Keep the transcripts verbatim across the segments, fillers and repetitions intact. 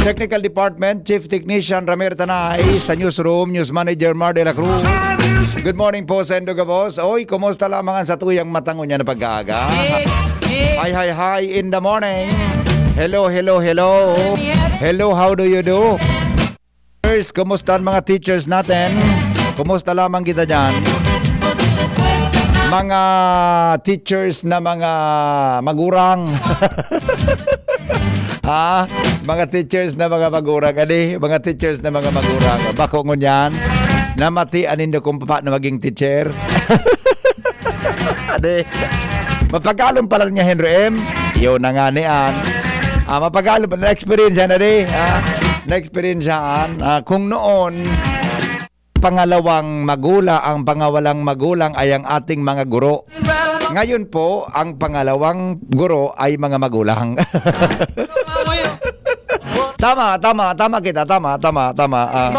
Technical Department, Chief Technician Ramir Tanay, sa Newsroom, News Manager Mar de la Cruz. Good morning po sa Indoga Boss. Oy, kumusta lamang ang satuyang mata ngunyan na pag-aaga? Hi, hi, hi in the morning. Hello, hello, hello. Hello, how do you do? Teachers, kumusta ang mga teachers natin? Kumusta lamang kita dyan? Mga teachers na mga magurang. Ha? Mga teachers na mga magurang. Adi, mga teachers na mga magurang. Bako ngunyan, namati anindo kung paano maging teacher. Adi. Mapagalom pala niya, Henry M. Yun na nga ni An. Ah, mapagalom pa. Na-experience na di. Ah, na-experience an. Ah, kung noon, pangalawang magula, ang pangawalang magulang ay ang ating mga guro. Ngayon po, ang pangalawang guro ay mga magulang. Tama, tama, tama kita, tama, tama, tama. Ah,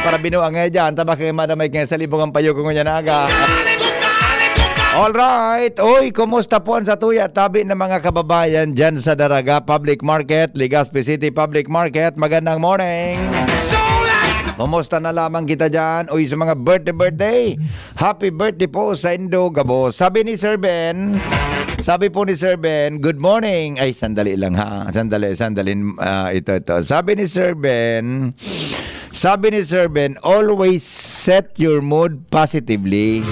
para binuang nga dyan, tama kay Madam Mike nga sa libong ang payo ko ngunyan na aga. All right. Oy, kumusta po ang satuya? Tabi ng mga kababayan dyan sa Daraga Public Market, Legazpi City Public Market. Magandang morning. Kumusta na lamang kita dyan? Uy, sa mga birthday, birthday. Happy birthday po sa Indo Gabo. Sabi ni Sir Ben, sabi po ni Sir Ben, "Good morning." Ay, sandali lang ha. Sandali, sandali. Ah, ito, ito. Sabi ni Sir Ben, sabi ni Sir Ben, "Always set your mood positively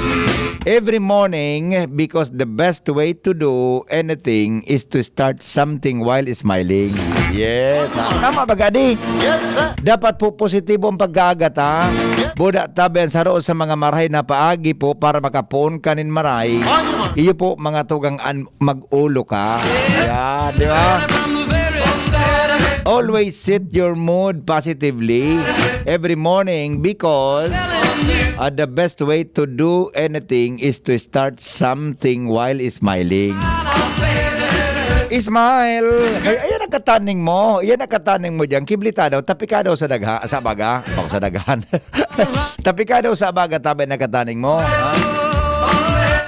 every morning because the best way to do anything is to start something while smiling." Yes. Ah, tama ba, Gadi? Yes, sir. Dapat po positibo ang pag-aagat, ha? Buda tabi ang saro sa mga marahay na paagi po para makapoon ka nin maray. Ano, ma? Iyo po, mga tugang an-, mag-ulo ka. Yan, di ba? Always set your mood positively every morning because, uh, the best way to do anything is to start something while smiling. Smile! Ay, ayan ang kataning mo. Ayan ang kataning mo diyan. Kiblita daw. Tapika daw sa dagha, sa baga. Bako sa daghan. Tapika daw sa baga, tabi na kataning mo. Ha?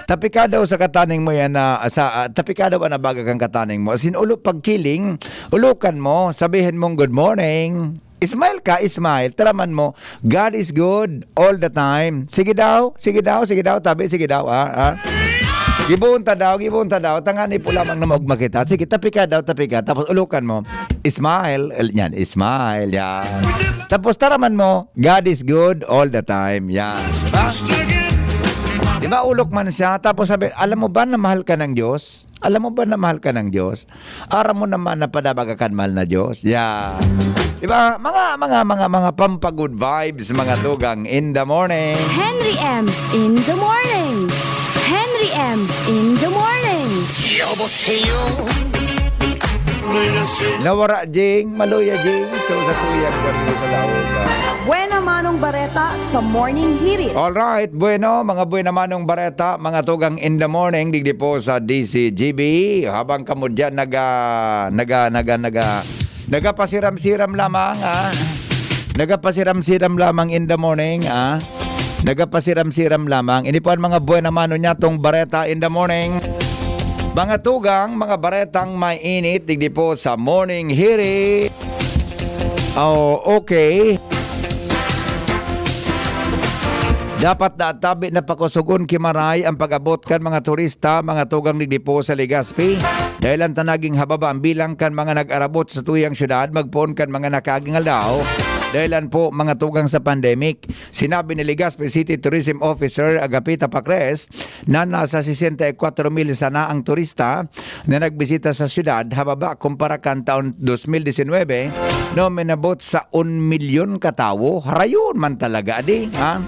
Tapika daw sa kataning mo yan na, sa, ah, tapika daw ang nabaga kang kataning mo. As in, ulo, pagkiling, ulokan mo, sabihin mong, "Good morning." Smile ka, smile. Taraman mo, "God is good all the time." Sige daw, sige daw, sige daw, tabi, sige daw, ah, ah. Gibohon ta daw, gibohon ta daw. Tangani po lamang na maugma kita. Sige, tapika daw, tapika. Tapos ulokan mo, smile. El-, yan, smile, yan. Tapos taraman mo, "God is good all the time." Yan. Diba? Diba, ulok man siya. Tapos sabi, "Alam mo ba na mahal ka ng Diyos? Alam mo ba na mahal ka ng Diyos? Aram mo naman na padabaga kan mahal na Diyos." Yan. Diba? Mga, mga, mga, mga pampagood vibes, mga tugang in the morning. Henry M in the morning. Henry M in the morning. 여보세요. Nawara, Jing. Maluya, Jing. So, sa tuyang gabos sa laog, ah. Buena Manong Bareta sa Morning Hirit. Alright, bueno, mga buena manong bareta, mga tugang in the morning, digdi po sa D C G B. Habang kamo dyan naga, naga, naga, naga, nagapasiram-siram lamang, ah. Nagapasiram-siram lamang in the morning, ah. Nagapasiram-siram lamang. Ini po ang mga buena mano niya, tong bareta in the morning. Mga tugang, mga baretang mainit, digdi po sa Morning Hirit. Oh, okay. Dapat na tabi na pakusugon ki maray ang pag-abot kan mga turista, mga tugang digdi po sa Legazpi. Dahil ang tanaging hababa ang bilang kan mga nag-arabot sa tuyang syudad, magpoon kan mga nakaaging aldaw. Dahil po mga tugang sa pandemic. Sinabi ni Legazpi City Tourism Officer Agapita Pacres na nasa sesenta y cuatro mil sana ang turista na nagbisita sa syudad hababa kumpara kan taon dos mil disinwebe, na uminabot sa un milyon ka tawo. Harayon man talaga, adi, ha?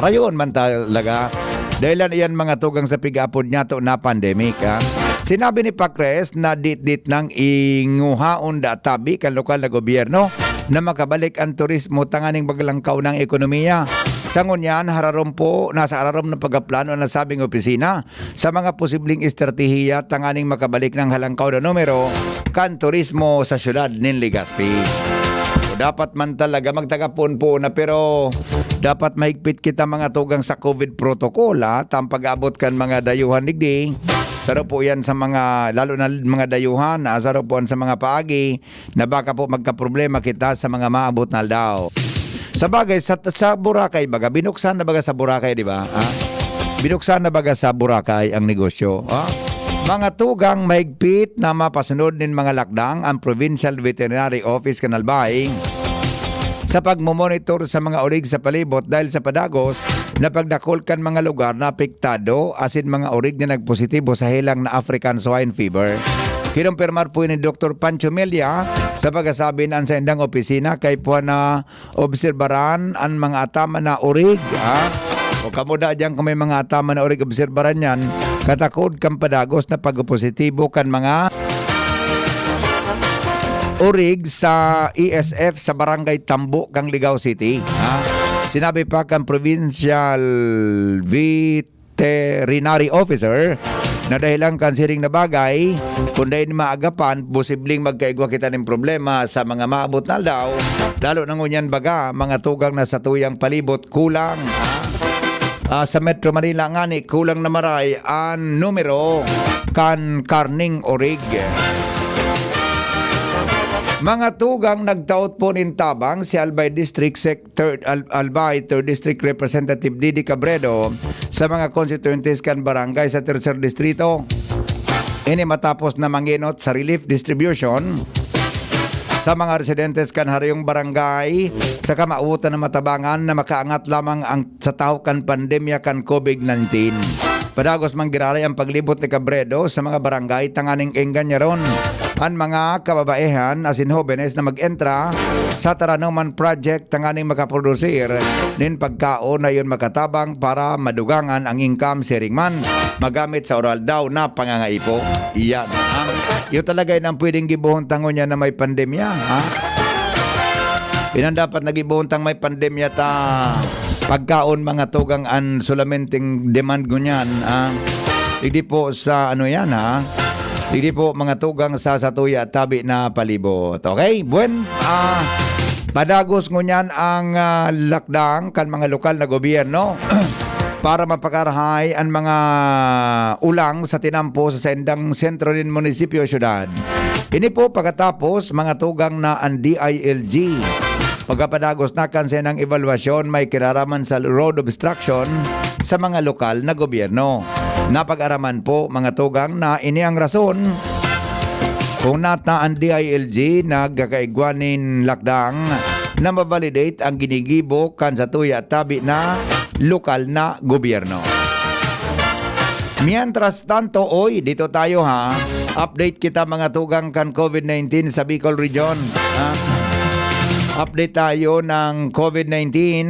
Harayon man talaga. Dahil iyan mga tugang sa pig-apod niya to na pandemic, ha? Sinabi ni Pacres na ditdit nang inguhaon da tabi kan lokal na gobyerno na makabalik ang turismo tanganing maglangkaw ng ekonomiya. Sa ngunyan, hararom po, nasa ararom ng pagkaplano ang nasabing opisina sa mga posibleng estratehiya tanganing makabalik ng halangkaw na numero kan turismo sa syudad nin Legazpi. So, dapat man talaga magtagapon po na, pero dapat mahigpit kita mga tugang sa COVID protocol, ha? Tang pag-abot kan mga dayuhan digdi, Saro po yan sa mga, lalo na mga dayuhan, ah, saro po yan sa mga paagi na baka po magkaproblema kita sa mga maabot na aldaw. Sa bagay, sa, sa Boracay baga, binuksan na baga sa Boracay, di ba? Ha? Binuksan na baga sa Boracay ang negosyo. Ha? Mga tugang mahigpit na mapasunod nin mga lakdang ang Provincial Veterinary Office kan Albay sa pagmomonitor sa mga orig sa palibot dahil sa padagos na pagdakul kan mga lugar na apektado asin mga orig na nagpositibo sa helang na African Swine Fever. Kinumpirmar po ni Doktor Pancho Mella sa pagkasabi na an saindang opisina kay puwan na obserbaran an mga ataman na orig, ha? O kamo da diyan kung may mga ataman na orig, obserbaran yan, katakod kan padagos na pagpositibo kan mga orig sa E S F sa Barangay Tambo, Canligao City, ha? Sinabi pa kan Provincial Veterinary Officer na dahelan kan siring na bagay, kung dai maagapan, posibleng magkaigwa kita nin problema sa mga maabot na aldaw, lalo na ngunyan baga, mga tugang na satuyang palibot kulang, ha? Ah, sa Metro Manila ngani, kulang na maray an numero kan karning orig. Mga tugang, nagtaot po nin tabang si Albay District Sec-, Third, Al-, Albay Third District Representative Didi Cabredo sa mga constituentes kan barangay sa Tercer Distrito. Ini matapos na mangenot sa relief distribution sa mga residentes kan harayong barangay sa kamawotan na matabangan na makaangat lamang ang sa tahaw kan pandemya kan COVID nineteen. Padagos man giraray ang paglibot ni Cabredo sa mga barangay tanganing engganyaron an mga kababaehan asin hobenes na mag-entra sa Taranoman Project tanganing makaprodusir nin pagkaon na iyon makatabang para madugangan ang income siring man magamit sa aroaldaw na pangangaipo. Iyan ang, iyo talaga yun ang pwedeng gibohon tangon niya na may pandemya, ha? Inan dapat nagibohon tang may pandemya ta pagkaon, mga tugang, an solamenteng demand ngunyan, ah. Digdi po sa ano yan, ha? Digdi po, mga tugang, sa satuya tabi na palibot. Okay? Buen, ah, padagos ngunyan ang, ah, lakdang kan mga lokal na gobyerno para mapakarahay an mga ulang sa tinampo sa saindang sentro nin munisipyo o syudad. Ini po pagkatapos, mga tugang, na an D I L G pagkapadagos na kan saindang ebalwasyon may kinaraman sa road obstruction sa mga lokal na gobyerno. Napag-araman po, mga tugang, na ini ang rason kung nata an D I L G nagkakaigwa nin lakdang na ma-validate ang ginigibo kan satuya tabi na lokal na gobyerno. Mientras tanto, oy, dito tayo, ha. Update kita, mga tugang, kan COVID nineteen sa Bicol Region, ha. Update tayo ng COVID nineteen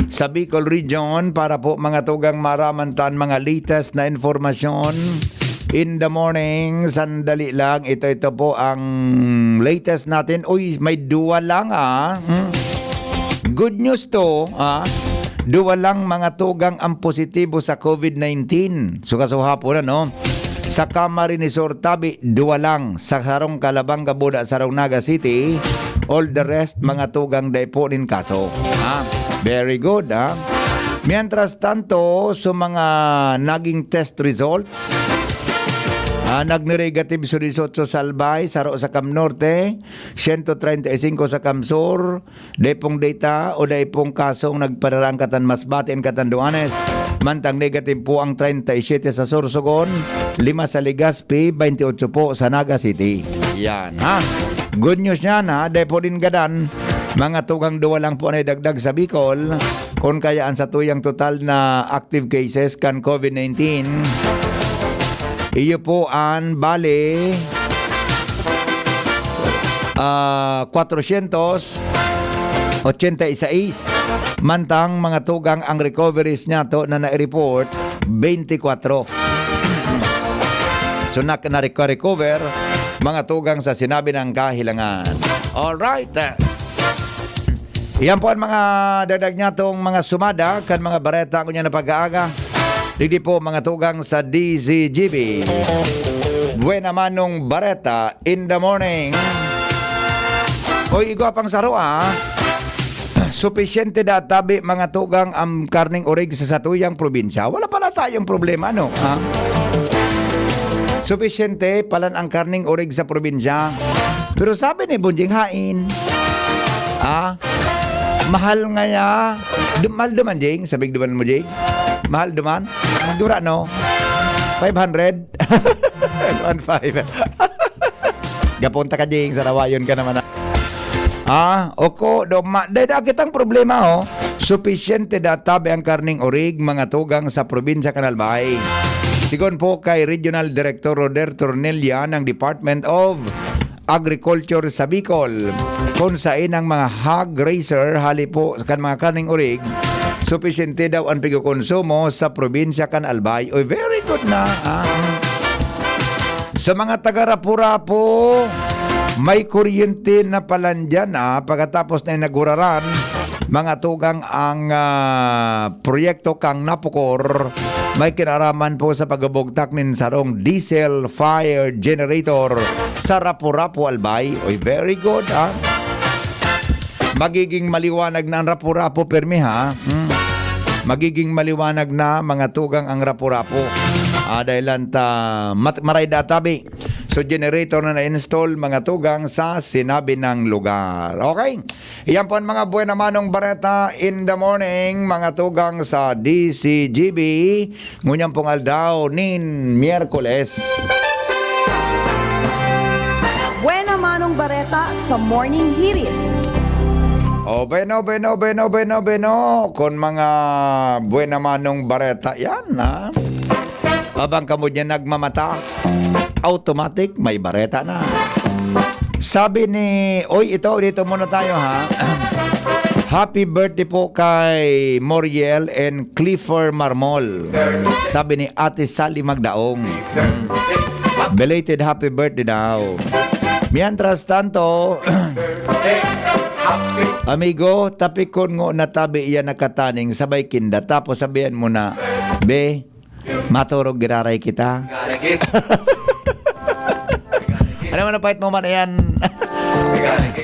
sa Bicol Region para po, mga tugang, maraman tan mga latest na informasyon in the morning. Sandali lang, ito, ito po ang latest natin. Uy, may duwa lang, ah. Hmm? Good news to, ah. Duwa lang, mga tugang, ang positibo sa COVID nineteen. So, kasuhapon na, no? Sa Camarines Sur tabi, duwa lang. Sa sarong Calabanga, Buda, sarong Naga City, all the rest, mga tugang, dai po nin kaso. Ah, very good, ah. Mientras tanto, sa mga naging test results, ah, nagneregative sa dieciocho sa Albay, saro sa Cam Norte, siyento treinta y cinco sa Cam Sur, dai pong data o dai pong kasong nagpadaraan katan Masbate and Catanduanes. Mantang negative po ang treinta y siete sa Sorsogon, lima sa Legazpi, baintiotso po sa Naga City. Yan, ha? Good news yan, ha? Dai po din gadan, mga tugang, duwa lang po na idagdag sa Bicol. Kun kaya ang satuyang total na active cases kan COVID nineteen, iyo po an bali, ah, kwatrosyentos otsenta y seis. Mantang, mga tugang, ang recoveries niyato na nai-report, beintikwatro. So, nak-, nareko-, recover, mga tugang, sa sinabi ng kahilangan. Alright. Iyan po ang mga dagdag niyatong mga sumada kan mga bareta ngunyan na pag-aaga. Digdi po, mga tugang, sa D Z G B. Buena Manong Bareta in the morning. Oy, igwa pang saro, ah. Supisyente da tabi, mga tugang, ang karneng orig sa satuyang probinsya? Wala pala tayong problema, no? Ha? Supisyente palan ang karneng orig sa probinsya. Pero sabi ni Bonjing, hain. Ah, mahal ngaya. Dum-, mahal duman, Jing? Sabig duman mo, Jing? Mahal duman? Gura, no? Five hundred? One five. Gapunta ka, Jing. Sarawayon ka naman, ah. Ah, oko, do, ma, dai da kitang problema, oh. Supisyente da tabi ang karneng orig, mga tugang sa probinsya kan Albay. Sigon po kay Regional Director Roder Tornella ng Department of Agriculture sa Bicol, kung sain ang mga hog raiser hali po kan mga karneng orig, supisyente daw ang pigkokonsumo sa probinsya kan Albay. Oy, very good na, ah. Sa mga taga Rapu-Rapu, may kuryente na palan diyan, ah, pagkatapos na inaguraran, mga tugang, ang, ah, proyekto kang Napocor, may kinaraman po sa pagbubugtak nin sarong diesel fire generator sa Rapu-Rapu, Albay. Oy, very good, ah. Magiging maliwanag na ang Rapu-Rapu, permi, ha? Hmm. Magiging maliwanag na, mga tugang, ang Rapu-Rapu. Ah, dahil lang ta, mat-, maray da tabi. So, generator na na-install, mga tugang, sa sinabi ng lugar. Okay? Iyan po ang mga buena manong bareta in the morning, mga tugang, sa D C G B. Ngunyan pong aldaw nin Miyerkules. Buena manong bareta sa Morning Hirit. O, beno, beno, beno, beno, beno. Kun mga buena manong bareta yan, ha? Abang kamo diyan nagmamata, automatic may bareta na. Sabi ni, oy, ito, dito muna tayo, ha? Happy birthday po kay Moriel and Clifford Marmol. Sabi ni Ate Sally Magdaong. Mm. Belated happy birthday daw. Mientras tanto, amigo, tapikon ngo na tabi iyan nakataning sabay kinda. Tapos sabihan mo na, be, maturog giraray kita. Ano man ang pahit mo man yan?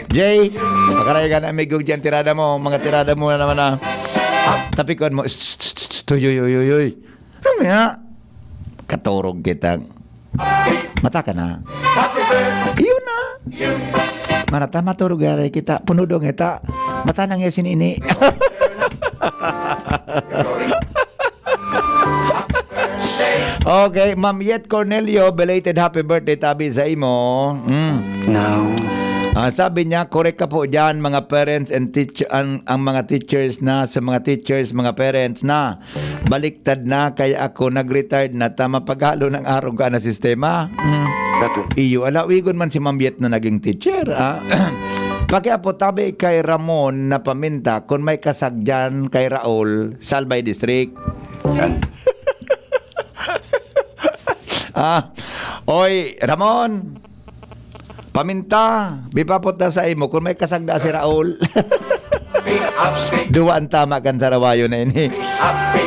Jay, pakaray ka na, amigo, dyan, tirada mo. Mga tirada mo na naman na. Tapikon mo. Tss, tss, tss, tss, uy, uy, uy, uy, uy. Ano nga? Katurog kita. Mata ka na. Iyon na. Marata, maturog giraray kita. Punudong ita. Mata nang yasin ini. Okay, Ma'am Yet Cornelio, belated happy birthday tabi sa imo. Mm. Now, Ah, sabi niya, correct ka po diyan, mga parents and teacher, ang, ang mga teachers na, sa mga teachers, mga parents na. Baliktad na, kaya ako nag-retired na, tama paghalo ng arog ka na sistema. Mm. that one. Iyo, alawigon man si Ma'am Yet na naging teacher, ah. Pakiapo tabi kay Ramon na paminta kung may kasagyan kay Raul sa Albay District. Ah, oy, Ramon, paminta, bipapot na sa imo kung may kasagda si Raul. Duwa ang tama kan sarawayo na ini.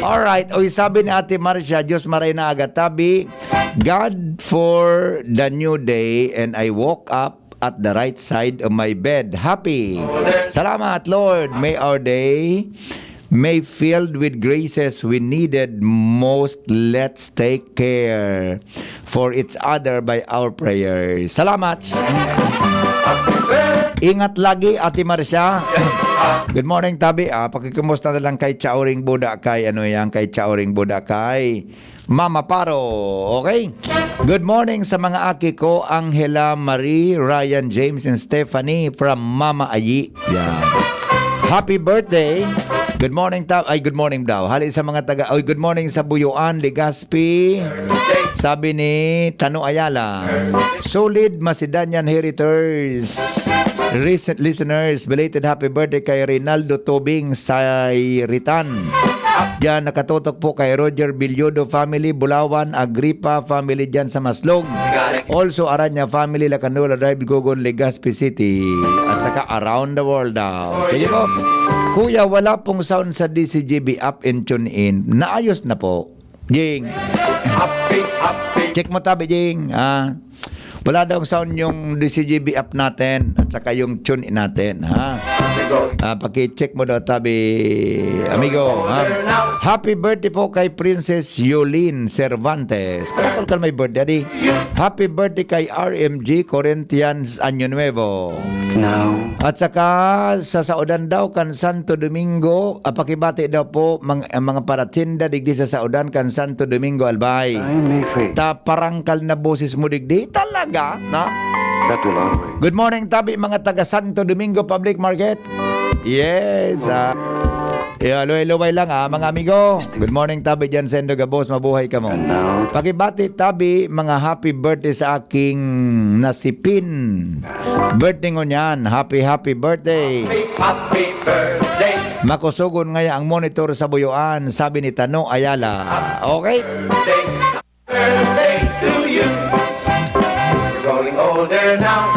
Alright, oy, sabi ni Ate Marcia, Diyos maray na aga tabi, God for the new day, and I woke up at the right side of my bed. Happy. Salamat, Lord. May our day may filled with graces we needed most. Let's take care for each other by our prayers. Salamat. Ingat lagi, Ate Marcia. Good morning, tabi. Ah, pakikumusta na lang kay Chauring Buda, kay ano yan, kay Chauring Buda, kay Mama Paro. Okay? Good morning sa mga aki ko, Angela, Marie, Ryan, James, and Stephanie from Mama Ayi. Yan. Happy birthday. Good morning, ta- ay, good morning daw. Hali sa mga taga, oy, good morning sa Buyuan, Legazpi. Sabi ni Tano Ayala, solid Macedonian Heritors. Recent listeners, belated happy birthday kay Reynaldo Tobing Sayritan. Diyan nakatutok po kay Roger Bilyodo family, Bulawan, Agripa family diyan sa Maslog. Also, Aranya family, Lacanula Drive, Gogon, Legazpi City. At saka around the world daw. Sige po. Kuya, wala pong sound sa D C G B app and tune in. Naayos na po. Jing. Check mo tabi, Jing. Ah. Wala daw sound yung D C G B app natin at saka yung tune in natin, ha? Ah, paki-check mo daw, tabi, amigo, ha? Happy birthday po kay Princess Yolene Cervantes. Kaya may birthday, adi. Happy birthday kay R M G Corinthians Año Nuevo. Now. At saka, sa saodan daw kan Santo Domingo, ah, pakibati daw po mang-, ang mga paratinda digdi sa saodan kan Santo Domingo, Albay. I may fail. Ta parangkal na boses mo digdi. Talaga, no? That will always. Good morning, tabi, mga taga Santo Domingo Public Market. Yes, ah. Yeah, luway-luway lang, ah, mga amigo. Good morning, tabi, dyan sa Indogabos. Mabuhay ka mo. And now? Pakibati, tabi, mga happy birthday sa aking nasipin. Birthday ngunyan. Happy, happy birthday. Happy, happy birthday. Makusugon ngaya ang monitor sa Buyoan, sabi ni Tano Ayala. Okay? Birthday, birthday to you. You're growing older now.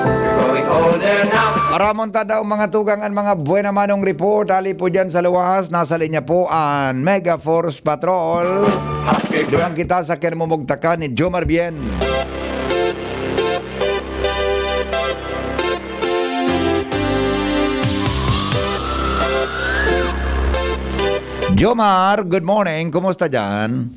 You're growing older now. Aramon ta daw, mga tugang, an mga buena manong report. Ali po dyan sa luwas, nasa linya po an Mega Force Patrol. Happy birthday. Duman kita sa kinamumugtakan ni Jomar Bien. Jomar, good morning. Kumusta dyan?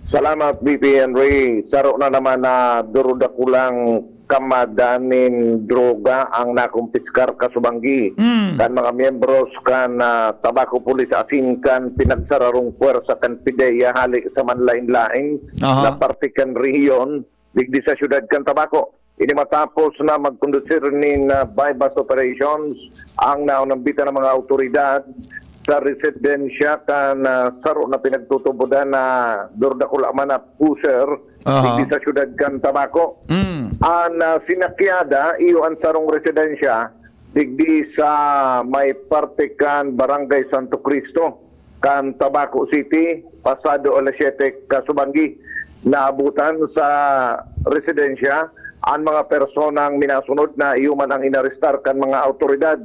Salamat, B P Henry. Saro na naman na durudakulang kamadan nin droga ang nakumpiskar kasubanggi Mm. kan mga miyembros kan, ah, Tabaco Police asin kan pinagsararong puwersa kan PDEA hali sa manlaen-laen Aha. na parte kan rehiyon. Digdi sa siyudad kan Tabaco. Ini matapos na magkondusir nin, ah, buy-bust operations ang naunambitan na mga awtoridad sa residensya kan, ah, saro na pinagtutubodan na durdakula man na pusher Aha. digdi sa siyudad kan Tabaco. Mm. An, ah, sinakyada, iyo an sarong residensya digdi sa may parte kan Barangay Santo Cristo kan Tabaco City, pasado alas siyete kasubanggi. Naabutan sa residensya an mga personang minasunod na iyo man ang inarestar kan mga awtoridad.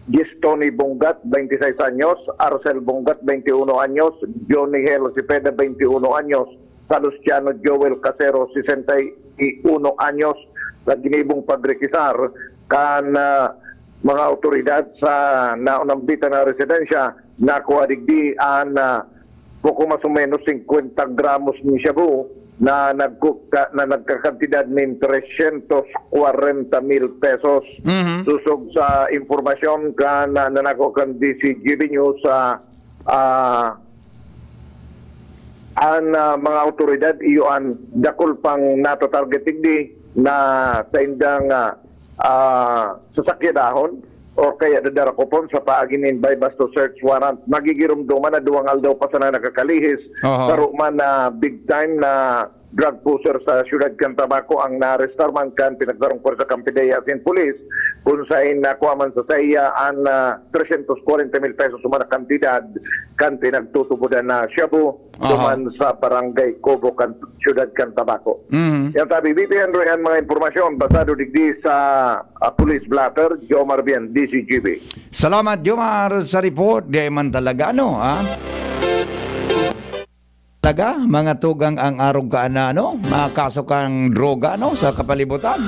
Gistoni Bonggat, twenty-six anyos, Arcel Bonggat, twenty-uno anyos, Johnny Hel Cepeda, twenty-uno anyos, Salustiano Joel Casero, sesenta y uno anyos, sa ginibong pagrekisar kan, ah, mga awtoridad sa naunambitan na residensya, nakuha digdi an, ah, poco mas o menos singkwenta gramos nin shabu na nagkuka-, na nagkakantidad nin tresyentos kwarenta mil pesos. Mhm. Sosog sa impormasyon kan, ah, nanako kan D C G B News, ah, ah, an, ah, mga awtoridad, iyo an dakul pang nata-target digdi na saindang, ah, ah, sasakyadahon o kaya dadarakopon sa paagi nin buy-bust o search warrant. Magigiromdoman na duwang aldaw pa sana nakakalihis, Aha. saro man na big time na drug pusher sa siyudad kan Tabaco ang naarestar man kan pinagsarong pwersa kan PDEA asin pulis, kun saen nakua man sa saiya an, ah, tresyentos kwarenta mil pesos man na kantidad kan pinagtutubodan na shabu Aha. duman sa Barangay Cobo kan siyudad kan Tabaco. Mhm. Yan tabi, B P Henry, an mga impormasyon basado digdi sa, ah, police blotter, Jomar Bien, D C G B. Salamat, Jomar, sa report. Di man talaga, ano, ha? Talaga, mga tugang ang arog ka na, ano? Mga kaso kang droga, no? Sa kapalibutan.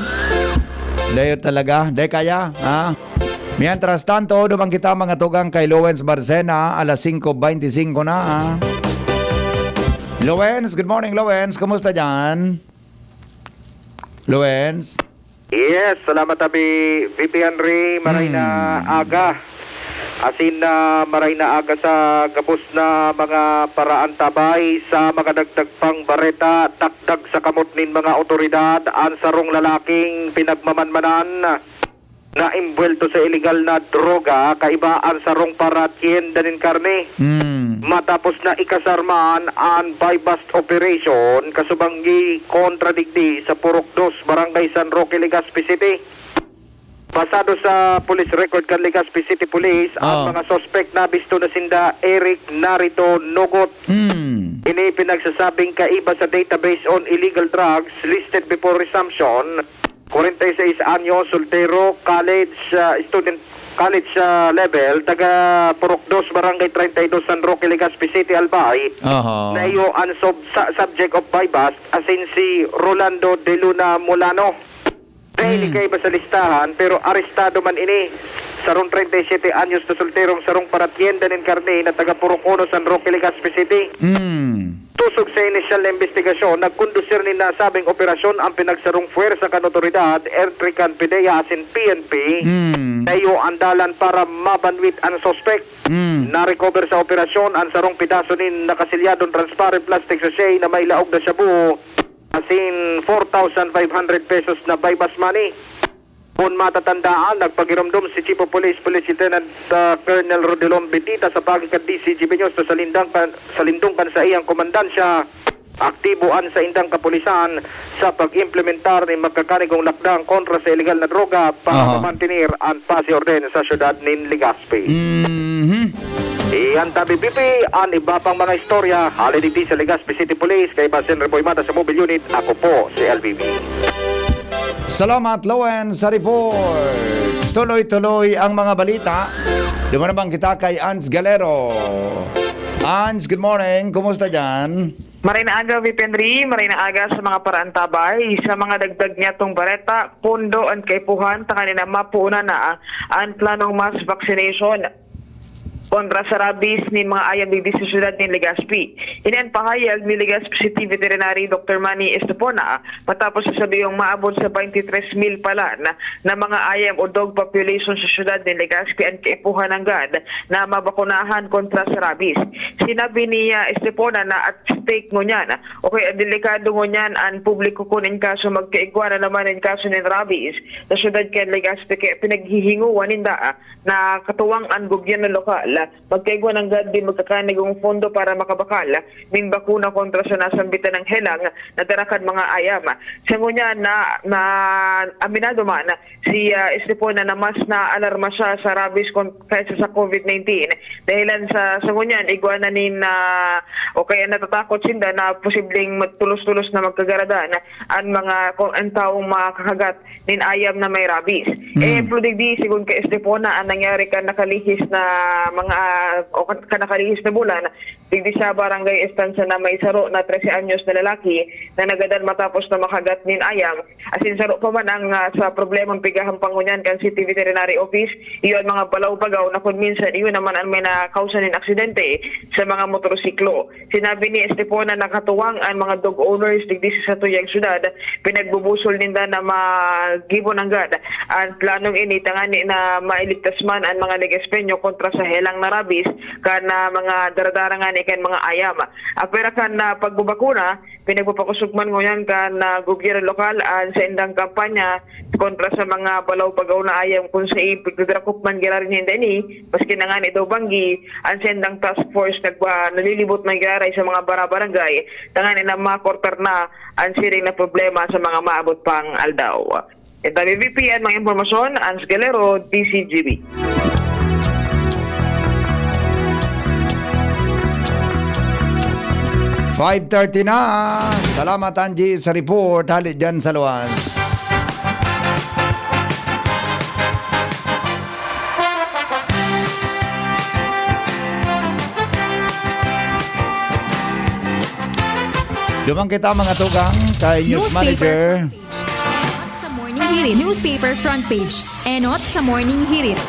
Dayo talaga. Day kaya, ha? Mientras tanto, duman kita, mga tugang, kay Lowens Barcena, alas singko beintisinko na, ha? Lowens, good morning, Lowens. Kumusta dyan? Lowens? Yes, salamat, abi, V P Henry. Maray na Hmm. aga. Asin na maray na aga sa gabos na mga paraan, tabay sa mga dagdag pang bareta, takdag sa kamot nin mga awtoridad, an sarong lalaking pinagmamanmanan na imbuwelto sa iligal na droga, kaiba an sarong paratyenda nin karne. Hmm. Matapos na ikasar man an buy-bust operation, kasubanggi kontra digdi sa Purok Dos, Barangay San Roque, Legazpi City. Basado sa police record kan Legazpi City Police, ang Oh. mga suspek nabisto na sinda Eric Narito Nugot. Hmm. Ini pinagsasabing kaiba sa database on illegal drugs listed before resumption. Kwarenta y seis anyos, soltero, college, ah, student, college, ah, level, taga Purok Dos, Barangay treinta y dos, San Roque, Legazpi City, Albay, Aha. na iyo ang sub-, sa-, subject of buy-bust, asin si Rolando de Luna Mulano. Dahil Hmm. kaiba sa listahan, pero arestado man ini. Sarong treinta y siete anyos na solterong sarong paratienda nin karne na taga Purok Uno, San Roque, Legazpi City. Hmm. Tusog sa inisyal na imbestigasyon, nagkondusir nin nasabing operasyon ang pinagsarong puwersa kan otoridad, entry kan PDEA asin P N P, Hmm. na iyo ang dalan para mabanwit ang suspek. Hmm. Na-recover sa operasyon ang sarong pidaso nin nakasilyadong transparent plastic sachet na may laog na shabu, asin four thousand five hundred pesos na buy-bust money. Kun matatandaan, nagpagiromdom si Chief of Police, Police Lieutenant, ah, Colonel Rodilon Bendita sa pagi kan D C G B News na sa lindang kan, sa lindong kan saiyang komandansya, aktibo an saindang kapulisan sa pag-implementar nin magkakanigong lakdang kontra sa ilegal na droga para Aha. mamantener an paz y orden sa syudad nin Legazpi. Mhm. Iyan tabi, P P, an iba pang mga istorya, hali digdi sa Legazpi City Police, kaiba si Henry Boy Mata sa Mobile Unit, ako po si L B B. Salamat, Lowen, sa report. Tuloy-tuloy ang mga balita. Duman naman kita kay Ans Galero. Ans, good morning. Kumusta dyan? Maray na aga, V P Henry. Maray na aga sa mga paraantabay. Sa mga dagdag niyatong bareta, pondo an kaipuhan, tanganing na mapuunan na an planong mass vaccination kontra sa rabies nin mga ayam digdi sa siyudad nin Legazpi. Ini an pahayag ni Legazpi City Veterinary Doctor Manny Estepona matapos sa sabihong maabot sa twenty-three mil palan na mga ayam o dog population sa siyudad nin Legazpi an kaipuhan nanggad na mabakunahan kontra sa rabies. Sinabi ni, ah, Estepona na at stake ngunyan o kaya delikado ngunyan an publiko kun in kaso magkaigwa na naman in kaso nin rabies sa siyudad kan Legazpi, kaya pinaghihinguan ninda na katuwang an gobyerno lokal, magkaigwa nanggad nin magkakanigong pondo para makabakal nin bakuna kontra sa nasambitan na helang na dara kan mga ayam. Sa ngunyan na, na aminado man si, ah, Estepona na mas naalarma siya sa rabies kon-, kaysa sa covid nineteen. Dahilan sa, sa ngunyan, igwa na nin, ah, o kaya natatakot sinda na posibleng magtulos-tulos na magkagaradan an mga, kung ang taong makakagat nin ayam na may rabies. Mm. Ehemplo digdi, sigon kay Estepona, ang nangyari kan nakalihis na mga, o kan, kan nakalihis na bulan, digdi sa Barangay Estancia na may saro na trese anyos na lalaki na nagadan matapos na makagat nin ayam. Asin saro pa man ang, ah, sa problemang pigahampang ngunyan kan City Veterinary Office, iyo an mga balaw-bagaw na kun minsan iyo naman an may nakausa nin aksidente sa mga motorsiklo. Sinabi ni Estepona na katuwang an mga dog owners digdi sa satuyang syudad, pinagbubusol ninda na magibo nanggad an planong ini tangani na mailigtas man an mga Legazpeño kontra sa helang na rabies kan, ah, mga daradara ngani kan mga ayam. Apwera kan, ah, pagbabakuna, pinagpapakosog man ngunyan kan, ah, gobyerno lokal an saindang kampanya kontra sa mga balaw-bagaw na ayam, kun sa ipagdadrakop man girarin ninda ini, maski na ngani daw banggi, an saindang task force nagba-, nalilibot man giraray sa mga barabarangay, tanganing na makortar na an siring na problema sa mga maabot pang aldaw. Ito ang V P N, mga impormasyon, Ans Galero, D C G B. Five thirty na. Salamat, Angie, sa report. Hali dyan sa luwas. Duman kita, mga tugang, kay news Newspaper manager. Front page. Enot sa Morning Hirit. Newspaper front page. Enot sa Morning Hirit.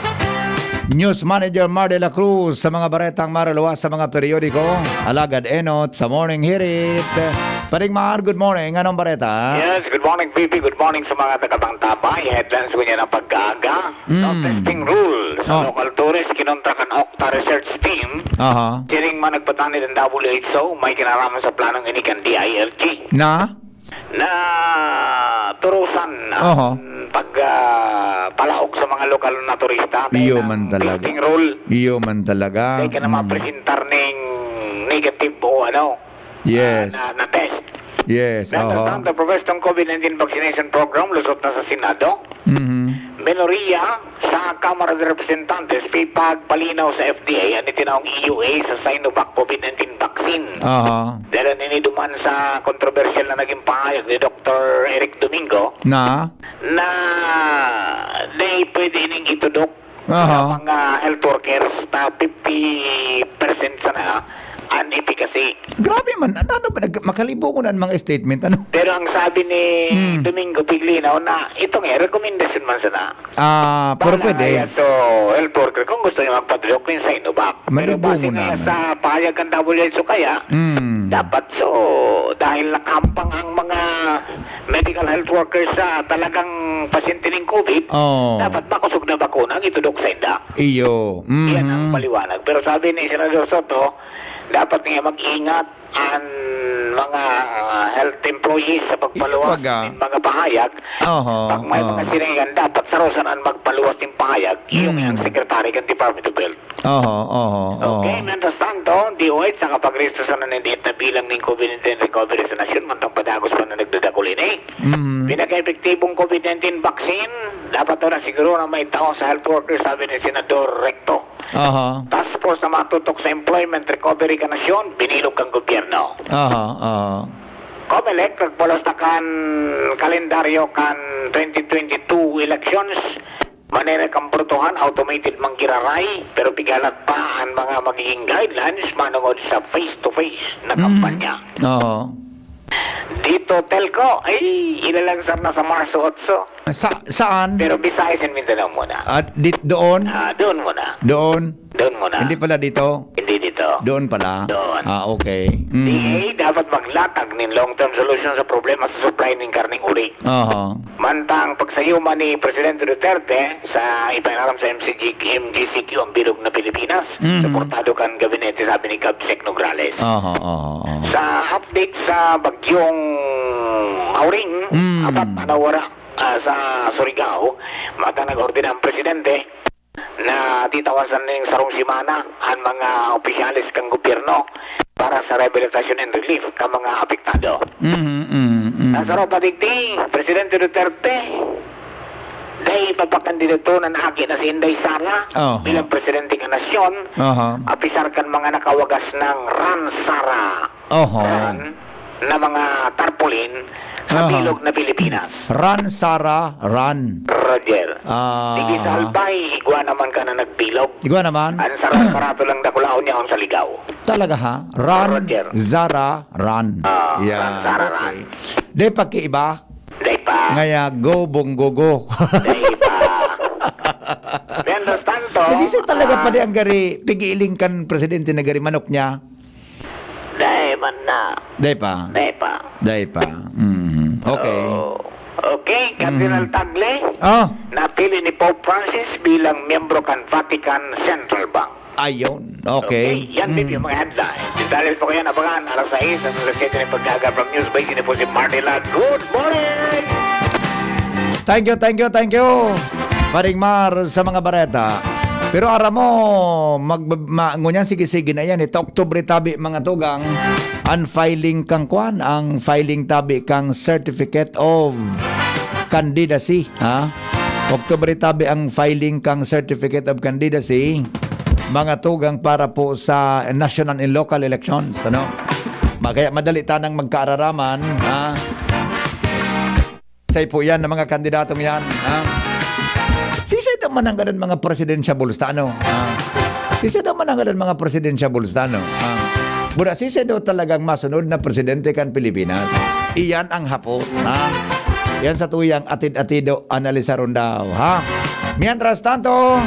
News Manager Mar de la Cruz sa mga baretang maruluwas sa mga periodiko. Alagad enot sa Morning Hirit. Paring Mar, good morning. Anong bareta? Yes, good morning, P P. Good morning sa mga taga-Tangtabay. Headlines ko niya ng pagkaaga. No Mm. testing rule sa Oh. local tourist, kinontra kan Okta Research Team. Aha. Siring man nagpatanid ang W H O, may kinaraman sa planong ini kan D I L G. Na? Na turusan ang Oho. pag, ah, palaog sa mga lokal na turista. Iyo Kaya man ng talaga. testing rule. Iyo man talaga. Kaya ka na Mm. mapresentar ning negative o ano, Yes. ah, na, na test. Yes, Nandang oho. Santa, Professor, COVID nineteen vaccination program, lusot na sa Senado. Mhm. Minoria sa Kamara de Representantes, pipagpalinaw sa F D A an itinawong E U A sa Sinovac COVID nineteen vaccine. Aha. Dahil niniduman sa kontrobersyal na naging pahayag ni Doktor Eric Domingo Na? na di pwede ning itudok Aha. Sa mga health workers na fifty percent sana an efficacy. Grabe man, ano, ano ba, nag-, makalibongon ang mga statement, ano? Pero ang sabi ni Hmm. Domingo Piglinaw na ito nga, rekomendasyon man sana. Ah, pero Bahala pwede. Kaya, so, health worker, kung gusto niya magpa-Dioxin, Sinovac. Pero Malibongon base nga naman. Sa pahayag kan W H O kaya, Hmm. dapat, so, dahil nakahampang ang mga medical health workers sa talagang pasyente ning COVID, Oo. dapat makusog na bakuna ang itudok sa inda. Iyo. Yan ang Mhm. paliwanag. Pero sabi ni Senador Soto, dapat nga mag-ingat ang mga, ah, health employees sa pagpaluwas Iyo, baga. Ng mga pahayag. Oho, Pag may mga oho. Siringan, dapat sarusan ang magpaluwas ng pahayag. Iyo nga ang Mm. secretary kan Department of Health. Oho, oho, oho. Okay, mientras tanto, D O H nakapagrehisto sana nin diet na bilang nin COVID nineteen recovery sa nasyon, mantang padagos pa na nagdadakul ini. Mhm. Pinaka-epektibong COVID nineteen vaccine, dapat daw na siguro na may tao sa health worker, sabi ni Senador Recto. Aha. Task force na matutok sa employment recovery kan nasyon, binilog kan gobyerno. Aha, aha. Comelec, nagpaluwas na kan kalendaryo kan twenty twenty-two elections. Manera kan brutohan, automated man giraray, pero pigalat pa an mga magiging guidelines manongod sa face-to-face na Mm. kampanya. Oo. Dito, Telco, ay, ilalansar na sa Marso otso. Sa, saan? Pero Visayas and Mindanao muna. Ah, dit-, doon? Ah, doon muna. Doon? Doon muna. Hindi pala dito? Hindi dito. Doon pala? Doon. Ah, okay. Mm. D A dapat maglatag nin long-term solution sa problema sa supply nin karneng uri. Aha. Mantang pagsayuma ni Presidente Duterte sa ipinaram sa M C G, M G C Q ang bilog na Pilipinas, Mhm. suportado kan gabinete, sabi ni Gov Sec Nograles. Aha, aha, aha. Sa update sa bagyong Auring, Mm. apat na nawara, ah, sa Surigao, mata nag-ordena ang presidente na titawasan ning sarong semana ang mga opisyales kan gobyerno para sa rehabilitasyon and relief kan mga apektado. Mhm, mhm, mhm. Sa saro pa digdi, Presidente Duterte, dai papakandidato na naagi na si Inday Sara Aha. bilang presidente kan nasyon, Aha. apisar kan mga nakawagas ng Run Sara. Oho. Run na mga tarpaulin sa Aha. bilog na Pilipinas. Run, Sara, run. Roger. Ah. Sige, salbay, igwa naman ka na nagbilog. Igwa naman? Ang sarong karato lang dakulaon niya ang sa ligaw. Talaga, ha? Run, Roger. Zara, run. Ah, Yan. Run, Zara, Okay. run. Di pagkiiba? Di pa. Ngaya, go, bonggo, go. Di pa. Mientras tanto, Kasi siya talaga ah, pa di ang gari, pigiling kan presidente na gari manok niya. Dai man na. Dai pa? Dai pa. Dai pa. Mhm. Okay. So, okay, Cardinal Mhm. Tagle, Oh. napili ni Pope Francis bilang miyembro kan Vatican Central Bank. Ayun. Okay. Okay, yan din Mm. yung mga headline. Detalye pa ko yan, abangan alas sais hanggang alas siyete ng pagkaga from News by Sine po si Marty Ladd. Good morning! Thank you, thank you, thank you, Paring Mar, sa mga bareta. Pero aram mo, mag-, ma-, ngunyan, sige-sige na yan. Ito, Oktubre tabi, mga tugang, ang filing kang kwan, ang filing tabi kang Certificate of Candidacy, ha? Oktubre tabi ang filing kang Certificate of Candidacy, mga tugang, para po sa national and local elections, ano? Ma-, kaya madali tanang magkaararaman, ha? Say po yan, ng mga kandidatong yan, ha? Sisay daw mananggadan mga presidential bulls ta, ano? Ha? Sisay daw mananggadan mga presidential bulls ta, ano? Ha? Buda, sisay daw talagang masunod na presidente kan Pilipinas? Iyan ang hapot, ha? Yan sa tuyang atid-atido, analisaron daw, ha? Mientras tanto,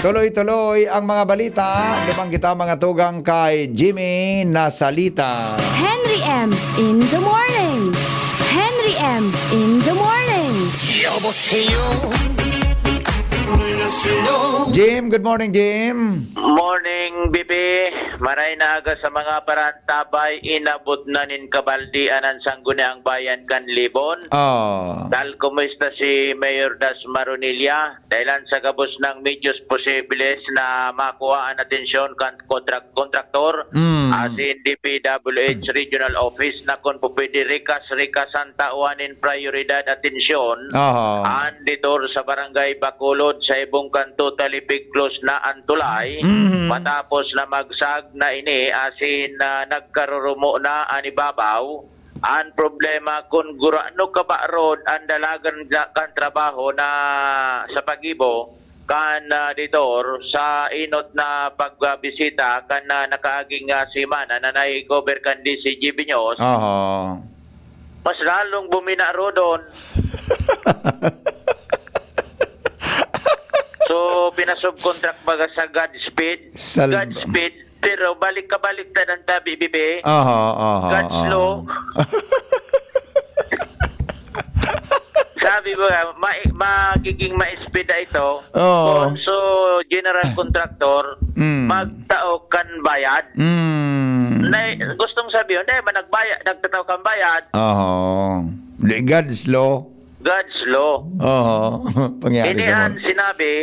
tuloy-tuloy ang mga balita. Dumang kita, mga tugang, kay Jimmy Nasalita. Henry M in the morning. Henry M in the morning. 여보세요. 안녕하세요. Jim, good morning, Jim. Morning, B P. Maray na aga sa mga parantabay. Inabot na nin kabaldian an Sangguniang Bayan kan Libon. Oh. Tal, kumusta si Mayor Das Maronilla? Dahilan sa gabos ng medyos posibles na makua an atensyon kan kontrak-, kontraktor, Mm. asin D P W H Regional Office na kun po pwede rikas-rikasan tawan nin prayoridad atensyon Aha. an detour sa Barangay Bacolod sa ibong kan totally pig close na an tulay Mhm. matapos na magsag na ini asin, ah, nagkarurumo na an ibabaw. An problema, kun gurano ka ba rod an dalagan da-, kan trabaho na sa pag-ibo, kan, ah, editor sa enot na pagbisita kan, ah, nakaaging, ah, semana na nai-cover kan D C G B News, Aha. mas lalong bumina rodon. So, pinasubcontract baga sa Godspeed. Sal- Godspeed, pero balik-kabaliktad ang tabi, bibi. Aha, aha, God's aha. law. Sabi mo nga, ma-, magiging ma-speed na ito. Oo. Kung so, general contractor, Mm. magtao kan bayad. Mm. Na, gustong sabihin, dahil man nagbaya-, nagtatao kan bayad. Oo. Di God's law. God's law. Oo. Pangyari Ini sa an mga sinabi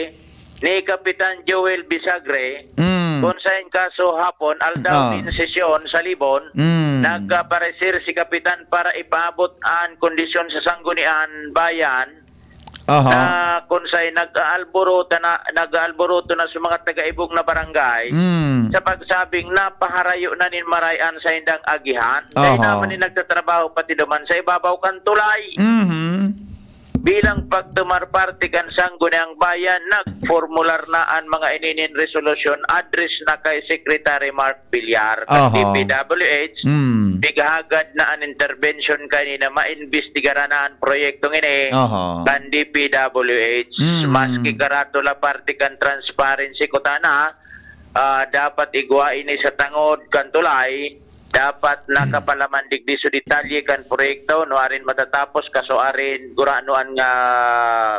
ni Kapitan Joel Bisagre, Mm. kung sa kaso hapon, aldaw Ah. nin sesyon sa Libon, Mm. nagpareser si Kapitan para ipaabot an kondisyon sa Sangguniang Bayan Aha. na kung sa'y nag-aalborota na, nag-aalboroto na sa mga taga-ibong na barangay Mm. sa pagsabing napaharayo na nin maray an saindang agihan. Dahil Aha. naman ni nagtatrabaho pati duman sa ibabaw kan tulay. Mhm. Bilang pagtumar parte kan Sangguniang Bayan, nagformular na an mga ininin resolusyon address na kay Secretary Mark Villar kan Aha. D P W H. Mm. Pighagad na an intervention kanina, maimbestigaran na an proyektong ini Aha. kan D P W H. Mm. Maski karatula parte kan transparency, kutana, ah, dapat igwa ini sa tangod kan tulay, dapat Mm. nakapalaman digdi sa detalye kan proyekto, no, arin matatapos, kaso arin gurano an nga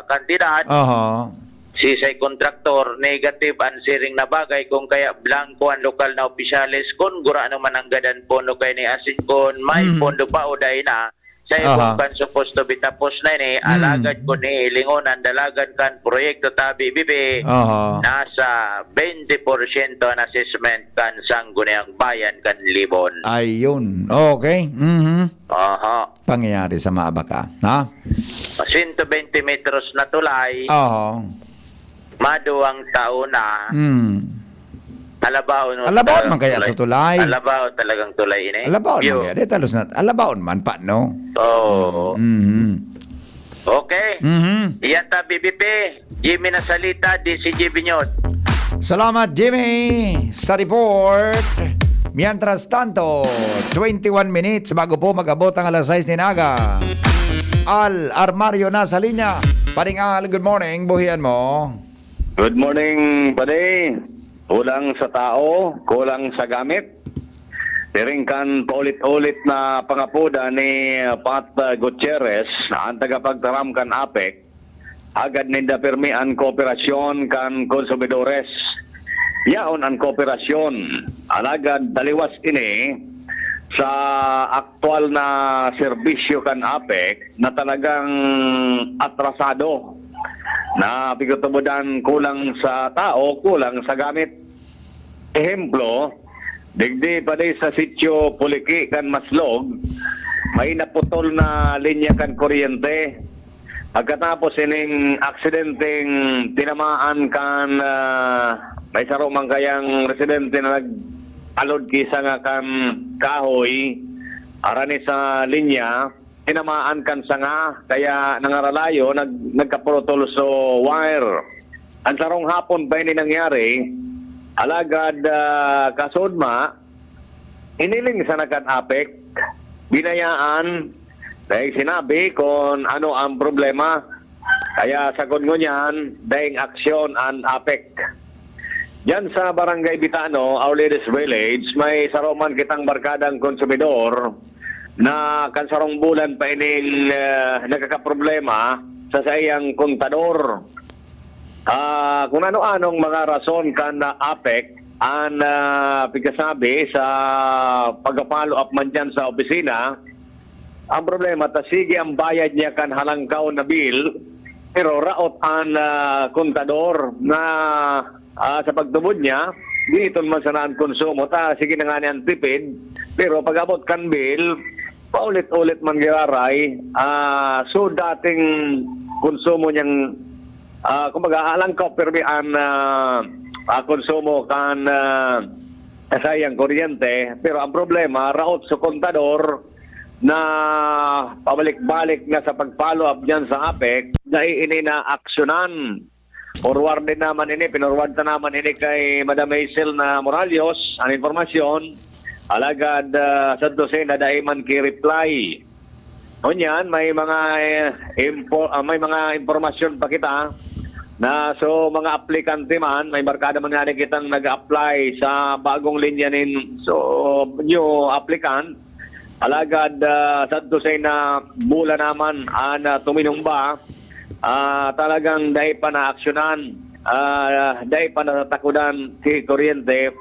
kantidad. Aha. Sisay kontraktor, negative an siring na bagay, kung kaya blanko an lokal na opisyales, kun gurano mananggad an pondo kay ni asin kun may Mm. pondo pa o dai na, sa Aha. ibong kan supposed to be tapos na ini, Mm. alagad kun hihilingon an dalagan kan proyekto tabi, bibi, Aha. nasa twenty porsyento an assessment kan Sangguniang Bayan kan Libon. Ayun. Okay. Mhm. Aha. Pangyayari sa Maabaka, ha? Sento bente metros na tulay. Oo. Maduwang taon na. Hmm. Alabaon mo Alabaon talagang man kaya tulay. sa tulay? Alabaon talagang tulay ini. Alabaon Yo. man kaya? Di talos na. Alabaon man pa, no? Oo. Mhm. Okay. Mhm. Iyan ta, B B P. Jimmy Nasalita, D C G B News. Salamat, Jimmy, sa report. Mientras tanto, twenty-one minutes bago po mag-abot ang alas sais nin aga. Al Armario na sa linya. Paring Al, good morning. Buhian mo. Good morning, Padi. Kulang sa tao, kulang sa gamit. Siring kan paulit-ulit na pangapoda ni Pat Gutierrez, ang tagapagtaram kan APEC, agad ninda pirmi an kooperasyon kan konsumidores. Yaon an kooperasyon. Alagad taliwas ini sa aktual na serbisyo kan APEC na talagang atrasado. Na pigtutubodan kulang sa tao, kulang sa gamit. Ehemplo, digdi pa di sa sitio Puliki kan Maslog, may naputol na linya kan kuryente. Pagkatapos ining aksidenteng tinamaan kan, ah, may saro man kayang residente na nag-alod ki sanga kan kahoy, arani sa linya, tinamaan kan sanga, kaya nangaralayo, nag-, nagkapurutol so wire. An sarong hapon pa ini nangyari, alagad, ah, kasudma, hiniling sana kan APEC, binayaan, dahil sinabi kung ano ang problema. Kaya sagkod ngunyan, daing aksyon an APEC. Diyan sa Barangay Bitano, Our Lady's Village, may saro man kitang barkadang konsumidor na kan sarong bulan pa ining, eh, nagkakaproblema sa saiyang kontador. Ah, kung ano-anong mga rason kan APEC an, ah, pigkasabi sa pag-follow up man diyan sa opisina, ang problema ta sige ang bayad niya kan halangkaw na bill, pero raot an, ah, kontador na, ah, sa pagtubod niya, diniton man sana an konsumo ta sige na ngani an tipid, pero pag-abot kan bill, paulit-ulit man giraray. Ah, so dating konsumo niyang, ah, kumbaga, halangkaw pirmi an, ah, ah, konsumo kan, ah, saiyang kuryente, pero ang problema, raot sa kontador na pabalik-balik na sa pag-follow up diyan sa APEC, dai ini naaksyonan. Forward din naman ini, pinorward ta naman ini kay Madam Hazel na Moralios, ang impormasyon. Alagad, ah, sa dosen na dai man ki-reply. Ngunyan, may mga, eh, impo-, ah, may mga impormasyon pa kita na so mga aplikante man, may barkada man nga rin kitang nag-apply sa bagong linya nin so new applicant. Alagad, ah, sa dosen na bola naman an, ah, tuminumba, ah, talagang dai pa naaksyonan, ah, dai pa natatakodan si kuryente,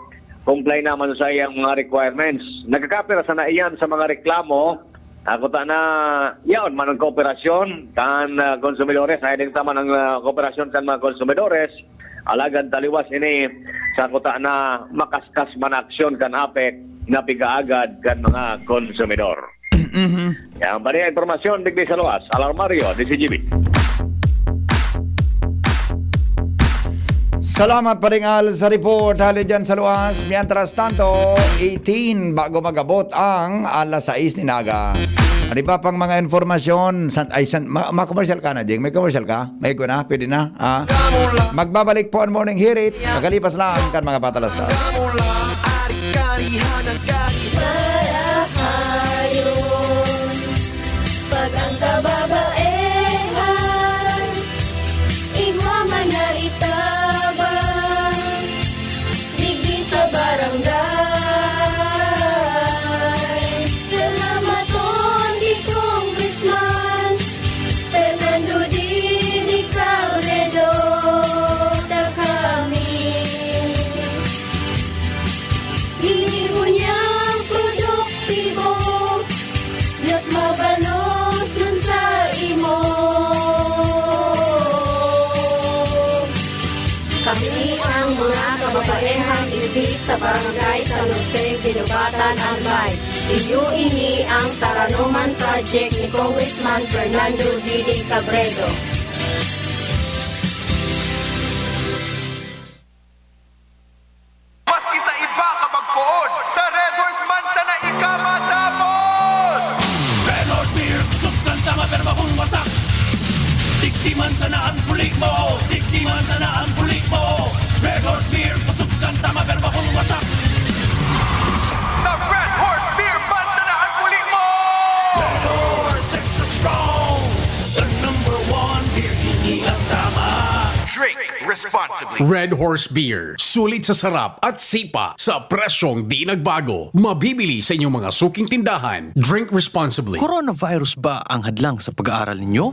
comply naman sa iyang mga requirements. Nagkakapira sana iyan sa mga reklamo, ah, kuta na yaon man ang kooperasyon kan, ah, konsumidores. Ay, din tama ang, ah, kooperasyon kan mga konsumidores. Alagad taliwas ini sa kuta na makaskas man aksyon kan apek na pigaagad kan mga konsumidor. Mhm. Yan pa rin ang impormasyon, digdi sa luwas. Alarmario, D C G B. Salamat, Paring Al, sa report. Hali dyan sa luwas. Mientras tanto, eighteen, bago magabot ang alas sais nin aga. Ano iba pang mga informasyon? San, ay, san, ma, ma-commercial ka na, Jing? May commercial ka? May ko na? Pwede na? Ah? Magbabalik po ang Morning Hirit. Pagkalipas lang kan mga patalastas. Ari-arihan ang kari. Marahayon, pag ang kababaehan, igwa man na itabang, digdi sa barangay. Salamaton ki Congressman Fernando Didi Cabredo, ta kami ginibo niyang produktibo, mas mabalos man sa imo. Kami ang mga kababaehan digdi sa Barangay San Jose, Guinobatan, Albay. Iyo ini ang Taranoman Project ni Congressman Fernando Didi Cabredo. Maski sa iba ka magpoon, sa Red Horse man sana ika matapos! Red Horse Beer, kusog kan tama, pero bakong wasak. Digdi man sana ang puli mo, digdi man sana ang puli mo. Red Horse Beer, kusog kan tama, pero bakong wasak. Sa Red Horse Beer man sana ang puli mo! Red Horse, extra strong. The number one beer, ini ang tama. Drink responsibly. Red Horse Beer. Sulit sa sarap at sipa sa presyong di nagbago. Mabibili sa inyong mga suking tindahan. Drink responsibly. Coronavirus ba ang hadlang sa pag-aaral ninyo?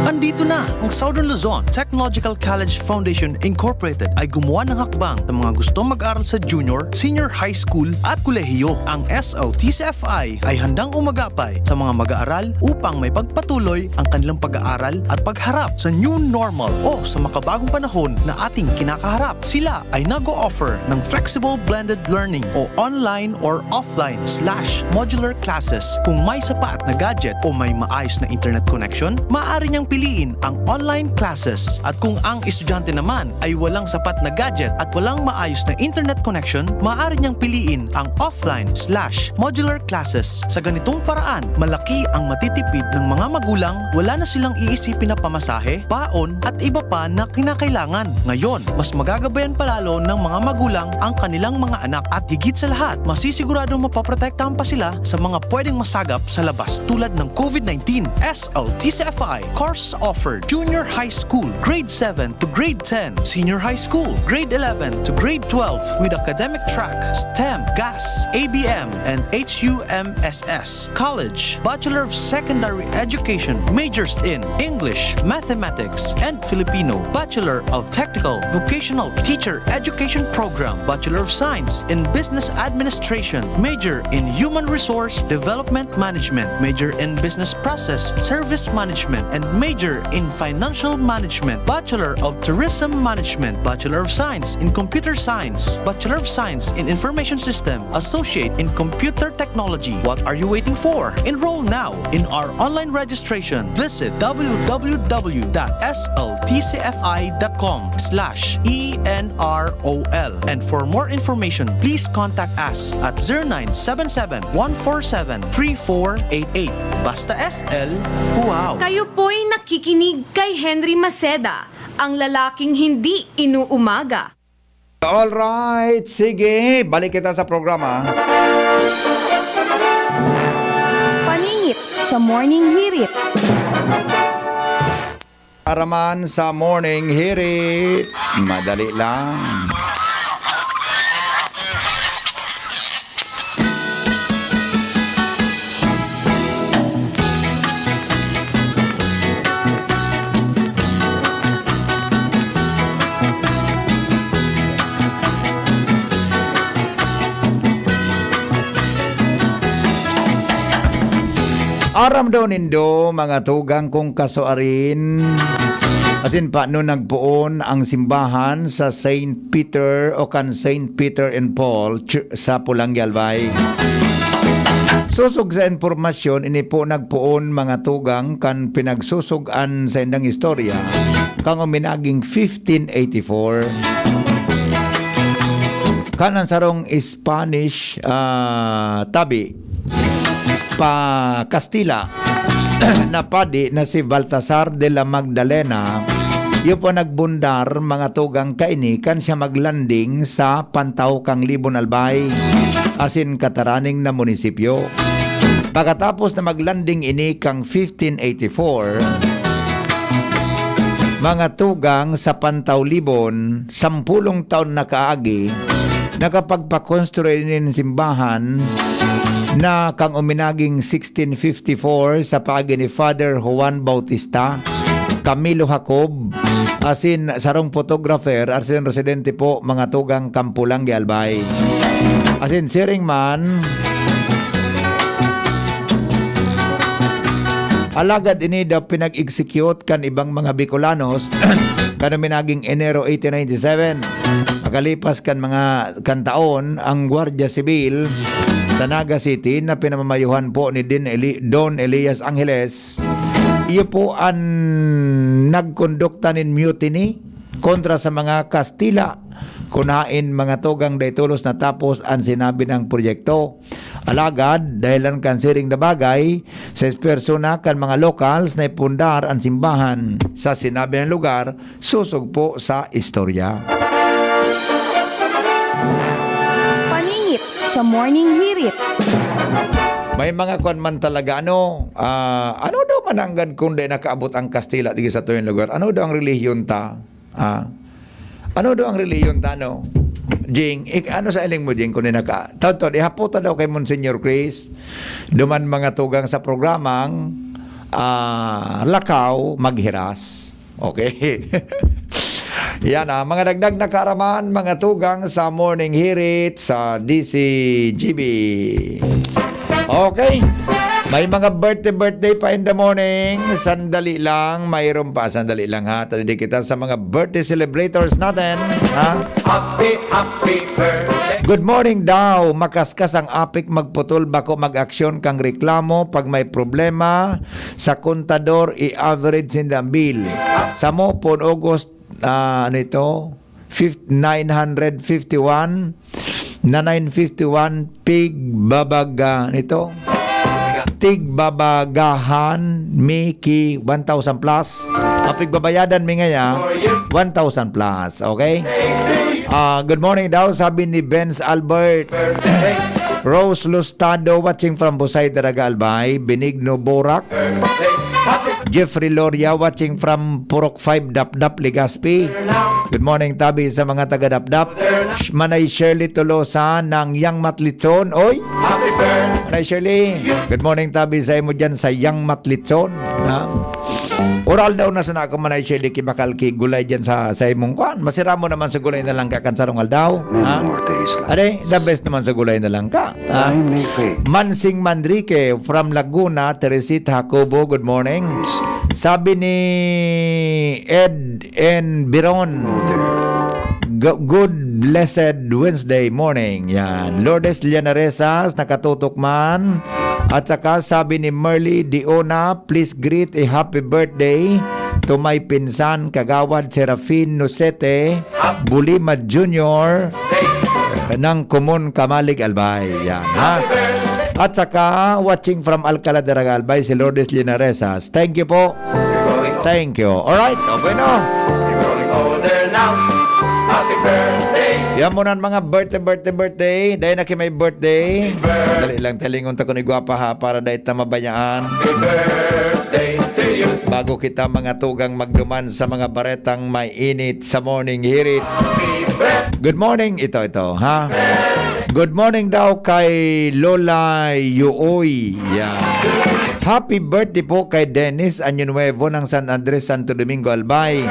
Andito na ang Southern Luzon Technological College Foundation Incorporated ay gumawa ng hakbang sa mga gustong mag-aral sa junior, senior high school at kolehiyo. Ang S L T C F I ay handang umagapay sa mga mag-aaral upang may pagpatuloy ang kanilang pag-aaral at pagharap sa new normal o sa makabagong panahon na ating kinakaharap. Sila ay nag-o-offer ng flexible blended learning o online or offline slash modular classes. Kung may sapat na gadget o may maayos na internet connection, maaari niyang piliin ang online classes. At kung ang estudyante naman ay walang sapat na gadget at walang maayos na internet connection, maaari niyang piliin ang offline slash modular classes. Sa ganitong paraan, malaki ang matitipid ng mga magulang, wala na silang iisipin na pamasahe, baon, at iba pa na kinakailangan. Ngayon, mas magagabayan palalo ng mga magulang ang kanilang mga anak at higit sa lahat, masisiguradong mapoprotektahan pa sila sa mga pwedeng masagap sa labas tulad ng COVID nineteen. S L T C F I course offered: Junior High School, Grade seven to Grade ten, Senior High School, Grade eleven to Grade twelve, with academic track, STEM, GAS, A B M, and H U M S S. College, Bachelor of Secondary Education, majors in English, Mathematics, and Filipino, Bachelor of Technical Vocational Teacher Education Program, Bachelor of Science in Business Administration, major in Human Resource Development Management, major in Business Process Service Management, and major in Financial Management, Bachelor of Tourism Management, Bachelor of Science in Computer Science, Bachelor of Science in Information System, Associate in Computer Technology. What are you waiting for? Enroll now in our online registration. Visit w w w dot s l t c f i dot com slash e n r o l. And for more information, please contact us at zero nine seven seven, one four seven, three four eight eight. Basta S L, wow! Kayo po'y nakikinig kay Henry Maceda, ang lalaking hindi inuumaga. Alright, sige, balik kita sa programa. Paningit sa Morning Hirit. Araman sa Morning Hirit. Madali lang. Aram daw nindo, mga tugang, kung kasuarin, asin paano nagpoon ang simbahan sa Saint Peter o kan Saint Peter and Paul Ch-, sa Pulang Yalbay. Sosog sa impormasyon, ini po nagpoon, mga tugang, kan pinagsusog-an sa indang istorya, kan uminaging fifteen eighty-four. Kan ang sarong Spanish, ah, tabi, pa Kastila, na padi na si Baltasar de la Magdalena, iyo po nagbundar, mga tugang, kaini kan siya maglanding sa pantaw kan Libon Albay, asin kataraning na munisipyo. Pagkatapos na maglanding ini kan fifteen eighty-four, mga tugang, sa pantaw Libon, sampulong taon na kaagi, nakapagpakonstruir nin simbahan na kan uminaging sixteen fifty-four sa paagi ni Father Juan Bautista, Camilo Jacob, asin sarong photographer, asin residente po, mga tugang, kan Pulang Yalbay. Asin siring man, alagad ini daw pinag-execute kan ibang mga Bicolanos, kan uminaging Enero eighteen ninety-seven. Makalipas kan mga, kan taon, ang Guardia Civil sa Naga City na pinamamayuhan po ni Din Eli-, Don Elias Angeles, iyo po an nagkondukta nin mutiny kontra sa mga Kastila. Kunain, mga tugang, dai tolos natapos an sinabi nang proyekto. Alagad, dahelan kan siring na bagay, seis persona kan mga locals naipundar an simbahan sa sinabi na lugar, sosog po sa istorya. Paningit sa Morning Hirit. May mga kwan man talaga, ano, ah, ano daw mananggad kung di nakaabot ang Kastila digdi sa tuyong lugar? Ano daw ang relihiyon ta? Ah, ano daw ang relihiyon ta, no? Jing, ik-, ano sa iling mo, Jing, kung di naka-, taod-taod, ihapot ta daw kay Monsignor Chris, duman mga tugang sa programang, ah, Lakaw Maghiras. Okay. Yan, ah, mga dagdag na kaaraman, mga tugang sa Morning Hirit sa D C G B. Okay. May mga birthday, birthday pa in the morning. Sandali lang, mayroon pa. Sandali lang, ha. Tadi kita sa mga birthday celebrators natin, ha? Happy, happy birthday. Good morning daw. Makaskas ang apik magputol, bako mag-aksyon kang reklamo pag may problema. Sa kontador, i-average ninda ang bill. Samo, pon August, ah, ano ito? Fif-, nine hundred fifty-one, na nine fifty-one, pigbabaga nito. Tigbabagahan mi ki one thousand plus. Ang pigbabayadan mi ngaya, one thousand plus. Okay? Ah, good morning daw, sabi ni Benz Albert. Rose Lustado, watching from Busay, Daraga, Albay. Benigno Borak. Jeffrey Loria, watching from Purok five, Dapdap, Legazpi. Good morning, tabi sa mga taga Dapdap. Sh-, Manay Shirley Tolosa ng Yang Matlitson. Oy! Manay Shirley, good morning, tabi sa imo dyan sa Yang Matlitson. Ha? Oral daw na sana ako, Manay Shirley, kibakal ki gulay dyan sa, sa imong kwan. Masira mo naman sa gulay na lang kakan sarong aldaw. Ha? Are, the best naman sa gulay na lang ka. Ah, Mansing Manrique from Laguna, Teresita Jacobo, good morning. Sabi ni Ed N. Biron, "G-, good blessed Wednesday morning." Yan. Lourdes Llanaresas, nakatutok man. At saka sabi ni Merly Diona, "Please greet a happy birthday to my pinsan, Kagawad Serafin Nocete Bulima Junior ng Kumon Kamalig, Albay." Yan, ha? At saka, watching from Alcala de Raga, Albay, si Lourdes Linaresas. Thank you po. Thank you. Alright, okay na. Yan muna ang mga birthday, birthday, birthday. Dahil na kayo may birthday. Dali lang, talingon ta kun igwapa ha, para dahil ta mabayaan. Bago kita mga tugang magduman sa mga baretang may init sa morning, hear it. Good morning, ito, ito, ha? Good morning daw kay Lola Yuoy. Yeah. Happy birthday po kay Dennis Año Nuevo ng San Andres, Santo Domingo, Albay.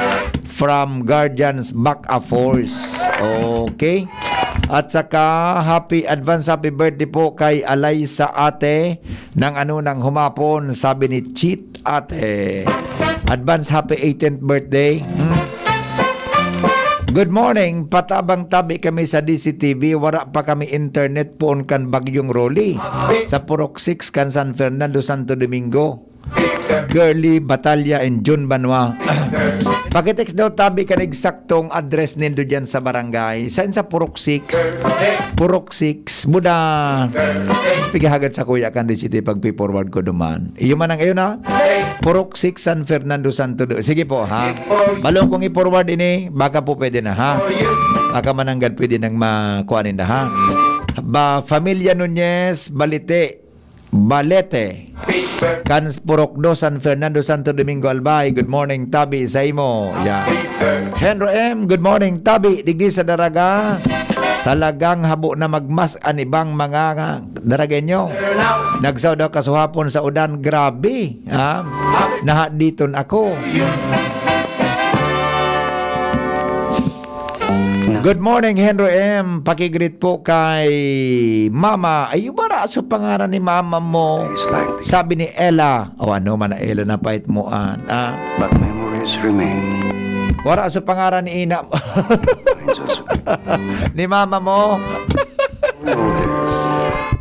From Guardians Back a Force. Okay. At saka, happy, advance happy birthday po kay Alaysa Ate ng ano, ng humapon, sabi ni Cheat Ate. Advance happy eighteenth birthday. Hmm. Good morning. Patabang tabi kami sa D C T V. Wara pa kami internet poon kan Bagyong Rolly sa Purok six kan San Fernando, Santo Domingo. Girly Batalla and Jun Banwa. Pakitext daw tabi kan eksaktong address nindo dyan sa barangay. Saan sa Purok six? Purok six. Buda. Pigahagad sa kuya kan D C T pagpi-forward ko duman. Iyo man ang iyo na. Purok six, San Fernando, Santo Do-, sige po, ha? Balong kong i-forward ini, baka po pwede na, ha? Baka mananggad pwede nang makuha ninda, ha? Ba, Familia Nunez, Balite, Balete. Kan Purok dos, San Fernando, Santo Domingo, Albay. Good morning, tabi sa imo. Yeah. Henry M, good morning, tabi. Digdi sa Daraga. Talagang habo na magmask an ibang mga Daragenyo. Nagsaw daw kasuhapon sa udan. Grabe, ha? Nahaditon ako. Good morning, Henry M. Pakigreet po kay Mama. Ay, wara sa pangaran ni Mama mo. Sabi ni Ella. O ano man na Ella na pait mo, ah. Ah. But memories remain. Wara sa pangaran ni Ina. Ni Mama mo.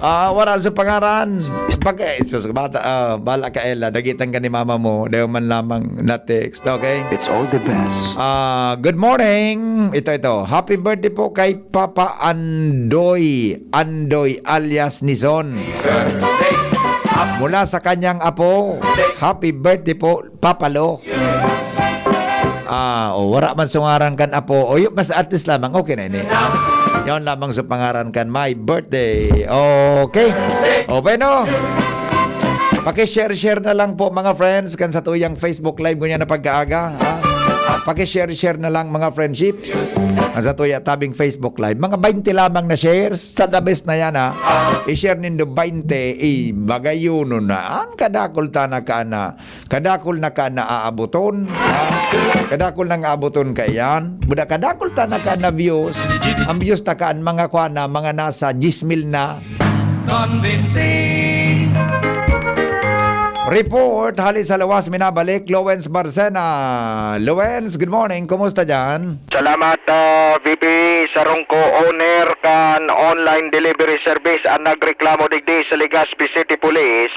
Ah, wara sa pangaran. Pag, eh, sus, bata, ah, bala ka, Ella. Dagitan ka ni Mama mo. Dayo man lamang na-text, okay? It's all the best. Ah, good morning. Ito, ito. Happy birthday po kay Papa Andoy. Andoy alias Nison. Mula sa kanyang apo, happy birthday po, Papa Lo. Ah, o, wara man sa ngaran kan apo. O, yu-, mas artist lamang. Okay na ini. Yaon lamang sa pangaran kan my birthday. Okay. O, bueno. Paki-share-share na lang po, mga friends, kan sa tuyang Facebook Live ngunyan na pagkaaga, ha? Paki-share-share na lang, mga friendships. Ang sa tuya tabing Facebook Live. Mga baynte lamang na shares. Sa the best na yan, ha? I-share nindo baynte, i-, magayonon na. Ang kadakol ta na ka na. Kadakol na ka na aaboton, ha? Kadakol na nga aaboton ka iyan. Buda kadakol ta na ka na views. Ang views ta ka an mga kwa na, mga nasa diyes mil na. Convincing. Report, hali sa lawas, minabalik, Lowens Barcena. Lowens, good morning. Kumusta dyan? Salamat, ah, V P. Sarong co-owner kan online delivery service ang nagreklamo digdi sa Legazpi City Police.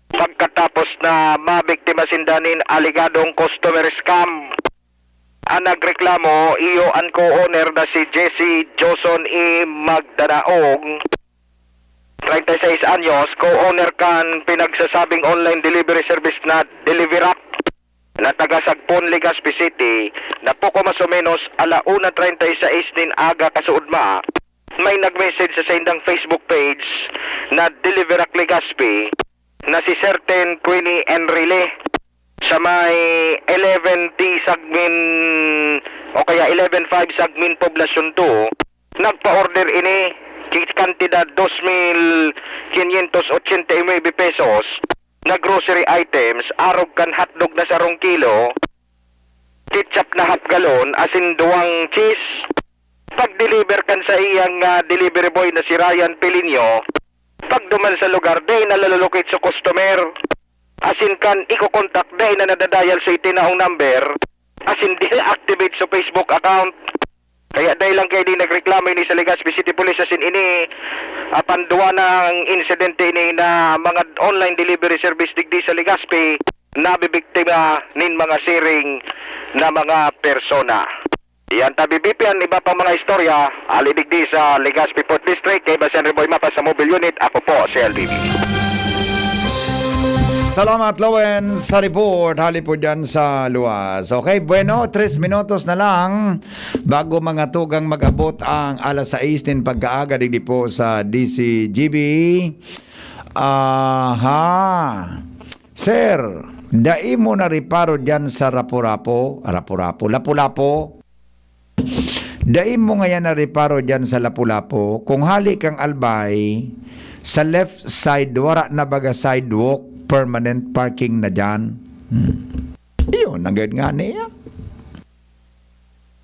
Pagkatapos na mabiktima sinda nin alegadong customer scam, ang nagreklamo, iyo an co-owner na si Jesse Joson E. Magdanaog, treinta y seis anyos, co-owner kan pinagsasabing online delivery service na Deliverac na taga Sagpon, Legazpi City, na poko mas o menos ala una treinta y seis nin aga kasuodma, may nag-message sa saindang Facebook page na Deliverac Legazpi, na si Certain Queenie Enrile sa may eleven T Sagmin o kaya eleven five Sagmin Poblacion two, nagpa-order ini ki kantidad dos mil quinientos ochenta y nueve pesos na grocery items, arog kan hotdog na sarong kilo, ketchup na half galon, asin duwang cheese. Pag-deliver kan saiyang, ah, delivery boy na si Ryan Pelinio, pagduman sa lugar, dai na nalulukit sa customer. Asin kan iko-contact, dai na nadadayal sa itinaong number. Asin di na activate sa Facebook account. Kaya dai lang kaini nagreklamo ini sa Legazpi City Police, asin ini, ah, panduwa nang insidente ini na mga online delivery service digdi sa Legazpi nabibiktima nin mga siring na mga persona. Iyan tabi, V P, an iba pang mga istorya, hali digdi sa Legazpi Fourth District, kaiba si Henry Boy Mapa sa Mobile Unit, ako po si L B B. Salamat, Lowen, sa report. Hali po dyan sa luwas. Okay, bueno, tres minutos na lang bago mga tugang mag-abot ang alas sais nin pagkaaga digdi po sa D C G B. Aha. Sir, dai mo na reparo dyan sa Rapu-Rapu? Rapu-Rapu? Lapu-Lapu? Dai mo ngayan na reparo dyan sa Lapu-Lapu? Kung hali kang Albay, sa left side, wara na baga sidewalk, permanent parking na dyan. Hmm. Iyon, ang gayod nga niya.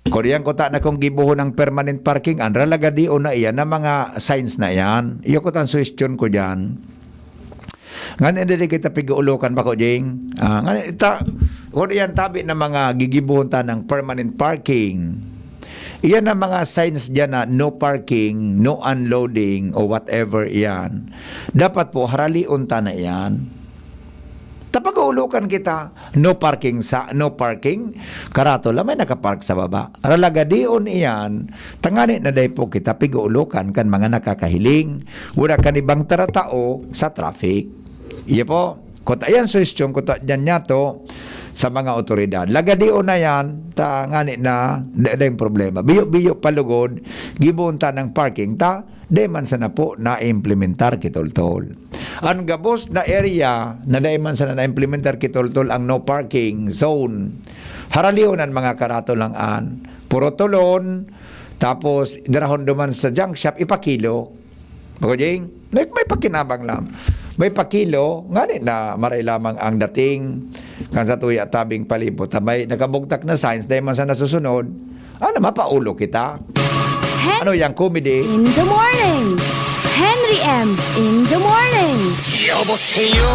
Kuriyan ko ta na kung gibohon ang permanent parking, an ralagadion na iyan na mga signs na iyan. Iyo ko tan suhestyon ko dyan. Ngani dili kita pig-ulokan, bako, Jing? Ah, ngani ta, kung iyan tabi na mga gigibohon ta ng permanent parking, iyan na mga signs dyan na no parking, no unloading, o whatever iyan. Dapat po, haralion ta na iyan. Ta pag-uulokan kita, no parking sa, no parking, karato lang may nakapark sa baba. Ralagadion iyan, tangani na dai po kita pig-uulokan kan mga nakakahiling. Wala kan ibang taratao sa traffic. Iya po, kuta yan suhestyon, kuta dyan niya to sa mga otoridad. Lagadion na yan, ta ngani na, da, da yung problema. Biyo-biyo palugod, gibohon ta ng parking, ta, dai man sana po na-implementar kitultol. An gabos na area na dai man sana na-implementar kitultol ang no parking zone. Haralion an mga karato lang an puro tulon, tapos dirahon duman sa junk shop, ipakilo. Bako, Jing? May, may pakinabang lang. May pakilo, ngani na maray lamang ang dating kan sa tuya tabing palibot. May nakabugtak na signs, dai man sana susunod. Ano, mapaulo kita? Hen- Ano yang comedy? In the morning. Henry M in the morning. 여보세요.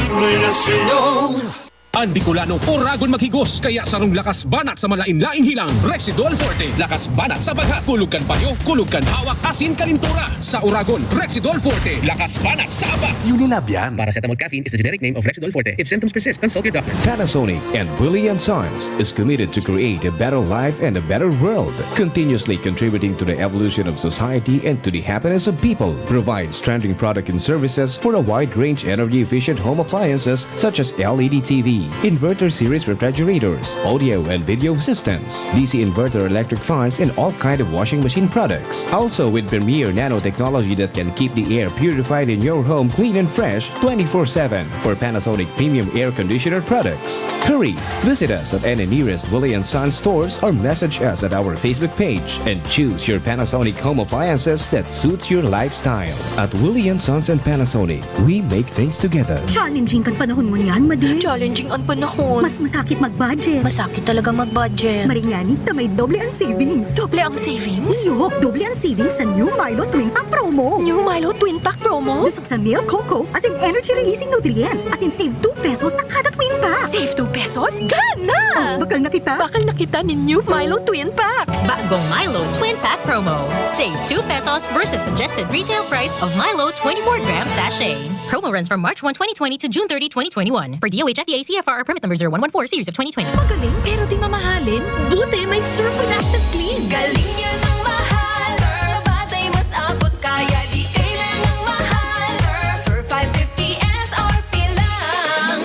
Relasyonong An Bicolano, oragon maghigos, kaya sarong lakas banat sa malain-laing hilang, Rexidol Forte. Lakas banat sa bagha, kulog kan payo, kulog kan hawak, asin kalintura. Sa oragon, Rexidol Forte. Lakas banat sa aba. Unilab yan. Paracetamol caffeine is the generic name of Rexidol Forte. If symptoms persist, consult your doctor. Panasonic and Willie and Sons is committed to create a better life and a better world, continuously contributing to the evolution of society and to the happiness of people. Provides trending product and services for a wide range energy-efficient home appliances such as L E D T V, inverter series refrigerators, audio and video systems, D C inverter electric fans, and all kind of washing machine products. Also with Premier Nanotechnology that can keep the air purified in your home clean and fresh twenty-four seven for Panasonic premium air conditioner products. Hurry! Visit us at any nearest Willie and Sons stores or message us at our Facebook page and choose your Panasonic home appliances that suits your lifestyle. At Willie and Sons and Panasonic, we make things together. Challenging kan panahon ngunyan, madi. Challenging an panahon. Mas masakit mag-budget. Masakit talaga mag-budget. Maray ngani ta may doble ang savings. Doble ang savings? Iyo, doble ang savings sa new Milo Twin Pack promo. New Milo Twin Pack promo? Dusog sa milk, cocoa, asin energy releasing nutrients, asin save two pesos sa kada Twin Pack. Save two pesos? Gana! Oh, bakal na kita. Bakal na kita nin new Milo Twin Pack. Bagong Milo Twin Pack promo. Save two pesos versus suggested retail price of Milo twenty-four gram sachet. Promo runs from March one, twenty twenty to June thirty, twenty twenty-one. Per D O H F D A C F R or permit number zero one one four series of twenty twenty. Magaling pero di mamahalin? Buti may Surf with Active Clean. Galing yan ang mahal. Surf, batay mas abot kaya di kailangang mahal. Surf, Surf five fifty S R P lang.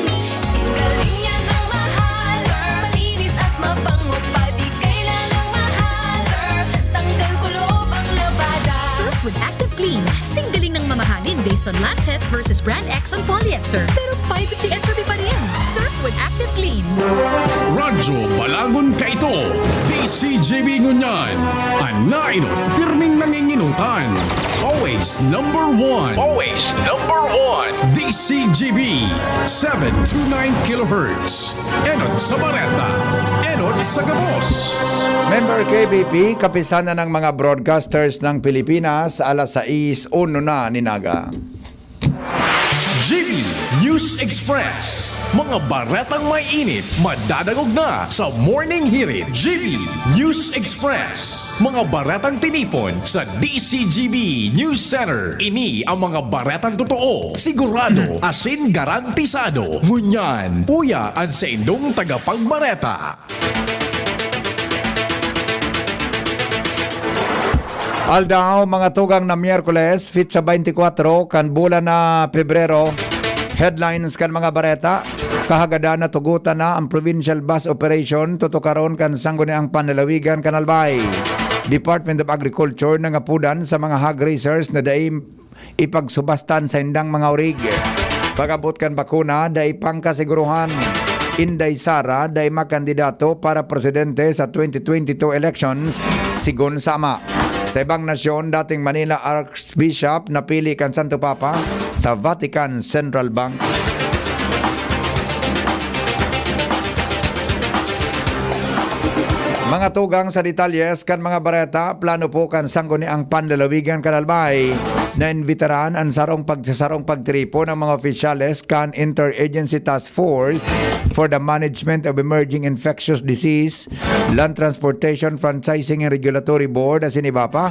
Galing yan ang mahal. Surf, malinis at mabango pa di kailangang mahal. Surf, tanggal kulob ang labada. Surf with Active Clean. Singgaling ng mamahalin based on lab test versus brand X on polyester. Pero five fifty S R P pa rin. Surf with Active Clean. Radyo Balagon kaito, D C G B ngunyan. An nainot, pirming nanginginutan. Always number one. Always number one. D C G B, seven two nine kilohertz. Enot sa bareta. Enot sa gabos. Member K B P, Kapisanan ng mga Broadcasters ng Pilipinas, alas sais uno na nin aga. G B News Express. Mga baretang may init, madadangog na sa Morning Hirit. G B News Express. Mga baretang tinipon sa D C G B News Center. Ini ang mga baretang totoo, sigurado, asin garantisado. Ngunyan, uya an saindong tagapagbareta. Aldaw, mga tugang, na Miyerkules, petsa twenty-four kan bulan na Pebrero. Headlines kan mga bareta: Kahagadan na tugutan na ang provincial bus operation tutukaron kan Sangguniang Panlalawigan kan Albay. Department of Agriculture nangapudan sa mga hog raisers na dai ipagsubastan sa indang mga orig. Pag-abot kan bakuna, dai pangkasiguruhan. Inday Sara, dai makandidato para presidente sa twenty twenty-two elections, sigon sa ama. Sa ibang nasyon, dating Manila Archbishop napili kan Santo Papa sa Vatican Central Bank. Mga tugang sa detalyes kan mga bareta, plano po kan Sangguniang Panlalawigan kan Albay na imbitaran an sarong pagsasarong pagtiripon ng mga opisyales kan Interagency Task Force for the Management of Emerging Infectious Disease, Land Transportation Franchising and Regulatory Board, asin iba pa,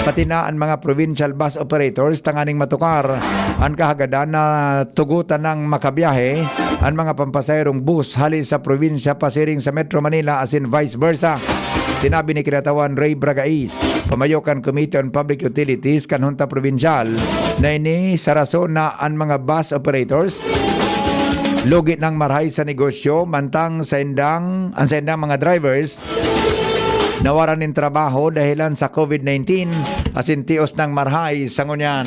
pati na an mga provincial bus operators, tanganing matukar an kahagadan na tugutan ng makabiyahe an mga pampasaherong bus hali sa probinsya pasiring sa Metro Manila asin vice versa. Sinabi ni Kinatawan Ray Bragais, pamayo kan Committee on Public Utilities kan Hunta Probinsyal, na ini sa rason na an mga bus operators lugi nang marhay sa negosyo, mantang sa indang, ang sa indang mga drivers nawaran nin trabaho dahilan sa COVID nineteen, asin tios nang marhay sa ngunyan.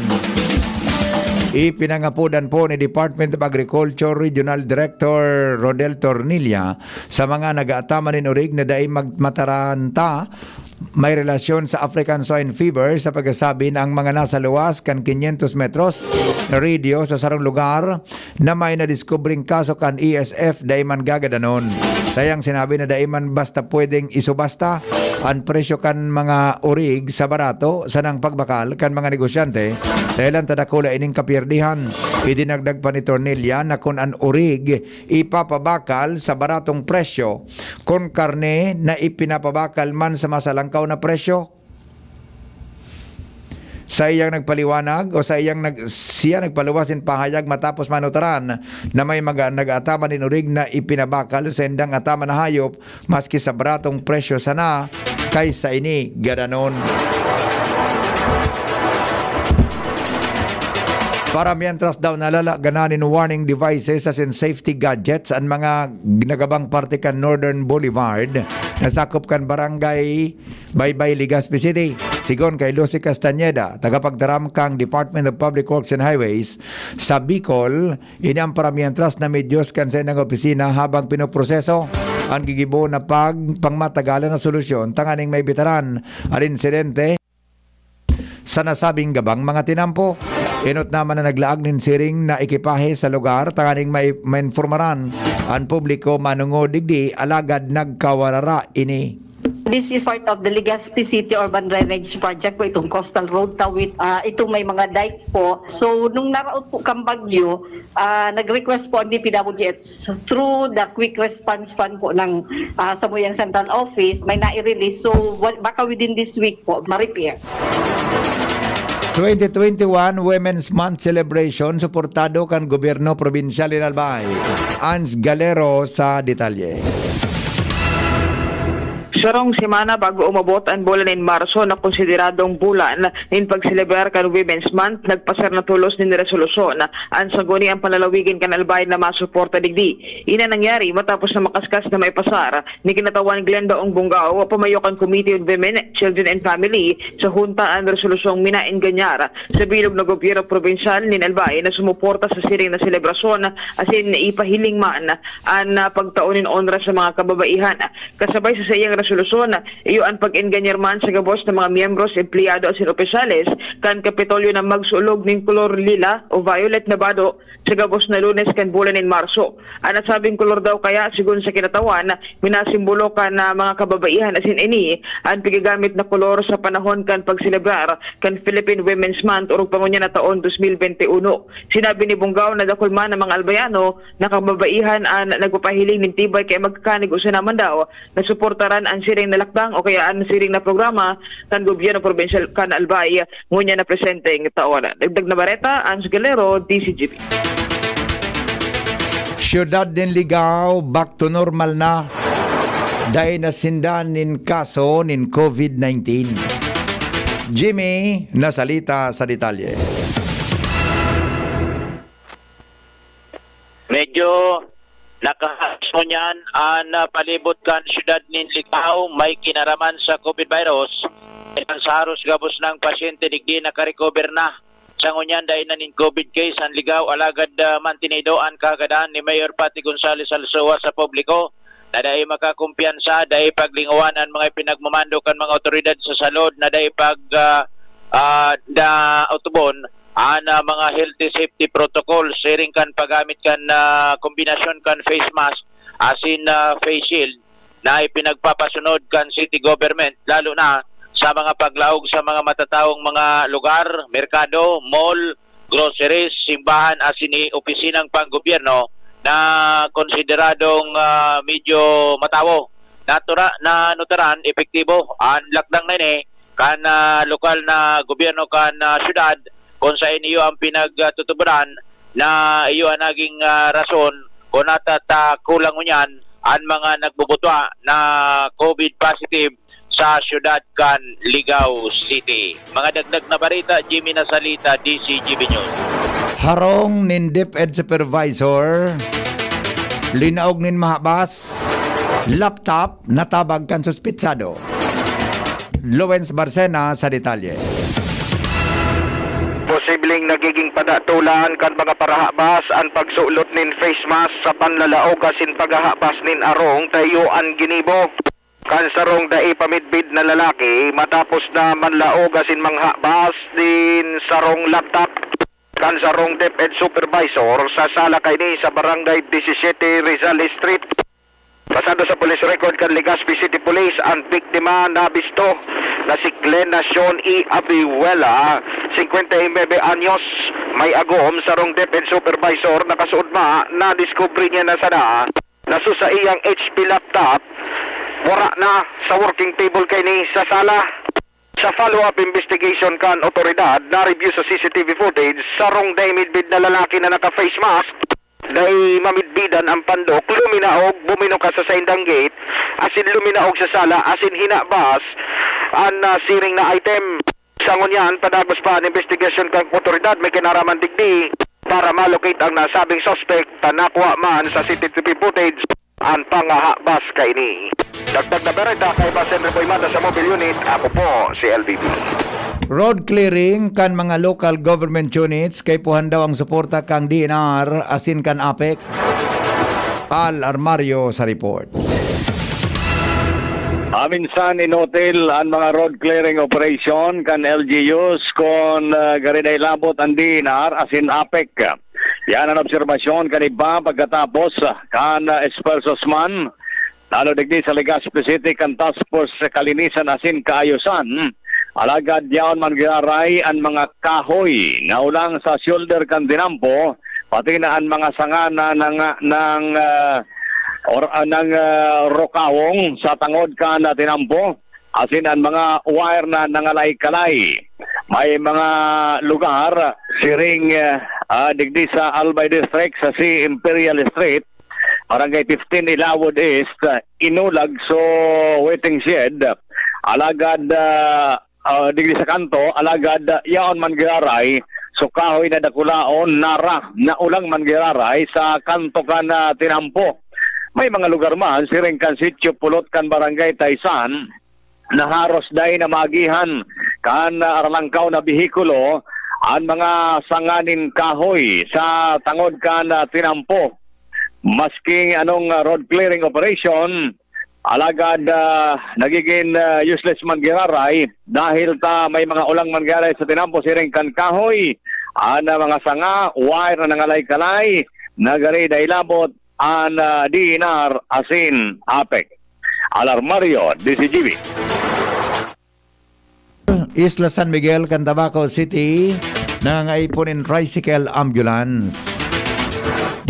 Ipinangapodan po ni Department of Agriculture Regional Director Rodel Tornilla sa mga nag-aataman nin orig na dai mag-, mataranta may relasyon sa African Swine Fever sa pagkasabi na ang mga nasa luwas kan quinientos metros radio sa sarong lugar na may nadiskubreng kaso kan E S F dai man gagadanon. Sayang sinabi na dai man basta pwedeng isubasta an presyo kan mga orig sa barato sanang pagbakal kan mga negosyante, dahilan ta dakula ining kapiyerdihan. Idinagdag pa ni Tornilla na kun an orig ipapabakal sa baratong presyo, kun karne na ipinapabakal man sa masalangkaw na presyo, sa iyang nagpaliwanag o sa iyang nag-, siya nagpaluwas nin pahayag matapos manutaran na may mga nag-ataman nin orig na ipinabakal sa indang ataman na hayop maski sa baratong presyo sana kaysa ini gadanon. Para mientras daw nalalaganan nin warning devices asin safety gadgets an mga nagabang parte kan Northern Boulevard na sakop kan Barangay Baybay, Legazpi City. Sigon kay Lucy Castañeda, tagapagtaram kan Department of Public Works and Highways sa Bicol, ini an paramientras na medyos kan saindang opisina habang pinoproseso an gigibo na pag-, pangmatagalan na solusyon tanganing maibitaran an insidente sa nasabing gabang mga tinampo. Enot naman na naglaag nin siring na ekipahe sa lugar tanganing mai-, mainformaran an publiko manongod digdi, alagad nagkawarara ini. This is part of the Legazpi City Urban Drainage Project po, itong Coastal Road Tawid, ah, itong may mga dike po. So, nung naraot po kang bagyo, ah, nag-request po ang D P W H through the Quick Response Fund po ng, ah, Samuyang Central Office, may nai-release. So, wa-, baka within this week po, ma-repair. Twenty twenty-one Women's Month Celebration, suportado kan Gobyerno Probinsyal nin Albay. Ans Galero sa detalye. Sarong semana bago umabot an bulan nin Marso na konsideradong bulan nin pagselebrar kan Women's Month, nagpasar na tolos nin resolusyon an Sangguniang Panlalawigan kan Albay na masuporta digdi. Ini nangyari matapos na makaskas na maipasar ni Kinatawan Glenda Ong Bongao, pamayo kan Committee on Women, Children and Family, sa Hunta an resolusyong minaengganyar sa bilog na gobyerno probinsyal nin Albay na sumuporta sa siring na selebrasyon, asin ipahiling man an, ah, pagtao nin onra sa mga kababaihan. Kasabay sa saiyang resolusyon, iyo an pag-engganyar man sa gabos na mga miyembros, empleyado asin opisyales kan Kapitolyo na magsulog nin kolor lila o violet na bado sa gabos na Lunes kan bulan nin Marso. An nasabing kolor daw kaya, sigon sa Kinatawan, minasimbolo kan, ah, mga kababaihan, asin ini an pigagamit na kolor sa panahon kan pagselebrar kan Philippine Women's Month orog pa ngunyan na taon dos mil bente uno. Sinabi ni Bongao na dakul man na mga Albayano na kababaihan an nagpapahiling nin tibay kaya magkakanig o sana man daw na suportaran an siring na lakdang o kaya an siring na programa kan gobyerno probinsyal kan Albay ngunyan na presenteng taon. Dagdag na bareta, Ans Galero, D Z G B. Siyudad nin Ligao, back to normal na. Dai na sinda nin kaso nin COVID nineteen. Jimmy Nasalita sa detalye. So, nakaharos ngunyan an, ah, palibot kan siyudad nin Ligao may kinaraman sa COVID virus. Ilang sa haros gabos ng pasyente digdi nakarecover na. Sa ngunyan, dai na nin COVID case an Ligao, alagad, ah, mantinido an kahagadan ni Mayor Patty Gonzales Alzoa sa publiko na dai makakumpiyansa, dai paglingowan an mga ipinagmamando kan mga awtoridad sa salud na dai pag, ah, ah, da, utubon an, ah, mga healthy safety protocols, siring kan paggamit kan, ah, kombinasyon kan face mask asin, ah, face shield na ipinagpapasunod kan city government, lalo na sa mga paglaog sa mga matataong mga lugar, merkado, mall, groceries, simbahan asin i-, opisinang panggobyerno na konsideradong, ah, medyo matawo. Natura-, nanutaran, epektibo an lakdang na ini kan, ah, lokal na gobyerno kan, ah, syudad, kung saen iyo ang pinagtutuboran na iyo ang naging, ah, rason kung nata ta kulang ngunyan an mga nagbubutwa na COVID positive sa syudad kan Ligao City. Mga dagdag na barita, Jimmy Nasalita, D C G B News. Harong nin DepEd Supervisor, linaog nin mahabas, laptop, natabag kan suspitsado. Lawrence Barcena sa detalye. Posibleng nagiging padatulan kan mga parahabas an pagsulot nin face mask sa panlalaog asin paghahabas nin arong ta iyo an ginibo kan sarong dai pa midbid na lalaki matapos na manlaog asin manghabas nin sarong laptop kan sarong DepEd supervisor sa sala kaini sa Barangay disisete, Rizal Street. Basado sa police record kan Legazpi City Police, an biktima nabisto na si Clenacion E. Abiwela, singkwenta y nuebe anyos, may agom, sarong DepEd supervisor, nakasuodma, nadiskubre niya na sana na sa saiyang H P laptop, wara na sa working table kaini sa sala. Sa follow-up investigation kan otoridad, na-review sa C C T V footage, sarong dai midbid na lalaki na naka-face mask, dai mamidbidan ang pandok, luminaog, buminuka sa saindang gate, asin luminaog sa sala, asin hinabas an, ah, siring na item. Sa ngunyan, padagos pa an investigasyon kan otoridad may kinaraman digdi para ma-locate ang nasabing suspect, ta nakua man sa C C T V footage an pangahabas kaini. Dagdag na bereta, kaiba si Henry Boy Mata sa Mobile Unit, ako po si L B B. Road clearing kan mga local government units, kaipuhan daw ang suporta kan D N R asin kan APEC. Al Armario sa report. Aminsan inutil an mga road clearing operation kan L G Us kun, ah, gari dai labot an D N R asin APEC. Yan an obserbasyon kan iba pagkatapos, ah, kan, ah, espuwersosman, lalo digdi sa Legazpi City, kan Task Force sa Kalinisan asin Kaayosan. Alagad yaon man giraray an mga kahoy na ulang sa shoulder kan tinampo, pati na an mga sanga na nanga-, nang, ah, or, ah, nang, ah, rokawong sa tangod kan, ah, tinampo. Asin an mga wire na nangalay-kalay. May mga lugar, siring, ah, ah, digdi sa Albay District, sa C Imperial Street, Barangay fifteen, Ilawod East, ah, inulag so waiting shed. Alagad, ah, ah, digdi sa kanto, alagad, ah, yaon man giraray, so kahoy na dakulaon, nara, naulang man giraray sa kanto kan, ah, tinampo. May mga lugar man, siring kan Sitio Pulot kan Barangay Taysan, na haros dai na maagihan kan, ah, aralangkaw na behikulo an mga sanga nin kahoy sa tangod kan, ah, tinampo. Maski anong, ah, road clearing operation, alagad, ah, nagigin, ah, useless man giraray dahil ta may mga ulang man giraray sa tinampo siring kan kahoy, an, ah, mga sanga, wire na nangalay-kalay, na gari dai labot an, ah, D N R asin APEC. Al Armario, D C G B. Isla San Miguel kan Tabaco City, nangangaipo nin tricycle ambulance.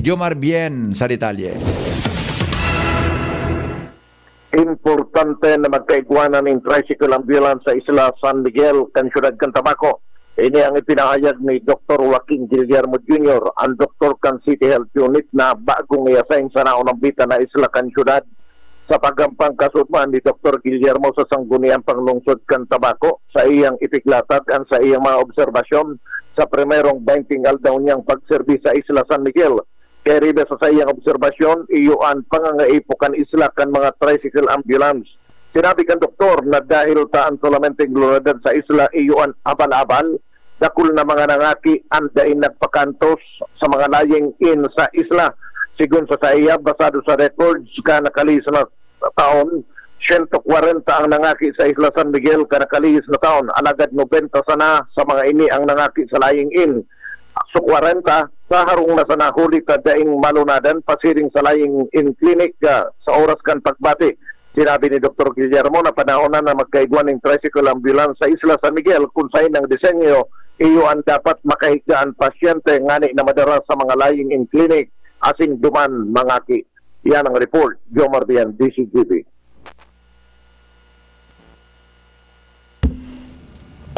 Jomar Bien sa detalye. Importante na magkaigwanan nin tricycle ambulance sa Isla San Miguel kan siyudad kan Tabaco. Ini ang ipinahayag ni Doktor Joaquin Guillermo Junior, ang doktor kan City Health Unit na bagong i-assign sa naunang bitan na isla kan siyudad. Sa pagampang kasuodman ni Doktor Guillermo sa Sangguniang Panglungsod kan Tabaco, sa iyang ipiglatag an sa iyang mga obserbasyon sa primerong baynte aldaw niyang pagserbi sa Isla San Miguel. Kairiba sa saiyang obserbasyon, iyo an pangangaipo kan isla kan mga tricycle ambulance. Sinabi kan doktor na dahil ta an solamenteng lunadan sa isla iyo an abal-abal, dakul na mga nangaki an dai nagpakantos sa mga lying-in sa isla. Sigon sa saiya, basado sa records kan nakalihis na taon, siyento kwarenta ang nangaki sa Isla San Miguel kan nakalihis na taon, alagad nobenta sana sa mga ini ang nangaki sa lying-in. So, kwarenta, sa harong na sana huli ta daing malunadan pasiring sa lying-in clinic, ah, sa oras kan pagbati. Sinabi ni Doktor Guillermo na panahon na na magkaigwa ning tricycle ambulance sa Isla San Miguel, kun saen ang disenyo, iyo an dapat makahiga an pasyente ngani na madara sa mga lying-in clinic asin duman mangaki. Yan ang report, Jomar Bian, D C G B.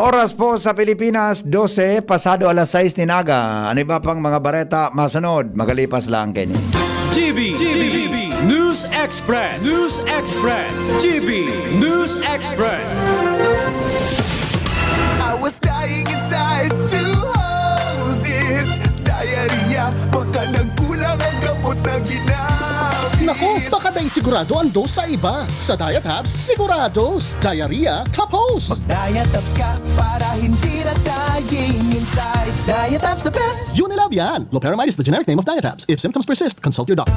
Oras po sa Pilipinas, dose pasado alas sais nin aga. Ano iba pang mga bareta masunod? Magalipas lang kini. G B, G B, News Express, News Express, G B News Express. I was dying inside to hold it. Diarrhea, baka nagkulang ang gamot na ginamit. Naku, baka dai sigurado ang dose sa iba. Sa Diatabs, sigurados. Diarrhea, tapos. Diatabs ka para hindi na dying inside. Diatabs the best. Unilab yan. Loperamide is the generic name of Diatabs. If symptoms persist, consult your doctor.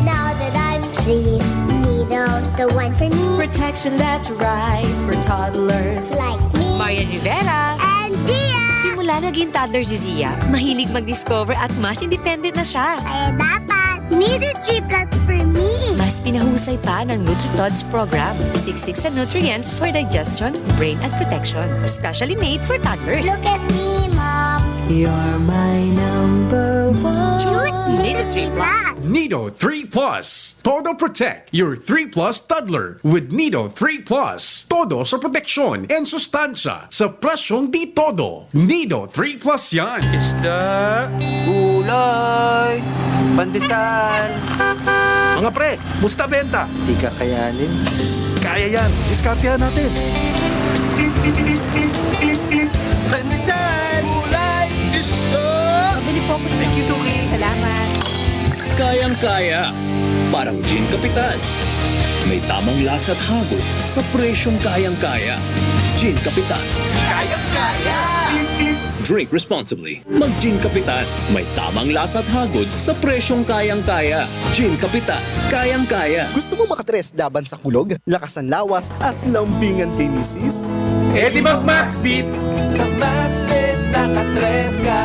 Now that I'm free, needles the one for me. Protection that's right for toddlers. Like me. Marian Rivera. And Zia. Simula naging toddler si Zia, mahilig mag-discover at mas independent na siya. Kaya dapat, Nido three plus for me. Mas pinahusay pa ng NutriTods program. Siksik sa nutrients for digestion, brain at protection. Specially made for toddlers. Look at me, Mom. You're my number one. Choose Nido three plus. Nido three plus. Todo Protect, your three plus toddler with Nido three plus. Todo sa proteksyon and sustansya sa presyong di todo. Nido three plus yan. Isda, gulay, pandesal. Mga pre, musta benta? Di kakayanin. Kaya yan. Diskartehan natin. Pandesal, gulay, isda. Bili po ako Thank you, Suki. Salamat. Kayang-kaya. Parang Gin Kapitan. May tamang lasa at hagod sa presyong kayang-kaya. Gin Kapitan. Kayang-kaya. Drink responsibly. Mag Gin Kapitan. May tamang lasa at hagod sa presyong kayang-kaya. Gin Kapitan. Kayang-kaya. Gusto mo makatres laban sa kulog, lakasan lawas, at lambingan kay misis? Eh di mag Maxfit! Sa Maxfit, nakatres ka.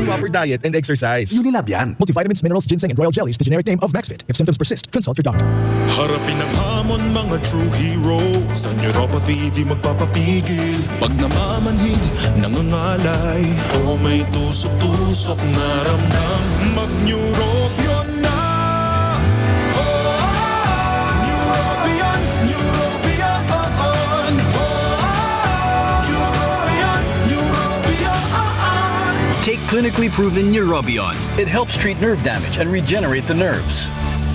Proper diet and exercise. Unilab yan. Multivitamins, minerals, ginseng, and royal jelly is the generic name of Maxfit. If symptoms persist, consult your doctor. Harapin ang hamon, mga true heroes. Ang neuropathy di magpapapigil. Pag namamanhid, nangangalay, o may tusok-tusok na ramdam, mag-Neurobion na! Oh, Neurobion, Neurobion, oh, oh. Neurobion, Neurobion, oh, oh. Take clinically proven Neurobion. It helps treat nerve damage and regenerate the nerves.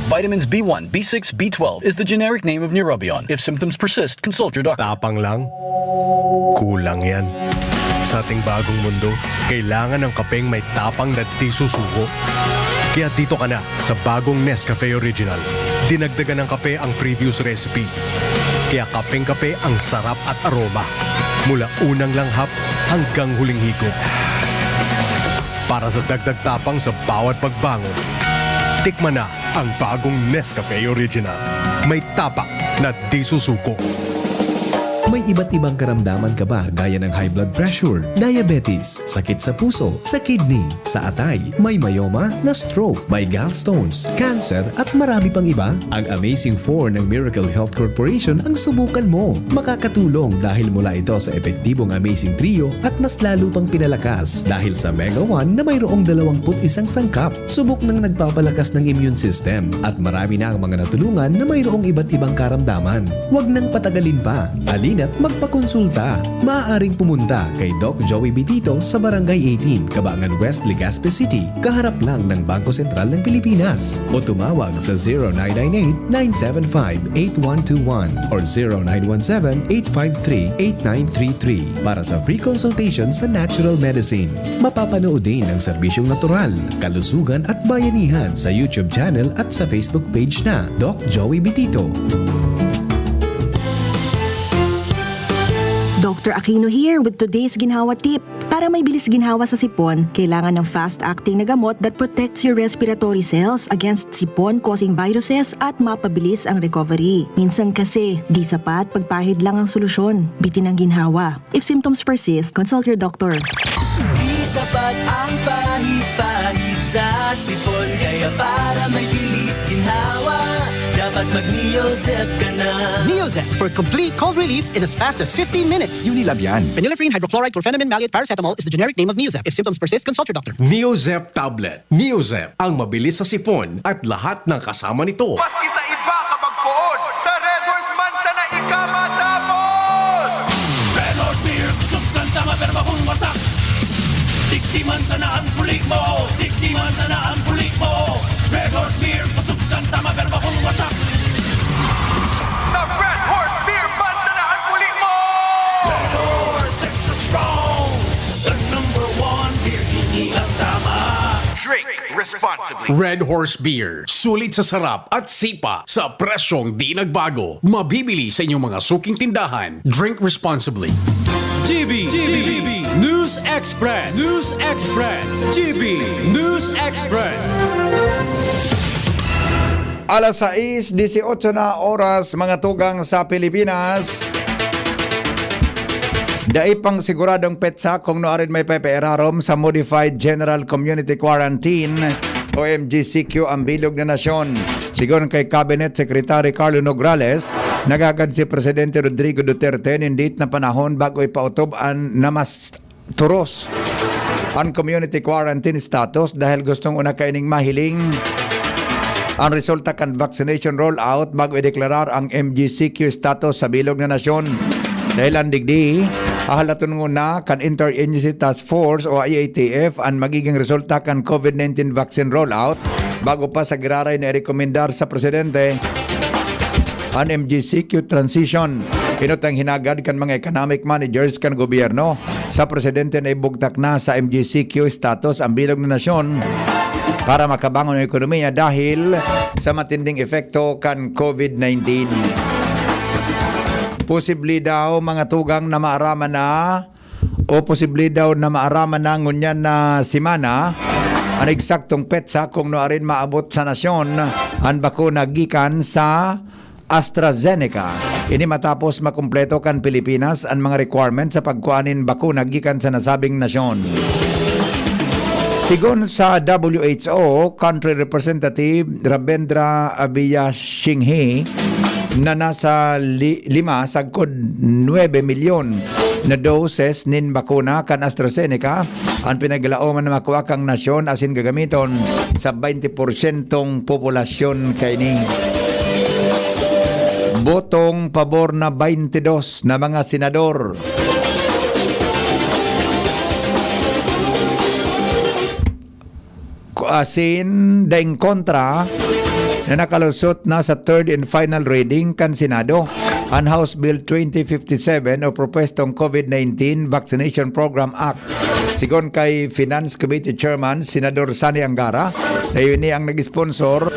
Vitamins B one, B six, B twelve is the generic name of Neurobion. If symptoms persist, consult your doctor. Tapang lang? Kulang yan. Sa ating bagong mundo, kailangan ng kapeng may tapang na di susuko. Kaya dito ka na sa bagong Nescafe Original. Dinagdagan ng kape ang previous recipe. Kaya kapeng-kape ang sarap at aroma. Mula unang langhap hanggang huling higop. Para sa dagdag tapang sa bawat pagbangon, tikman na ang bagong Nescafe Original. May tapak na di susuko. May iba't ibang karamdaman ka ba gaya ng high blood pressure, diabetes, sakit sa puso, sa kidney, sa atay, may myoma, na-stroke, may gallstones, cancer, at marami pang iba? Ang Amazing four ng Miracle Health Corporation ang subukan mo. Makakatulong dahil mula ito sa epektibong Amazing Trio at mas lalo pang pinalakas dahil sa Mega one na mayroong dalawampu't isang sangkap. Subok nang nagpapalakas ng immune system at marami na ang mga natulungan na mayroong iba't ibang karamdaman. Huwag nang patagalin pa. Alin at magpakonsulta. Maaaring pumunta kay Doc Joey Bitito sa Barangay eighteen, Cabangan West, Legazpi City, kaharap lang ng Bangko Sentral ng Pilipinas. O tumawag sa zero nine nine eight, nine seven five, eight one two one or zero nine one seven, eight five three, eight nine three three para sa free consultation sa natural medicine. Mapapanood din ang serbisyong natural, kalusugan at bayanihan sa YouTube channel at sa Facebook page na Doc Joey Bitito. Doctor Aquino here with today's ginhawa tip. Para may bilis ginhawa sa sipon, kailangan ng fast-acting na gamot that protects your respiratory cells against sipon-causing viruses at mapabilis ang recovery. Minsan kasi, di sapat pagpahid lang ang solusyon. Bitin ang ginhawa. If symptoms persist, consult your doctor. Di sapat ang pahid-pahid sa sipon. Kaya para may bilis ginhawa, dapat mag-Neozep ka na. Neozep for complete cold relief in as fast as fifteen minutes. Unilab yan. Phenylephrine hydrochloride chlorphenamine maleate paracetamol is the generic name of Neozep. If symptoms persist, consult your doctor. Neozep tablet. Neozep, ang mabilis sa sipon at lahat ng kasama nito. Maski sa iba ka magpoon, sa Red Horse man sana ika matapos! Red Horse Beer, kusog kan tama pero bakong wasak. Digdi man sana ang puli mo, digdi man sana ang puli mo. Red Horse Beer, kusog kan tama pero bakong wasak. Sa Red Horse Beer man sana ang puli mo! Red Horse, extra strong. The number one beer, ini ang tama. Drink responsibly. Red Horse Beer. Sulit sa sarap at sipa sa presyong di nagbago. Mabibili sa inyong mga suking tindahan. Drink responsibly. G B, G B, News Express, News Express, G B, News Express. Alas sais dieciocho na oras, mga tugang sa Pilipinas. Dai pang siguradong petsa kung nuarin may pepeirarom sa Modified General Community Quarantine o M G C Q ang bilog na nasyon. Sigon kay Cabinet Secretary Carlo Nograles, naghagad si Presidente Rodrigo Duterte nin date na panahon bago ipautob an na mas turos an community quarantine status dahil gustong una kaining mahiling ang resulta kan vaccination rollout bago ideklarar ang M G C Q status sa bilog na nasyon. Dahilan digdi, hahalaton nguna kan Interagency Task Force o I A T F an magiging resulta kan COVID nineteen vaccine rollout bago pa sa giraray na irekomendar sa presidente an M G C Q transition. Inot ang hinagad kan mga economic managers kan gobyerno sa presidente na ibugtak na sa M G C Q status ang bilog na nasyon para makabangon ang ekonomiya dahil sa matinding epekto kan COVID nineteen. Posible daw, mga tugang, na maaraman na o posible daw na maaraman na ngunyan na semana an eksaktong petsa kung nuarin maabot sa nasyon an bakuna gikan sa AstraZeneca. Ini matapos makumpleto kan Pilipinas an mga requirements sa pagkua nin bakuna gikan sa nasabing nasyon. Sigon sa W H O Country Representative Ravindra Abhiyashinghe, na nasa li- lima sagkod nuebe milyon na doses nin bakuna kan AstraZeneca an pinaglaoman na makua kan nasyon asin gagamiton sa baynte porsyentong populasyon kaini. Botong pabor na baynte dos na mga senador. Asin daing kontra na nakalusot na sa third and final reading kan Senado an House Bill twenty fifty-seven o propwestong COVID nineteen Vaccination Program Act. Sigon kay Finance Committee Chairman Senador Sonny Angara, na ini ang nag-sponsor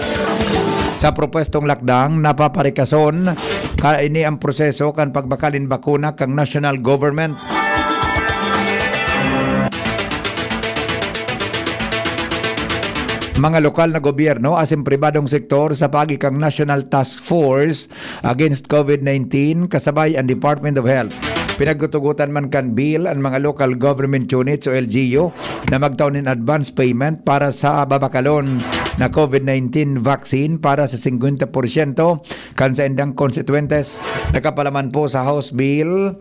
sa propwestong lakdang na paparikason kaini ang proseso kan pagbakal nin bakuna kan national government. Mga lokal na gobyerno asin pribadong sektor sa paagi kan National Task Force Against COVID nineteen kasabay an Department of Health. Pinaggutugutan man kan bill an mga local government units o L G U na magtao nin advance payment para sa babakalon na COVID nineteen vaccine para sa singkwenta porsyento kan saindang konstituyentes. Nakapalaman po sa House Bill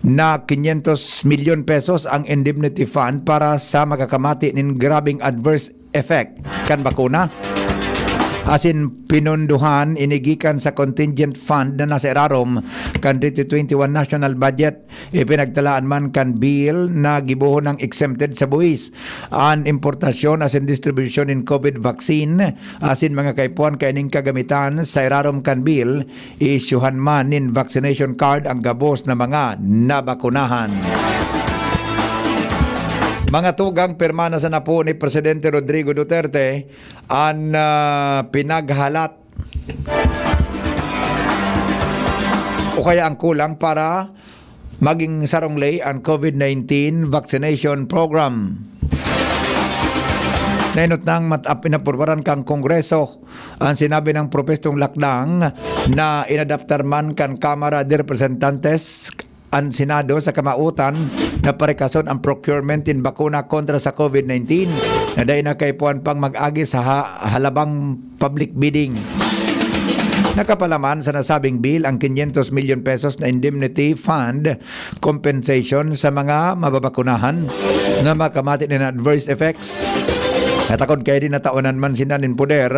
na quinientos milyon pesos ang indemnity fund para sa makakamati nin grabeng adverse effect kan bakuna. asin pinondohan ini gikan sa contingent fund na nasa irarom kan twenty twenty-one national budget. Ipinagtalaan man kan bill na gibohon nang exempted sa buhis an importasyon asin distribusyon nin COVID vaccine asin mga kaipuhan kaining kagamitan. Sa irarom kan bill, iisyuhan man nin vaccination card ang gabos na mga nabakunahan. Mga tugang, pirma na sana po ni Presidente Rodrigo Duterte an, ah, pinaghalat o kaya ang kulang para maging sarong ley an COVID nineteen vaccination program. Nainot nang mat-, ap-, inaprubaran kan Kongreso an sinabi ng propestong lakdang na inadaptar man kan Kamara de Representantes an Senado sa kamautan na parikason ang procurement nin bakuna kontra sa COVID nineteen na dai na kaipuhan pang mag-agi sa ha-, halabang public bidding. Nakapalaman sa nasabing bill ang quinientos milyon pesos na indemnity fund compensation sa mga mababakunahan na makamati nin adverse effects. Natakod kaini na taonan man sinda nin poder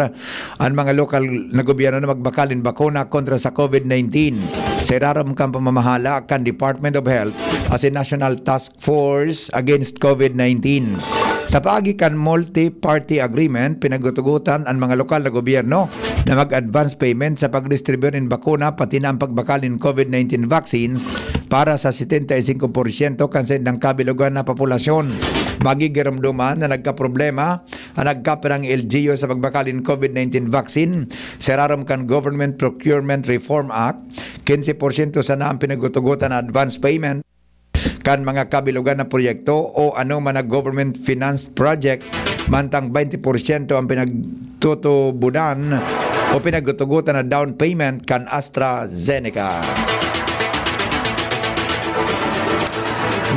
an mga lokal na gobyerno na magbakal nin bakuna kontra sa COVID nineteen. Sa irarom kan pamamahala kan Department of Health asin National Task Force Against COVID nineteen. Sa paagi kan multi-party agreement, pinagutugutan an mga lokal na gobyerno na mag-advance payment sa pagdistribuyar nin bakuna, pati na ang pagbakal nin COVID nineteen vaccines para sa setenta y cinco por ciento kan saindang kabilugan na populasyon. Magigiromdoman na nagkaproblema an nagkapirang L G U sa pagbakal nin COVID nineteen vaccine. Sa irarom kan Government Procurement Reform Act, quince por ciento sana ang pinagutugutan na advance payment kan mga kabilugan na proyekto o anoman na government-financed project, mantang twenty por ciento ang pinagtutubodan o pinagutugutan na down payment kan AstraZeneca.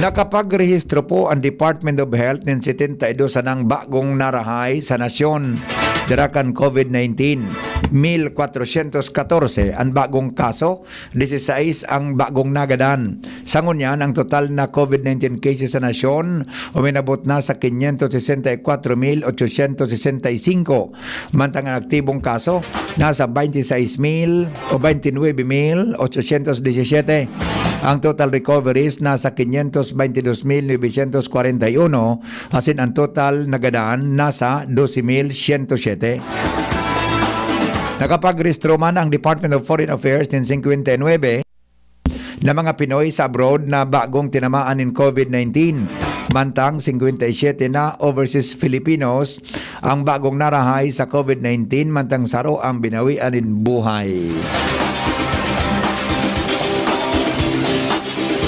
Nakapagrehistro po ang Department of Health nin setenta y dos sanang bagong narahay sa nasyon dira kan COVID nineteen. Mil kwatrosyentos katorse an bagong kaso, diseseis ang bagong nagadan. Sa ngunyan, ang total na COVID nineteen cases sa nasyon uminabot na sa quinientos sesenta y cuatro mil ochocientos sesenta y cinco, mantang ang aktibong kaso nasa twenty-six mil o twenty-nuebe mil ochocientos diecisiete. Ang total recoveries nasa quinientos veintidós mil novecientos kwarenta y uno, asin ang total nagadan nasa doce mil siyento siyete. Nakapagrehistro man ang Department of Foreign Affairs nin singkwenta y nuebe na mga Pinoy sa abroad na bagong tinamaan nin COVID nineteen, mantang singkwenta y siyete na overseas Filipinos ang bagong narahay sa COVID nineteen, mantang saro ang binawian nin buhay.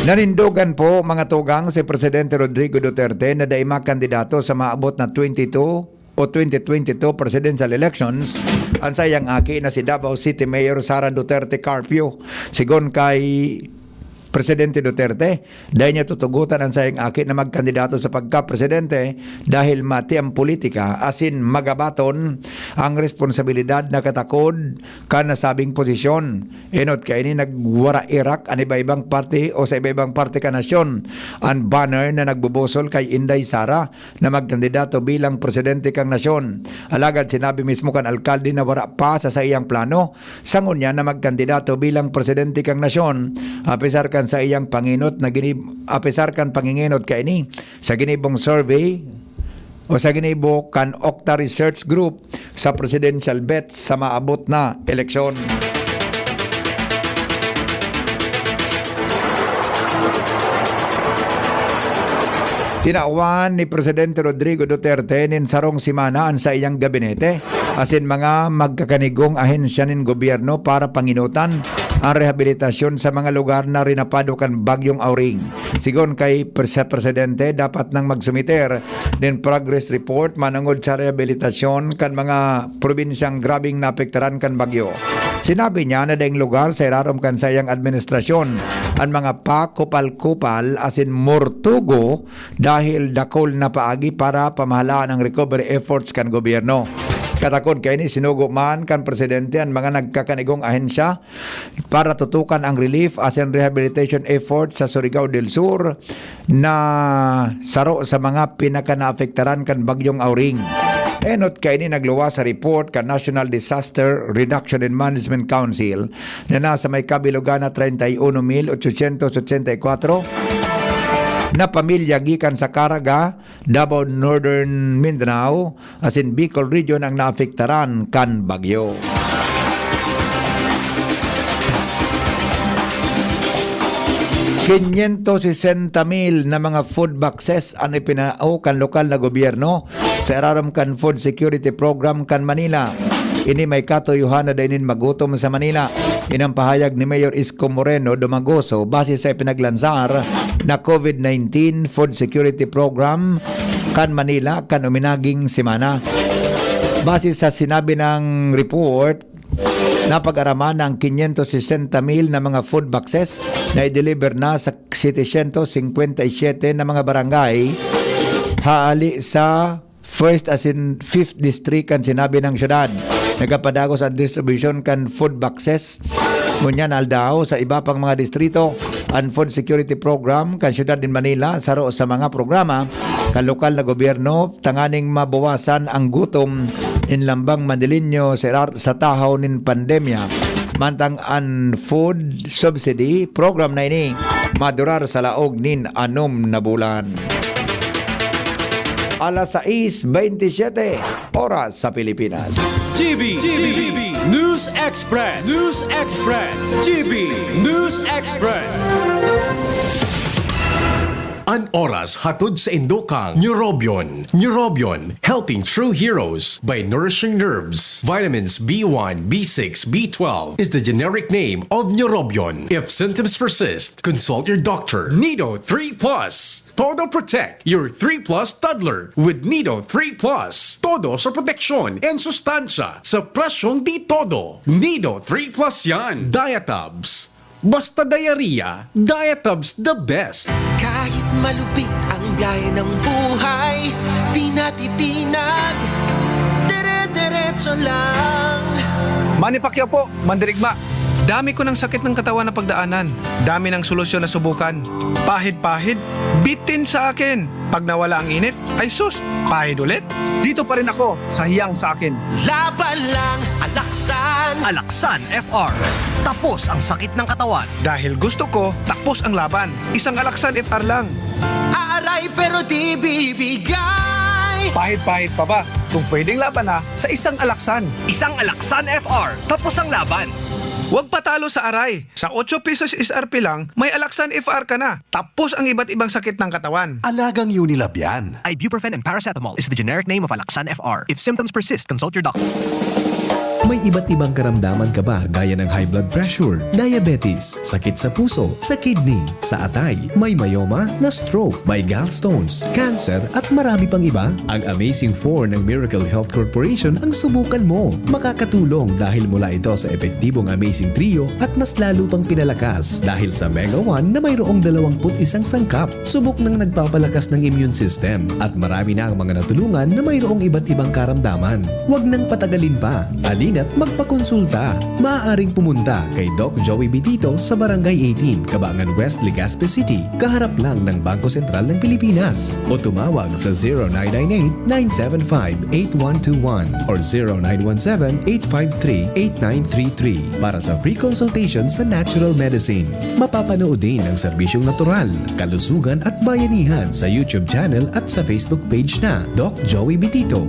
Nanindogan po, mga tugang, si Presidente Rodrigo Duterte na dai makandidato sa maabot na twenty-two o twenty twenty-two presidential elections an saiyang aki na si Davao City Mayor Sara Duterte Carpio. Sigon kay Presidente Duterte, dai niya tutugotan an saiyang aki na magkandidato sa pagkapresidente dahil mati ang politika asin magabaton ang responsabilidad na katakod kan nasabing posisyon. Enot kaini, nagwara-irak an iba-ibang parte o sa iba-ibang parte kan nasyon an banner na nagbubusol kay Inday Sara na magkandidato bilang presidente kan nasyon. Alagad sinabi mismo kan alkalde na wara pa sa saiyang plano sa ngunyan na magkandidato bilang presidente kan nasyon, apesar kan saiyang pangenot na ginib-, apesar kan pangengenot kaini sa ginibong survey o sa ginibo kan Okta Research Group sa presidential bet sa maabot na eleksyon. Tinawan ni Presidente Rodrigo Duterte nin sarong semana an saiyang gabinete asin mga magkakanigong ahensya nin gobyerno para panginutan ang rehabilitasyon sa mga lugar na rinapado kan Bagyong Auring. Sigon kay Pre-, sa Presidente, dapat nang magsumiter nin progress report manongod sa rehabilitasyon kan mga probinsyang grabeng naapektaran kan bagyo. Sinabi niya na daing lugar sa irarom kan saiyang administrasyon an mga pakupal-kupal asin mortugo dahil dakul na paagi para pamahalaan ang recovery efforts kan gobyerno. Katakod kaini, sinugo man kan presidente an mga nagkakanigong ahensya para tutukan ang relief asin rehabilitation effort sa Surigao del Sur na saro sa mga pinakanaapektaran kan Bagyong Auring. Enot kaini nagluwas sa report kan National Disaster Reduction and Management Council na nasa may kabilugan na treinta y uno mil ochocientos ochenta y cuatro na pamilya gikan sa Caraga, Davao, Northern Mindanao, asin Bicol Region ang naapektaran kan bagyo. Quinientos sesenta mil na mga food boxes an ipinao kan lokal na gobyerno sa irarom kan Food Security Program kan Manila. Ini may katuyohan na dai nin magutom sa Manila. Inang pahayag ni Mayor Isko Moreno Domagoso base sa ipinaglansar na COVID nineteen Food Security Program kan Manila kan uminaging semana. Base sa sinabi ng report, napag-araman na ang quinientos sesenta mil na mga food boxes na i-deliver na sa setecientos cincuenta y siete na mga barangay hali sa first asin fifth district kan sinabi ng syudad. Nagapadagos ang distribution kan food boxes ngunyan aldaw sa iba pang mga distrito. An food security program kan syudad nin Manila saro sa mga programa kan lokal na gobyerno tanganing mabawasan ang gutom nin lambang Manileño sa, sa tahaw nin pandemya. Mantang an food subsidy program na ini madurar sa laog nin anom na bulan. Alas sais bentisiete, oras sa Pilipinas. G B, G B, News Express, News Express, G B News Express. An oras hatod sa indokang Neurobion. Neurobion, helping true heroes by nourishing nerves. Vitamins B one, B six, B twelve is the generic name of Neurobion. If symptoms persist, consult your doctor. Nido three plus. Todo Protect your three plus toddler with Nido three plus. Todo sa proteksyon and sustansya sa presyong di todo. Nido three plus yan. Diatabs. Basta diarrhea, Diatabs the best. Kahit malupit ang biyahe ng buhay, di natitinag, dire-diretso lang. Manny Pacquiao po, mandirigma. Dami ko ng sakit ng katawan na pagdaanan. Dami ng solusyon na subukan. Pahid-pahid, bitin sa akin. Pag nawala ang init, ay sus, pahid ulit. Dito pa rin ako sa hiyang sa akin. Laban lang, alaksan. Alaksan F R. Tapos ang sakit ng katawan. Dahil gusto ko, tapos ang laban. Isang Alaksan F R lang. Aaray pero di bibigay. Pahid-pahid pa ba? Kung pwedeng laban na sa isang Alaksan. Isang Alaksan F R. Tapos ang laban. Huwag patalo sa aray. Sa otso pesos S R P lang, may Alaksan F R ka na. Tapos ang iba't ibang sakit ng katawan. Alagang Unilab yan. Ibuprofen and paracetamol is the generic name of Alaksan F R. If symptoms persist, consult your doctor. May iba't ibang karamdaman ka ba gaya ng high blood pressure, diabetes, sakit sa puso, sa kidney, sa atay, may myoma, na stroke, may gallstones, cancer, at marami pang iba? Ang Amazing four ng Miracle Health Corporation ang subukan mo. Makakatulong dahil mula ito sa epektibong Amazing Trio at mas lalo pang pinalakas dahil sa Mega one na mayroong dalawampu't isang sangkap. Subok nang nagpapalakas ng immune system at marami na ang mga natulungan na mayroong iba't ibang karamdaman. Huwag nang patagalin pa. Halina't magpakonsulta. Maaaring pumunta kay Doc Joey Bitito sa Barangay eighteen, Cabangan West, Legazpi City, kaharap lang ng Bangko Sentral ng Pilipinas. O tumawag sa zero nine nine eight, nine seven five, eight one two one or zero nine one seven, eight five three, eight nine three three para sa free consultation sa natural medicine. Mapapanood din ang serbisyong natural, kalusugan at bayanihan sa YouTube channel at sa Facebook page na Doc Joey Bitito.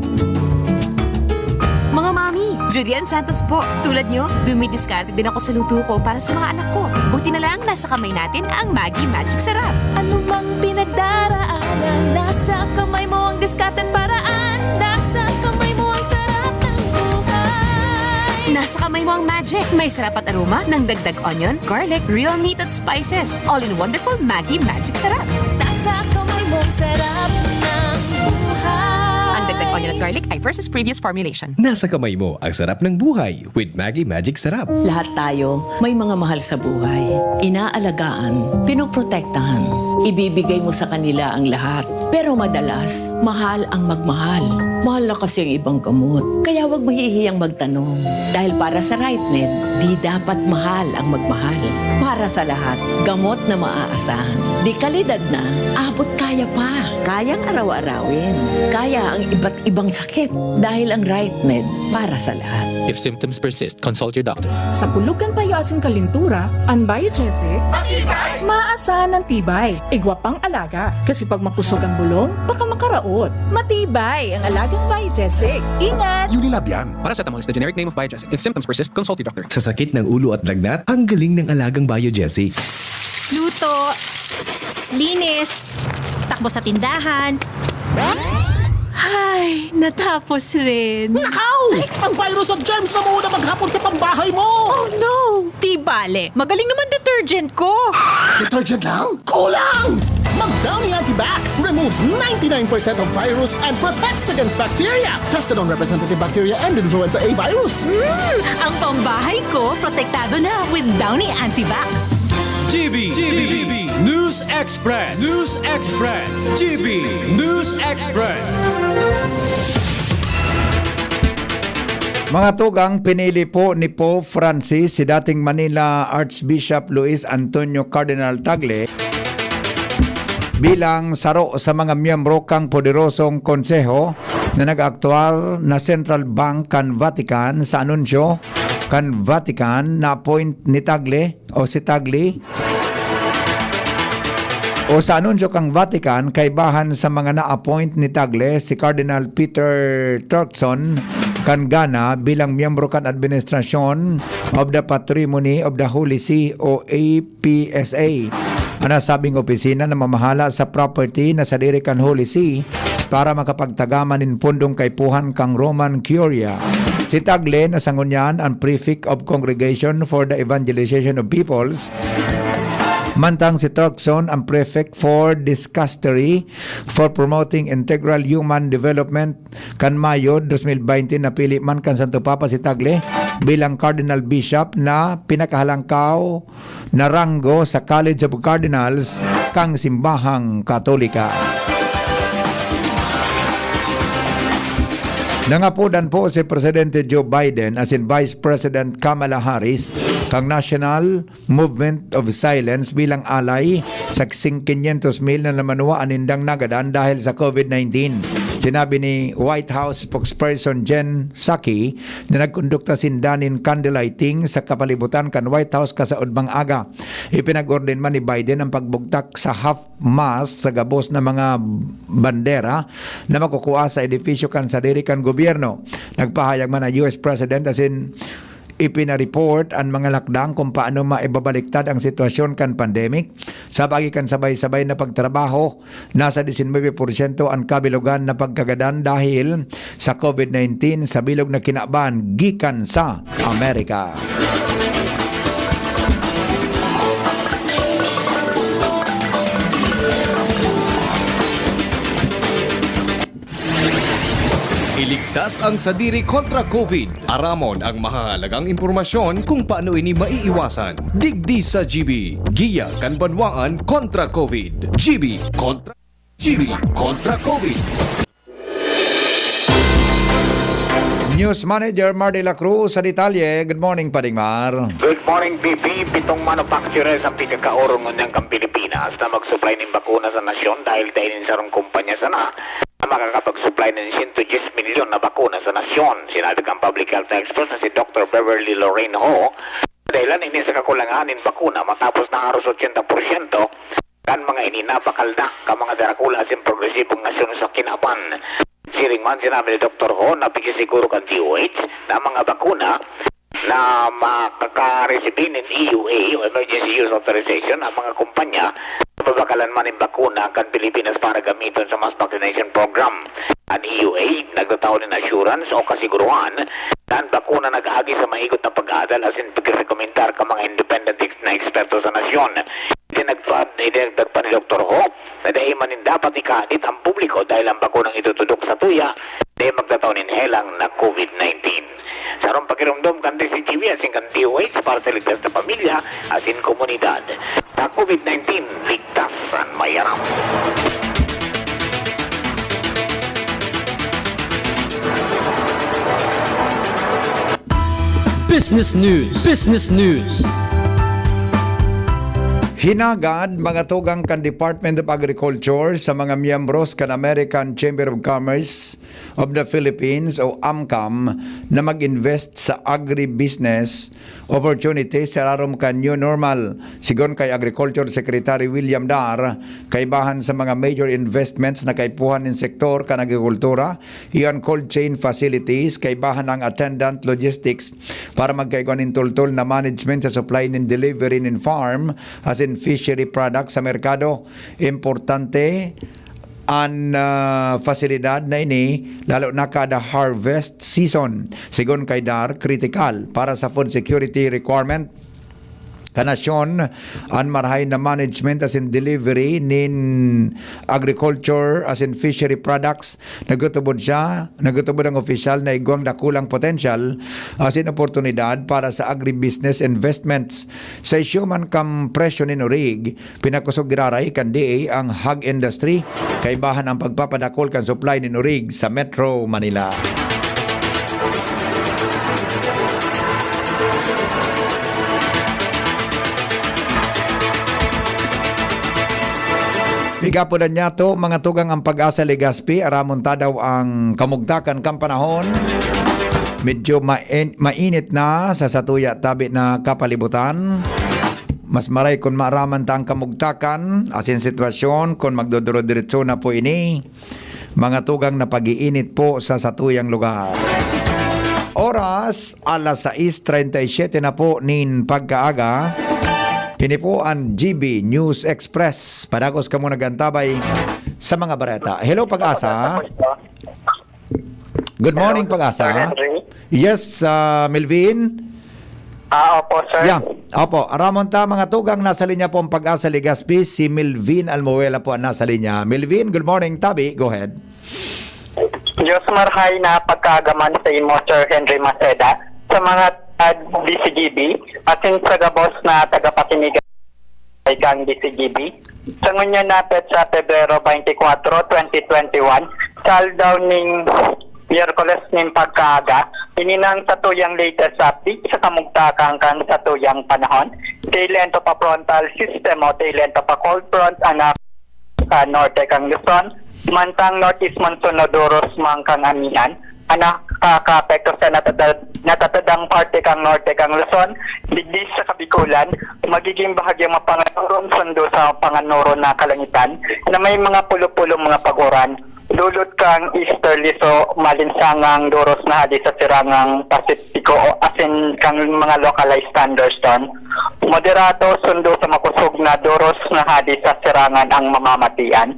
Mga mami, Judy Ann Santos po. Tulad nyo, dumidiskarte din ako sa luto ko para sa mga anak ko. Buti na lang, nasa kamay natin ang Maggi Magic Sarap. Ano mang pinagdaraanan, nasa kamay mo ang diskarte at paraan. Nasa kamay mo ang sarap ng buhay. Nasa kamay mo ang magic. May sarap at aroma ng dagdag onion, garlic, real meat at spices. All in wonderful Maggi Magic Sarap. Nasa kamay mo ang sarap ng buhay. Ang dagdag onion at garlic ay versus previous formulation. Nasa kamay mo ang sarap ng buhay with Maggi Magic Sarap. Lahat tayo may mga mahal sa buhay. Inaalagaan, pinoprotektahan, ibibigay mo sa kanila ang lahat. Pero madalas, mahal ang magmahal. Mahal na kasi ang ibang gamot. Kaya huwag mahihiyang magtanong. Dahil para sa RightMed, Di dapat mahal ang magmahal. Para sa lahat, gamot na maaasahan. Di kalidad na, abot kaya pa. Kayang araw-arawin. Kaya ang iba't ibang sakit dahil ang right med para sa lahat. If symptoms persist, consult your doctor. Sa pulugan payo asin kalintura, an Biogesic, maasahan an tibay. Igwa pang alaga. Kasi pag makusog ang bulong, baka makaraot. Matibay ang alagang Biogesic. Ingat! Unilab yan. Paracetamol is the generic name of Biogesic. If symptoms persist, consult your doctor. Sa sakit ng ulo at lagnat, ang galing ng alagang Biogesic. Luto, linis, takbo sa tindahan. Ay, natapos rin. Nakaw! Ang virus at germs na muna maghapon sa pambahay mo! Oh no! Di bale, magaling naman detergent ko. Detergent lang? Kulang! Mag Downy Antibac removes ninety-nine percent of virus and protects against bacteria. Tested on representative bacteria and influenza A virus. Mm, ang pambahay ko, protektado na with Downy Antibac. G B, G B, News Express, News Express, G B, News Express. Mga tugang, pinili po ni Pope Francis si dating Manila Archbishop Luis Antonio Cardinal Tagle bilang saro sa mga miyembro kan poderosong konseho na nag-aktual na Central Bank kan Vatican. Sa anunsyo kan Vatican, na-appoint ni Tagle o si Tagle. O sa anunsyo kan Vatican, kaibahan sa mga na-appoint ni Tagle, si Cardinal Peter Turkson kan Ghana bilang miyembro kan Administration of the Patrimony of the Holy See o A P S A. An nasabing opisina namamahala sa property na sadiri kan Holy See para makapagtagama nin pundong kaipuhan kan Roman Curia. Si Tagle na sa ngunyan an Prefect of Congregation for the Evangelization of Peoples, mantang si Turkson an Prefect for Dicastery for Promoting Integral Human Development. Kan Mayo dos mil baynte, napili man kan Santo Papa si Tagle bilang Cardinal Bishop na pinakahalangkaw na ranggo sa College of Cardinals kan Simbahang Katolika. Nangapodan po si Presidente Joe Biden asin Vice President Kamala Harris kan National Movement of Silence bilang alay sa singkinyentos mil na namanwa an nindang nagadan dahil sa COVID nineteen. Sinabi ni White House spokesperson Jen Psaki na nagkondukta sinda nin candlelighting sa kapalibutan kan White House kasaudmang aga. Ipinag-order man ni Biden ang pagbugtak sa half-mast sa gabos na mga bandera na makukua sa edifisyo kan sadiri kan gobyerno. Nagpahayag man ang U S President asin ipinareport an mga lakdang kung paano maibabaliktad ang sitwasyon kan pandemic. Sa pagi kan sabay-sabay na pagtrabaho, nasa disinuybe porsyento an kabilogan na pagkagadan dahil sa COVID nineteen sa bilog na kinaban gikan sa Amerika. Iligtas ang sadiri kontra COVID. Aramon ang mahahalagang impormasyon kung paano ini maiiwasan. Digdi sa G B, giya kan banwaan kontra COVID. G B kontra, G B kontra COVID. News Manager Mar de la Cruz sa detalye. Good morning, Pading Mar. Good morning, P P. Pitong manufacturers ang pinakaorong ngunyan kan Pilipinas na mag-supply nin bakuna sa nasyon dahil dai nin sarong kumpanya sana na makakapag-supply nin siyento dyes milyon na bakuna sa nasyon. Sinabi kan public health expert na si Doctor Beverly Lorraine Ho, dahilan ini sa kakulangan nin bakuna matapos na haros otsenta porsyento kan mga ini nabakal na kan mga darakula asin progresibong nasyon sa kinaban. Siring man, sinabi ni Doktor Ho na pigsiguro kan D O H na ang mga bakuna na makakaresibir nin E U A o Emergency Use Authorization ang mga kumpanya na babakalan man nin bakuna kan Pilipinas para gamiton sa mass vaccination program. An E U A nagtatao nin assurance o kasiguruhan na an bakuna nag-agi sa maigot na pag-aadal asin pagrekomendar kan mga independent ex-, na eksperto sa nasyon. Idinagpad, idinagdag pa ni Doktor Ho na dai man nin dapat ikahadit ang publiko dahil ang bakunang itutudok sa tuya dai magtatao nin helang na COVID nineteen. Sarong pakiromdom kan D Z G B asin kan D O H para sa ligtas na pamilya asin komunidad. Sa COVID nineteen, ligtas an may aram. Business News. Business News. Hinagad mga tugang kan Department of Agriculture sa mga miyembros kan American Chamber of Commerce of the Philippines o AMCOM na mag-invest sa agribusiness opportunities sa larom kan new normal. Sigon kay Agriculture Secretary William Dar, kaibahan sa mga major investments na kaipuhan nin sektor kan agrikultura, iyan cold chain facilities, kaibahan ang attendant logistics para magkaigwa nin tultol na management sa supply nin delivery nin farm asin fishery products sa merkado. Importante an, ah, fasilidad na ini, lalo na kada harvest season. Sigon kay Dar, kritikal para sa food security requirement kan nasyon an marahay na management asin delivery nin agriculture asin fishery products. Nagtutubod siya, nagtutubod ang opisyal na igwang dakulang potensyal asin oportunidad para sa agribusiness investments. Sa isyu man kan presyo nin orig, pinakosog giraray kan D A ang hog industry. Kaibahan ang pagpapadakol kan supply nin orig sa Metro Manila. Pigapodan niya to, mga tugang, ang Pag-asa Legazpi, aramon ta daw ang kamugtakan kan panahon. Medyo main-, mainit na sa satuya tabi na kapalibutan. Mas maray kun maaraman ta an kamugtakan asin sitwasyon kun magdodoro-diretso na po ini, mga tugang, na pag-iinit po sa satuyang lugar. Oras, alas sais treinta y siete na po nin pagkaaga. Ini po an G B News Express. Padagos kamo nag-antabay sa mga bareta. Hello, Pag-asa. Good morning, Hello, Pag-asa. Sir Henry. Yes, ah, Melvin? Ah, opo, sir. Yeah. Opo, aramon ta, mga tugang, nasa linya po ang Pag-asa Legazpi, si Melvin Almuela po ang nasa linya. Melvin, good morning, tabi, go ahead. Diyos marhay na pagkaagaman sa imo, Sir Henry Maceda, sa mga taga D C G B, asin sa gabos na tagapakinig kang D C G B. Sa ngunyan na petsa, Pebrero twenty-four, twenty twenty-one, sa aldaw ning Miyerkules nin pagkaaga, ini na ang satuyang latest update sa kamugtakan kan satuyang panahon. Tail end of a frontal system o tail end of a cold front ang na-, sa norte kan Luzon, mantang northeast monsoon o doros man kan amihan, ang nakakaapekto sa natada-, natatadang parte kan norte kan Luzon, digdi sa Kabikulan, magiging bahagyang mapanganoron sundo sa panganoron na kalangitan na may mga pulo-pulong mga pag-uran, dulot kan easterly, so malinsangang doros na hali sa sirangang Pasipiko o asin kan mga localized thunderstorm. Moderato sundo sa makusog na doros na hali sa sirangan ang mamamatian.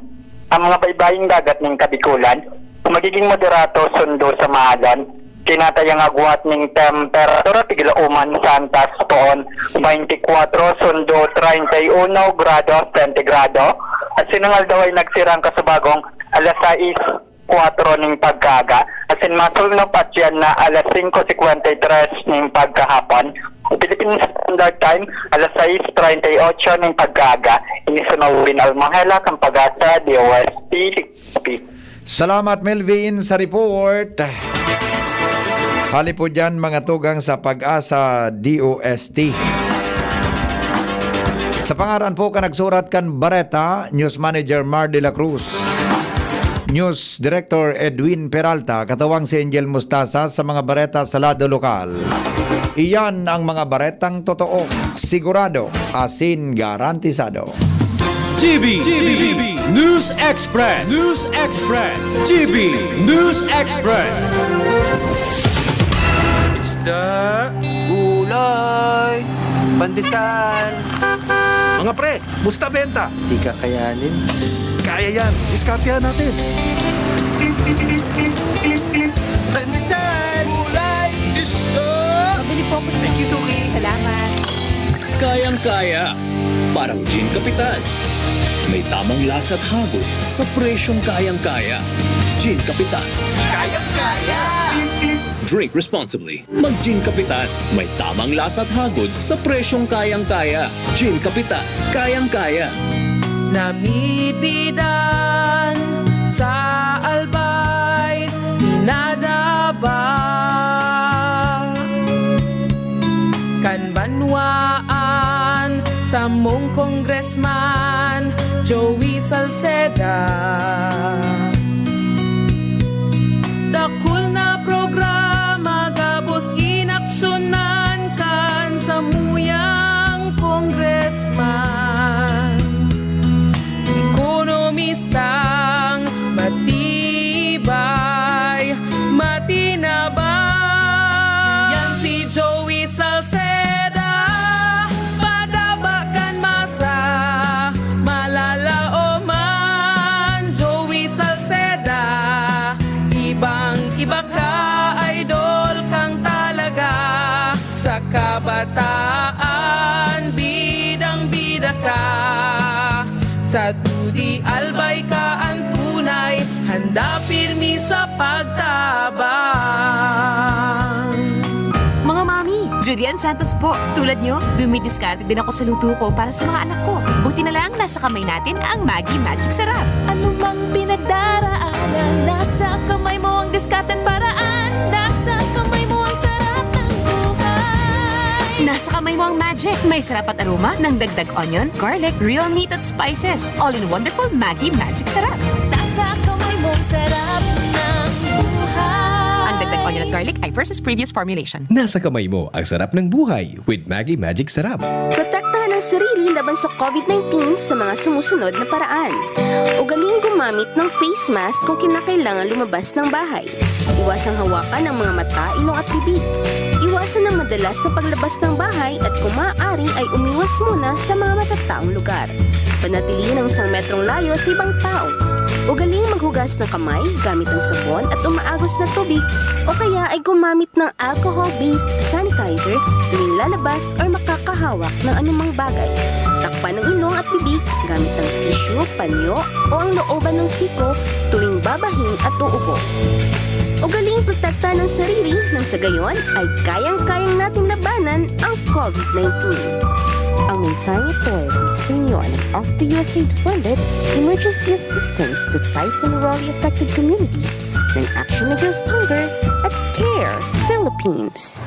Ang mga baybaying dagat nin Kabikulan, magiging moderato sundo sa maalon. Tinatayang agwat ning temperatura, tigilauman sa antas poon, twenty-four sundo treinta y uno grado sentigrado. Asin ang aldaw ay nagsirang kasubagong alas sais kuwatro ning pagkaaga, asin masulnop at yan na alas singko singkwenta y tres ning pagkahapon. Philippine Standard Time, alas sais treinta y ocho ning pagkaaga. Ini si Melvin Almohela, kan Pag-asa, D O S T. Salamat, Melvin, sa report. Hali po dyan, mga tugang sa Pag-asa D O S T. Sa pangaran po kan nagsurat kan bareta, News Manager Mar de la Cruz. News Director Edwin Peralta, katuwang si Angel Mustasa sa mga bareta sa lado lokal. Iyan ang mga baretang totoo, sigurado, asin garantisado. G B, G B, News Express. News Express. G B News Express. Isda, gulay, pandesal. Mga pre, musta benta? Di kakayanin. Kaya yan. Diskartehan natin. Pandesal, gulay, isda. Pabili po ako. Thank you, Suki. Salamat. Kayang-kaya. Parang Gin Kapitan. May tamang lasa at hagod sa presyong kayang-kaya. Gin Kapitan. Kayang-kaya! Drink responsibly. Mag Gin Kapitan. May tamang lasa at hagod sa presyong kayang-kaya. Gin Kapitan. Kayang-kaya. Namibidan sa Albay, dinadaba. Samong Congressman Joey Salceda. Dakul na programa gabos inaksyonan kan samuyang congressman. Ekonomistang matibay, matinabang. Yan si Joey Salceda, padaba kan masa, malalaoman. Joey Salceda, ibang-iba ka, idol kang talaga. Sa kabataan, bidang-bida ka. Sa dudi, albay ka an tunay, handa pirmi sa pagtabang. Mga mami, Judy Ann Santos po. Tulad nyo, dumidiskarte din ako sa luto ko para sa mga anak ko. Buti na lang, nasa kamay natin ang Maggi Magic Sarap. Ano mang pinagdaraanan, nasa kamay mo ang diskarte at paraan. Nasa kamay mo ang sarap ng buhay. Nasa kamay mo ang magic. May sarap at aroma ng dagdag onion, garlic, real meat at spices. All in wonderful Maggi Magic Sarap. Nasa kamay mo ang sarap ng buhay. Ang dagdag onion at garlic ay versus previous formulation. Nasa kamay mo ang sarap ng buhay with Maggi Magic Sarap. Protektahan ang sarili laban sa COVID nineteen sa mga sumusunod na paraan. Ugaling gumamit ng face mask kung kinakailangan lumabas ng bahay. Iwasang hawakan ang mga mata, ilong at bibig. Iwasan ang madalas na paglabas ng bahay at kung maaari ay umiwas muna sa mga matataong lugar. Panatilihin ang isang metrong layo sa ibang tao. Ugaling maghugas ng kamay gamit ang sabon at umaagos na tubig o kaya ay gumamit ng alcohol-based sanitizer tuwing lalabas or makakahawak ng anumang bagay. Takpan ang ilong at bibig gamit ang tissue, panyo o ang looban ng siko tuwing babahing at uubo. Ugaling protektahan ang sarili nang sa gayon ay kayang-kayang nating labanan ang COVID nineteen. Ang mensaheng ito ay hatid sa inyo ng Off the U S A I D funded Emergency Assistance to Typhoon Raleigh Affected Communities ng Action Against Hunger at CARE Philippines.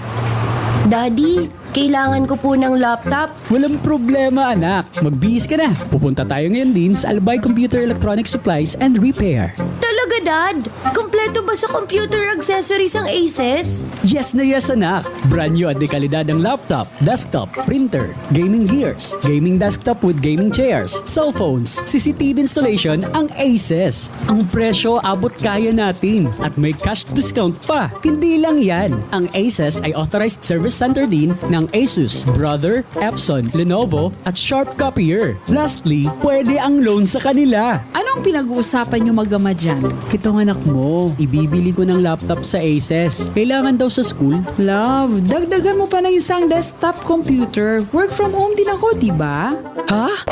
Daddy, kailangan ko po ng laptop. Walang problema, anak. Magbihis ka na. Pupunta tayo ngayon din sa Albay Computer Electronic Supplies and Repair. Talaga, Dad? Kompleto ba sa computer accessories ang Aces? Yes na yes, anak. Brand new at dekalidad ang laptop, desktop, printer, gaming gears, gaming desktop with gaming chairs, cellphones, C C T V installation ang Aces. Ang presyo abot kaya natin at may cash discount pa. Hindi lang yan, ang Aces ay authorized service center din ng Asus, Brother, Epson, Lenovo, at Sharp Copier. Lastly, pwede ang loan sa kanila. Anong pinag-uusapan niyo mag-ama dyan? Itong anak mo, ibibili ko ng laptop sa Aces. Kailangan daw sa school. Love, dagdagan mo pa ng isang desktop computer. Work from home din ako, di ba? Ha?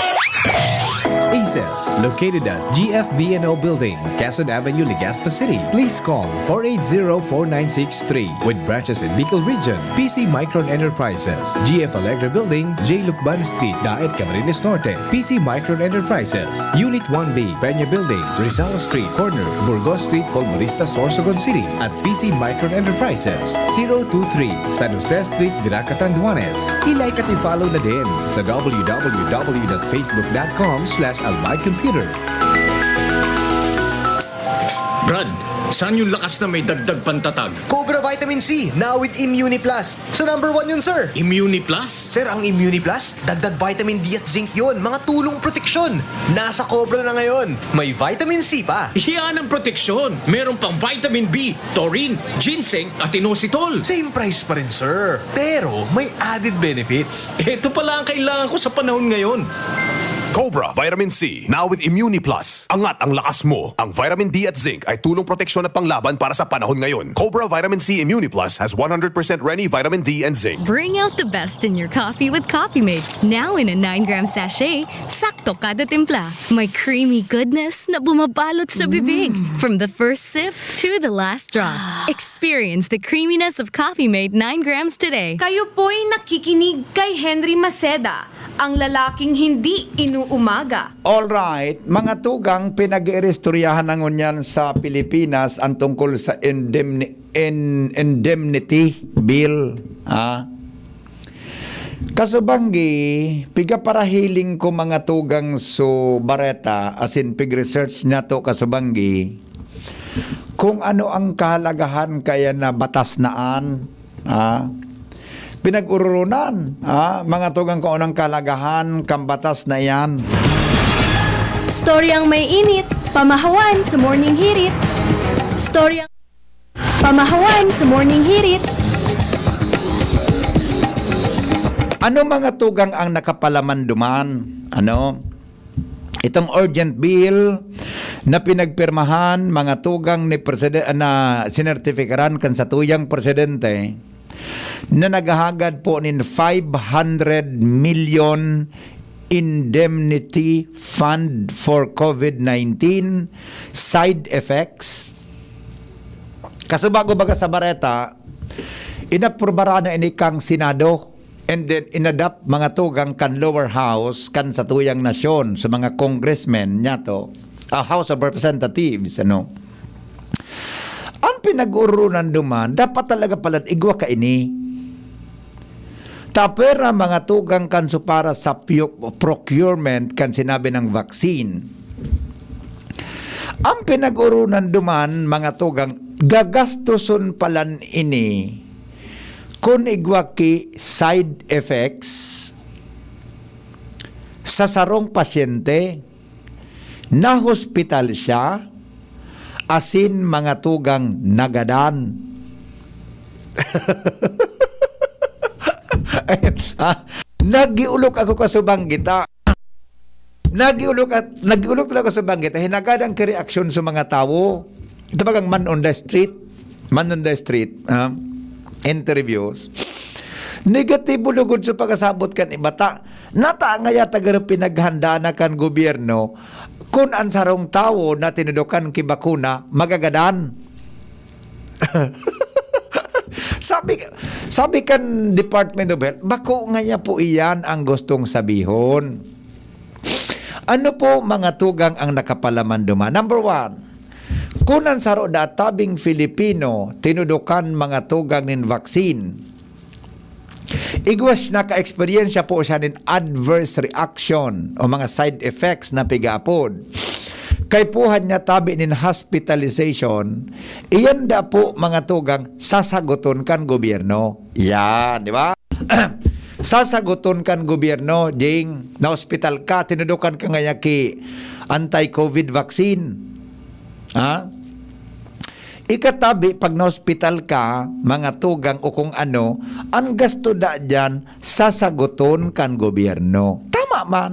Aces, located at G F B N O Building, Quezon Avenue, Legazpi City. Please call four eight zero, four nine six three. With branches in Bicol Region, P C Micron Enterprises, G F Alegre Building, J Lucban Street, Daet, Camarines Norte, P C Micron Enterprises, Unit one B, Peña Building, Rizal Street, corner, Burgos Street, Colmonista, Sorsogon City, at P C Micron Enterprises, zero two three, San Jose Street, Virac, Catanduanes. I-like at i-follow na din sa w w w dot facebook dot com slash albay computer. Brad, saan yung lakas na may dagdag pantatag? Cobra Vitamin C, now with Immuni Plus. Sa number one yun, sir. Immuni Plus? Sir, ang Immuni Plus, dagdag vitamin D at zinc yun. Mga tulong proteksyon. Nasa Cobra na ngayon. May vitamin C pa. Yan ang proteksyon. Meron pang vitamin B, taurine, ginseng, at inositol. Same price pa rin, sir. Pero may added benefits. Ito pala ang kailangan ko sa panahon ngayon. Cobra Vitamin C, now with Immuni Plus. Angat ang lakas mo. Ang vitamin D at zinc ay tulong proteksyon at panglaban para sa panahon ngayon. Cobra Vitamin C Immuni Plus has one hundred percent Reni vitamin D and zinc. Bring out the best in your coffee with Coffee Mate. Now in a nine gram sachet, sakto kada timpla. May creamy goodness na bumabalot sa bibig. From the first sip to the last drop. Experience the creaminess of Coffee Mate nine grams today. Kayo po'y nakikinig kay Henry Maceda, ang lalaking hindi inuumaga. Alright, mga tugang, pinag-iiristoryahan na ngunyan sa Pilipinas ang tungkol sa indemni-, in-, indemnity bill, ha? Kasubanggi, pigaparahiling ko mga tugang so bareta, asin pig-research niya to kasubanggi, kung ano ang kahalagahan kaya na batas na an, ah, pinag-ururunan, ah, mga tugang kung anong kahalagahan kan batas na iyan. Storyang may init, pamahawan sa Morning Hirit. Storyang pamahawan sa Morning Hirit. Ano mga tugang ang nakapalaman duman? Ano? Itong urgent bill na pinagpirmahan, mga tugang ni Preside-, na sinertifikaran kan satuyang presidente, na naghahagad po nin five hundred million indemnity fund for COVID nineteen side effects. Kasubago baga sa bareta, inaprubaran na ini kang Senado. And then, inadapt mga tugang kan lower house, kan satuyang nasyon, sa mga congressmen niya to, ah, House of Representatives, ano. Ang pinag-urunan duman, dapat talaga pala igwa kaini. Tapera mga tugang kan supara sa pu-, procurement kan sinabi ng vaccine. Ang pinag-urunan duman, mga tugang, gagastoson palan ini kun igwa ki side effects sa sarong pasyente, nahospital siya, asin mga tugang nagadan. Ay, ah, nagiulok ako kasubang kita. Nagiulok at nagiulok talaga sa banggit. Hinagad ang kireaksyon sa mga tawo. Ito bagang man on the street, man on the street, ah, interviews. Negatibo lugod sa pagkasabot kan ibata. Nata nga yata garo pinaghanda na kan gobyerno kun an sarong tawo na tinudukan ki bakuna magagadan. Sabi, sabi kan Department of Health, bako ngaya po iyan ang gustong sabihon. Ano po mga tugang ang nakapalaman duman? Number one, kun an saro da tabing Filipino tinudukan mga tugang nin vaccine, igwas naka-eksperyensya po siya nin adverse reaction o mga side effects na pigaapod. Kaipuhan niya tabi nin hospitalization, iyan da po mga tugang sasaguton kan gobyerno. Yan, di ba? Sasaguton kan gobyerno, ding na-hospital ka, tinudukan ka ngaya ki anti-COVID vaccine. Ha? Ikatabi, pag na-hospital ka, mga tugang o kung ano, ang gasto da dyan, sasaguton kan gobyerno. Tama man.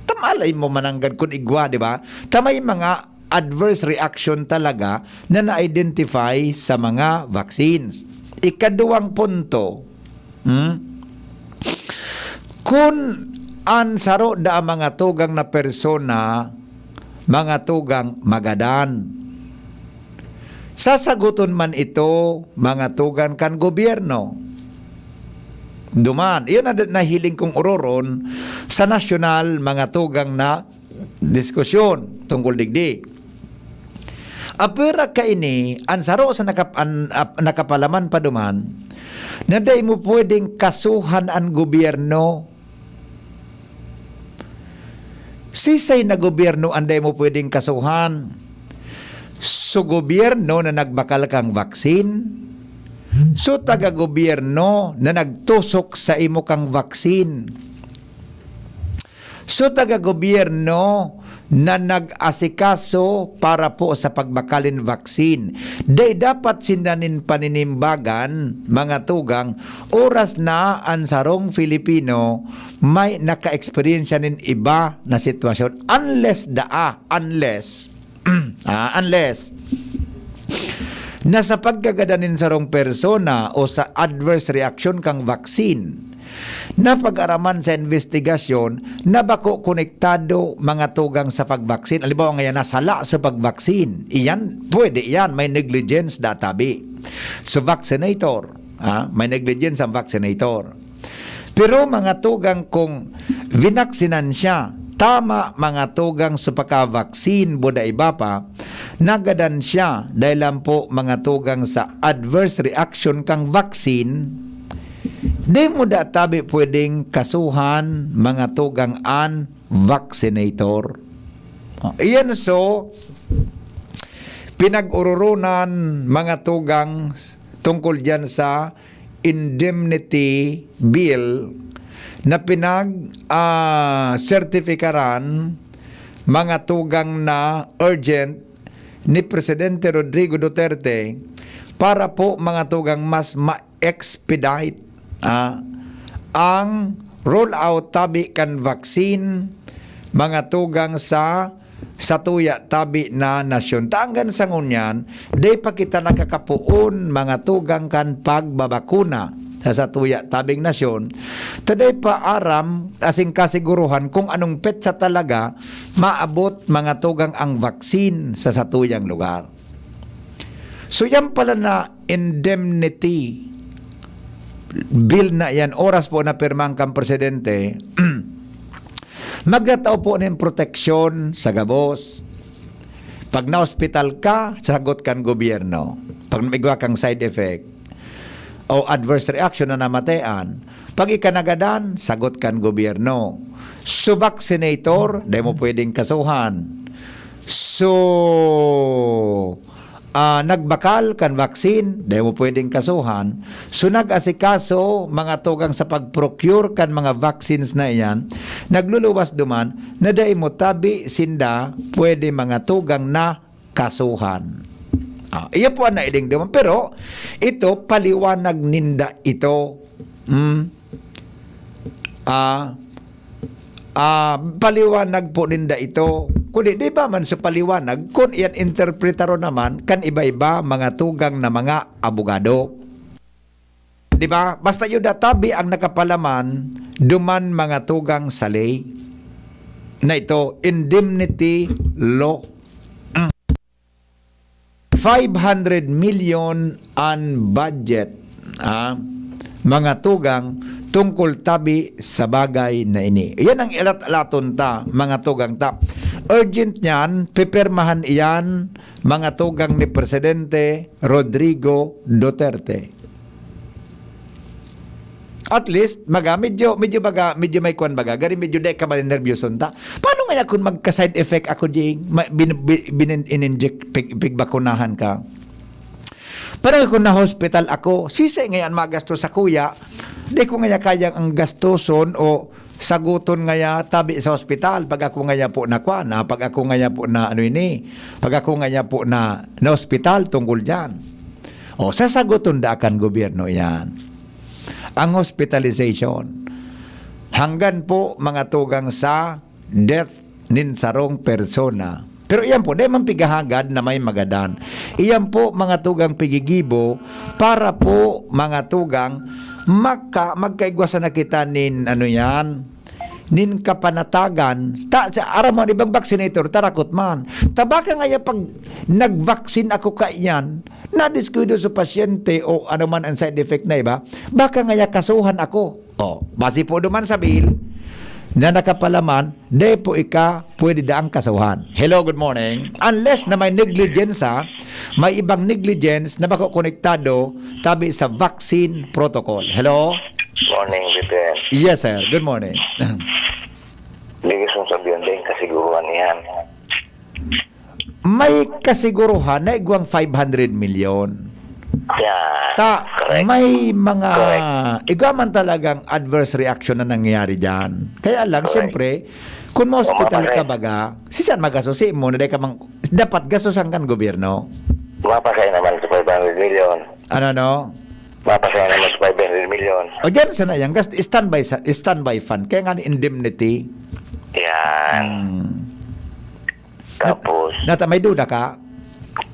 Tama, alay mo mananggad kun igwa, di ba? Tamay mga adverse reaction talaga na na-identify sa mga vaccines. Ikaduwang punto, hmm? Kun an saro da mga tugang na persona, mga tugang magadan, sasaguton man ito, mga tugang kan gobyerno. Duman, iyon na nahiling kong uroron sa nasyonal, mga tugang na diskusyon tungkol digdi. Apwera kaini, an saro sa nakap-, an, ap-, nakapalaman pa duman, na dai mo pwedeng kasuhan an gobyerno. Sisay na gobyerno an dai mo pwedeng kasuhan? So, gobyerno na nagbakal kang vaccine? So, taga-gobyerno na nagtusok sa imo kang vaccine? So, taga-gobyerno na nag-asikaso para po sa pagbakalin vaccine. Dai dapat sinda nin paninimbagan, mga tugang, oras na an sarong Filipino may naka-eksperyensya nin iba na sitwasyon. Unless daa, unless, ah, unless na sa pagkagadan nin sarong persona o sa adverse reaction kang vaccine, napag-araman sa investigasyon na bako konektado mga tugang sa pagvaccine. Halimbawa, ngayon, nasala sa pagvaccine. Iyan, pwede iyan. May negligence databi. So, vaccinator, ha? May negligence ang vaccinator. Pero mga tugang kung vinaksinan siya, tama mga tugang sa pagka-vaccine, buda iba pa, nagadan siya dahil lang po mga tugang sa adverse reaction kang vaccine, Di mo da tabi pwedeng kasuhan, mga tugang, an vaccinator. Oh, iyan so, pinag-ururunan, mga tugang, tungkol diyan sa indemnity bill na pinag, ah, sertifikaran, mga tugang, na urgent ni Presidente Rodrigo Duterte para po, mga tugang, mas ma-expedite, ah, ang rollout tabi kan vaccine, mga tugang, sa satuya tabi na nasyon. Ta anggan sa ngunyan, dai pa kita nakakapoon, mga tugang, kan pagbabakuna sa satuya tabing nasyon, ta dai pa aram asin kasiguruhan kung anong petsa talaga maabot, mga tugang, ang vaccine sa satuyang lugar. So, yan pala na indemnity bill na yan, oras po na pirmahan kan presidente, magtatao po nin proteksyon sa gabos. Pag naospital ka, sagot kan gobyerno. Pag igwa kang side effect o adverse reaction na namatean, pag ikanagadan, sagot kan gobyerno. So, vaccinator, dai mo pwedeng kasuhan. So, ah, nagbakal kan vaccine, dai mo pwedeng kasuhan. So, nag-asikaso, mga tugang, sa pag-procure kan mga vaccines na iyan, nagluluwas duman na dai mo tabi sinda pwede, mga tugang, na kasuhan. Ah, iyo po ang nailing duman. Pero, ito, paliwanag ninda ito. Hmm. Ah, ah, paliwanag po ninda ito. Kundi, di ba man sa paliwanag, kun iyan interpretaron naman kan iba-iba, mga tugang, na mga abogado. Di ba? Basta yun, databi ang nakapalaman, duman, mga tugang, sa ley na ito, indemnity law. Mm. Five hundred million an budget, ah, mga tugang, tungkol tabi sa bagay na ini. Iyan ang ilat-alaton ta, mga tugang ta. Urgent niyan, pipirmahan iyan, mga tugang, ni Presidente Rodrigo Duterte. At least, baga, medyo, medyo baga, medyo may kwan baga, gari medyo di ka maninerbyos unta. Paano ngaya kung magka-side effect ako, Jing? Ma-, bin-, bi-, binin-, in-inject, pig-, pigbakunahan ka? Parang kung na-hospital ako, sisi ngayon magastos sa kuya, di ko ngaya kayang ang gastoson o saguton ngaya tabi sa hospital. Pag ako ngaya po na kwan, ah, pag ako ngaya po na ano ini, pag ako ngaya po na, na hospital tungkol dyan. O, sasaguton da kan gobyerno yan. Ang hospitalization, hanggan po, mga tugang, sa death nin sarong persona. Pero iyan po, di man pighahagad na may magadan. Iyan po, mga tugang, pigigibo para po, mga tugang, magka-, magkaigwa sana kita nin, ano yan, nin kapanatagan. Ta, sa aram mo, ibang vaccinator, tarakot man. Ta baka ngaya pag nag-vaccine ako kaiyan, nadiskuido sa pasyente o ano man ang side effect na iba, baka ngaya kasuhan ako. O, base po duman sa bill na nakapalaman, di po ika pwede daang kasuhan. Hello, good morning. Unless na may negligence, ha, may ibang negligence na bako konektado tabi sa vaccine protocol. Hello? Morning, B P M. Yes, sir. Good morning. Hindi gusto mong sabihan din kasiguruhan niyan. May kasiguruhan na igwang five hundred milyon. Yan. Ta, correct. May mga, correct, igwa man talagang adverse reaction na nangyayari dyan. Kaya lang, correct, siyempre, kung ma-hospital ka, mapasay, baga, si saan magasusi mo na di ka mang, dapat gasusan kan gobyerno? Mapasay naman sa five hundred million. Ano, no? Mapasay naman sa five hundred million. O, dyan sana yan. Gas-, standby sa, standby fund. Kaya nga ni indemnity. Yan. Hmm. Tapos, nata, may duda ka?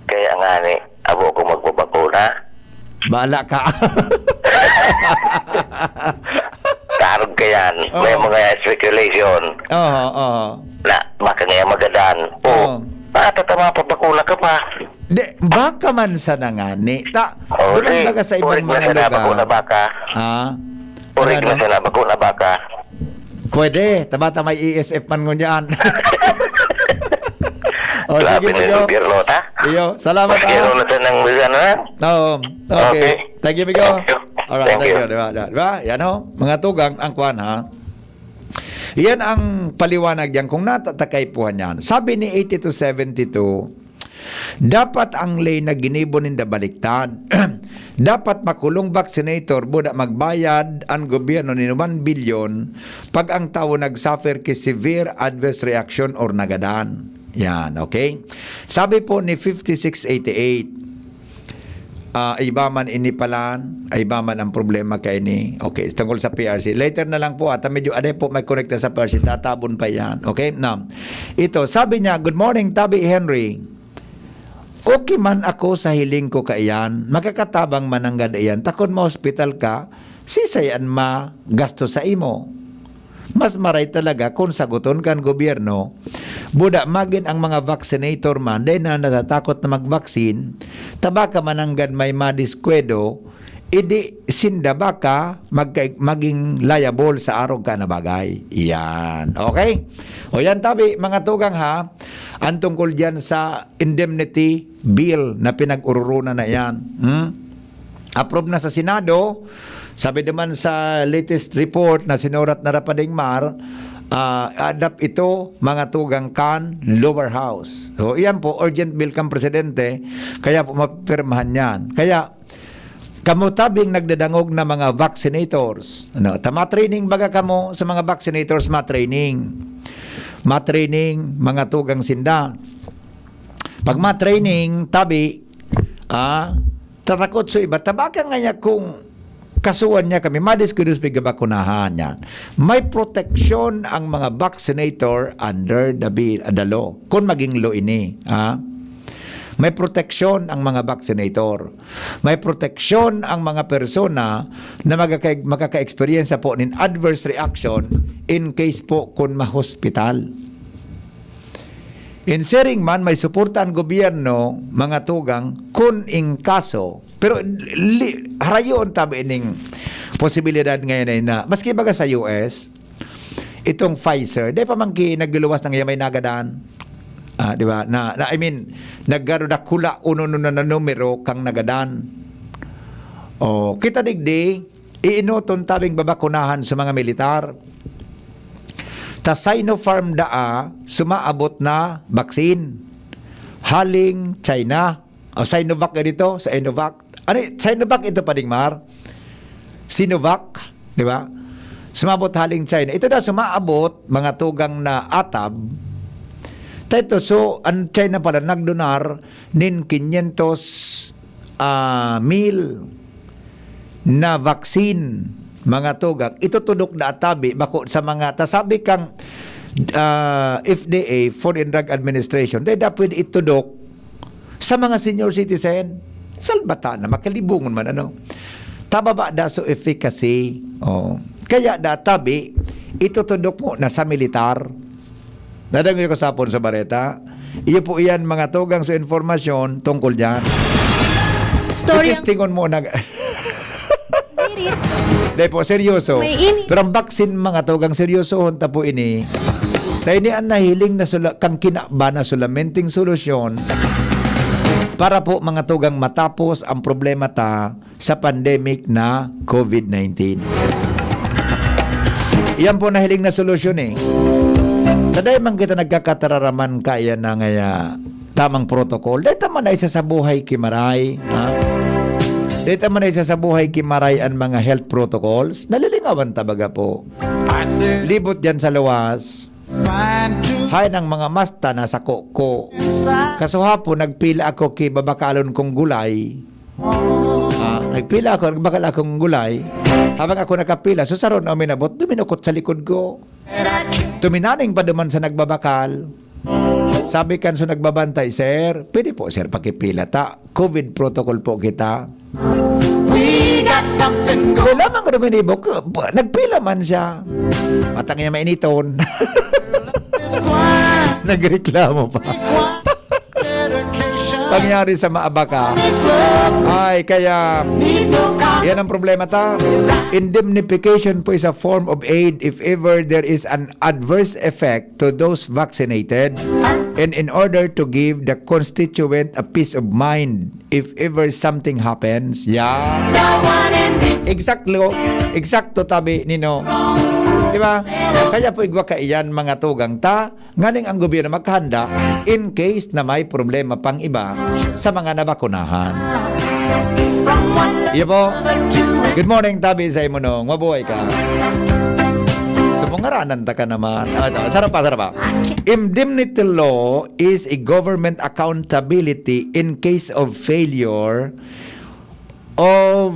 Kaya nga ni, abo ako magpabakuna. Bahala ka. Tarog ka yan. Oo. May mga speculation. Oo, oo. Na baka nga yan magadan. Oo. O, matatama pa, bakuna ka pa. Di, baka man sana ngani. Ta, o, duman di, baga sa ibang mga lugar. Bakuna baka. Ha? Orig na sana, bakuna baka. Pwede. Tabata may E S F man ngunyan. O, sige, Migo. Grabe na yung gobyerno, ta? Iyo, salamat, ha? Mas gano'n na sanang, ano, ha? Oo. Okay. Okay. Thank you, Migo. Thank you. Alright, thank you. Di ba? Di ba? Yan ho, mga tugang, ang kwan ha. Yan ang paliwanag diyan kung natatakay po niyan. Sabi ni eighty-two seventy-two, dapat ang ley na ginibo ninda baliktad. Dapat makulong vaccinator, buda magbayad ang gobyerno nin one billion pag ang tawo nagsuffer ki severe adverse reaction or nagadan. Yan, okay? Sabi po ni fifty-six eighty-eight, ah, iba man ini palan, iba man ang problema kaini. Okay, tungkol sa P R C. Later na lang po, ata medyo aday po may konekta sa P R C, tatabon pa yan. Okay, now, ito, sabi niya, "Good morning, Tabi Henry. Okay man ako sa hiling ko kaiyan, makakatabang mananggad iyan, takon ma-hospital ka, sisay an magasto sa imo?" Mas maray talaga kun saguton kan gobyerno, buda magin ang mga vaccinator man, dai na natatakot na mag-vaccine, ta baka mananggad may madiskwado, idi sinda baka magka-, maging liable sa arog ka na bagay. Yan. Okay? O yan, tabi, mga tugang ha, ang tungkol dyan sa indemnity bill na pinag-ururunan na yan. Hmm? Approve na sa Senado. Sabi naman sa latest report na sinurat na Rapading Mar, ah, adap ito, mga tugang kan lower house. So, iyan po, urgent bill kan presidente, kaya po mapipirmahan yan. Kaya, kamo tabing nagdadangog na mga vaccinators. Ano, ta ma-training baga kamo sa mga vaccinators, ma-training. Ma-training, mga tugang sinda. Pag ma-training, tabi, ah, tatakot so iba. Tabaka nga niya kung kasuhan niya kami, madiskudos pigabakunahan yan. May proteksyon ang mga vaccinator under the bill, the law. Kung maging law ini, ha? May proteksyon ang mga vaccinator. May proteksyon ang mga persona na magaka-, makaka-experience po nin adverse reaction in case po kung ma-hospital. In sharing man, may suporta ang gobyerno, mga tugang, kun in kaso, pero li-, harayoon tabi ining posibilidad ngayon ay na, maski baga sa U S, itong Pfizer, di pa man ki-, nagluluwas ng yamay nagadan. Ah, di ba? Na, na, I mean, nagkaro dakula uno na, na numero kang nagadan. O, kita digdi, iinoton tabing babakunahan sa mga militar. Ta Sinopharm daa, sumaabot na vaccine. Haling China. O, Sinovac ka dito, Sinovac. Ano, y-, Sinovac ito, Pading Mar? Sinovac, di ba? Sumabot haling China. Ito na, sumaabot, mga tugang na atab. Ta ito, so, ang China pala, nagdonar nin quinientos, ah, mil na vaccine, mga tugang. Itutudok na atabi, bako sa mga, tasabi kang, ah, F D A, Food and Drug Administration, dahil dapat itudok sa mga senior citizen. Salbata na, makalibungon man, ano. Tababa da so efficacy. Oh. Kaya da tabi, itutudok mo na sa militar. Nadangog ko sapon sa bareta. Iyo po iyan, mga tugang, sa informasyon tungkol dyan. Story ang Itistingon mo nag- Diri. Dahil po, seryoso. May ini. Pero ang vaccine, mga tugang, seryosohon ta po ini. Sa ini ang nahiling na sula-, kang kinaba na sulamenting solusyon para po, mga tugang, matapos ang problema ta sa pandemic na COVID nineteen. Iyan po nahiling na solusyon eh. Taday man kita nagkakatararaman kaya na ngaya tamang protocol. Dahil tama na isa sa buhay ki Maray, ha? Dahil tama na isa sa buhay ki Maray ang mga health protocols. Nalilingawan ta baga po. Libot dyan sa luwas. Hay ng mga masta na sa koko. Kaso hapon, nagpila ako ki babakalon kong gulay. Ah, nagpila ako, nagbakal akong gulay. Habang ako nakapila, susaron na uminabot, duminukot sa likod ko. Tuminaning pa duman sa nagbabakal. Sabi kan so nagbabantay, "Sir, pwede po, sir, pakipila ta? COVID protocol po kita." We got something going. Wala man ko duminibok. Nagpila man siya. Matang niya mainiton. Nagreklamo pa. Pangyari sa maaba ka. Ay, kaya, yan ang problema ta. Indemnification po is a form of aid if ever there is an adverse effect to those vaccinated, and in order to give the constituent a peace of mind if ever something happens. Yeah. Exactly. Eksakto, tabi, Nino. Di ba? Kaya po igwa kaiyan, mga tugang ta, nganing ang gobyerno maghanda in case na may problema pang iba sa mga nabakunahan. Iyo po. Good morning, tabi sa imo, Nong. Mabuhay ka. So, mungaranan ta ka naman. Ah, ito, sarap pa, sarap pa. Indemnity law is a government accountability in case of failure of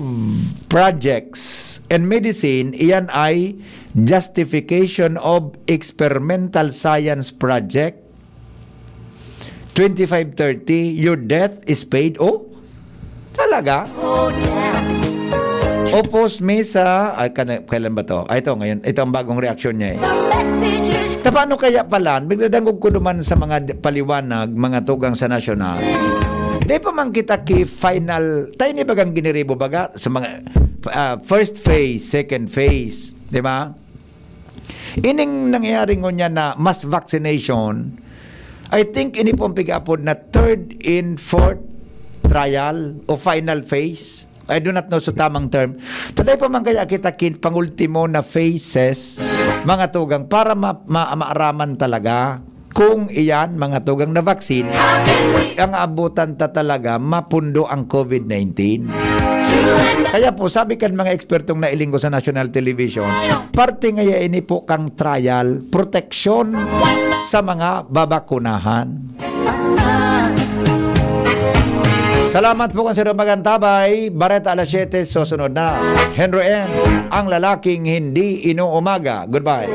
projects and medicine. Iyan ay justification of experimental science project. Twenty-five thirty, your death is paid. Oh, talaga? Oppose me sa, ay, kan-, kailan ba to? Ay, ito, ngayon. Ito ang bagong reaksyon niya eh. Ta paano kaya pala? Nagdadangog ko duman sa mga d-, paliwanag, mga tugang sa nasyonal. Di pa man kita ki final, tayo ni bagang giniribo baga sa mga ah, first phase, second phase, di ba? Ining nangyayari ngunyan na mass vaccination, I think ini po ang pig-apod na third and fourth trial o final phase. I do not know sa tamang term. Taday pa man kaya kita kin pangultimo na phases, mga tugang, para ma-, ma-, maaraman talaga kung iyan, mga tugang, na vaccine, ang abutan ta talaga, mapundo ang covid nineteen. Kaya po, sabi kan mga ekspertong nailing ko sa national television, parte ngaya ini po kang trial, proteksyon sa mga babakunahan. Salamat po kan sa magantabay. Bareta alas siyete, susunod na. Henry M, ang lalaking hindi inuumaga. Goodbye.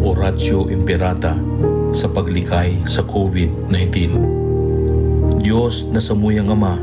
Oratio Imperata sa paglikay sa covid nineteen. Dios na samuyang Ama,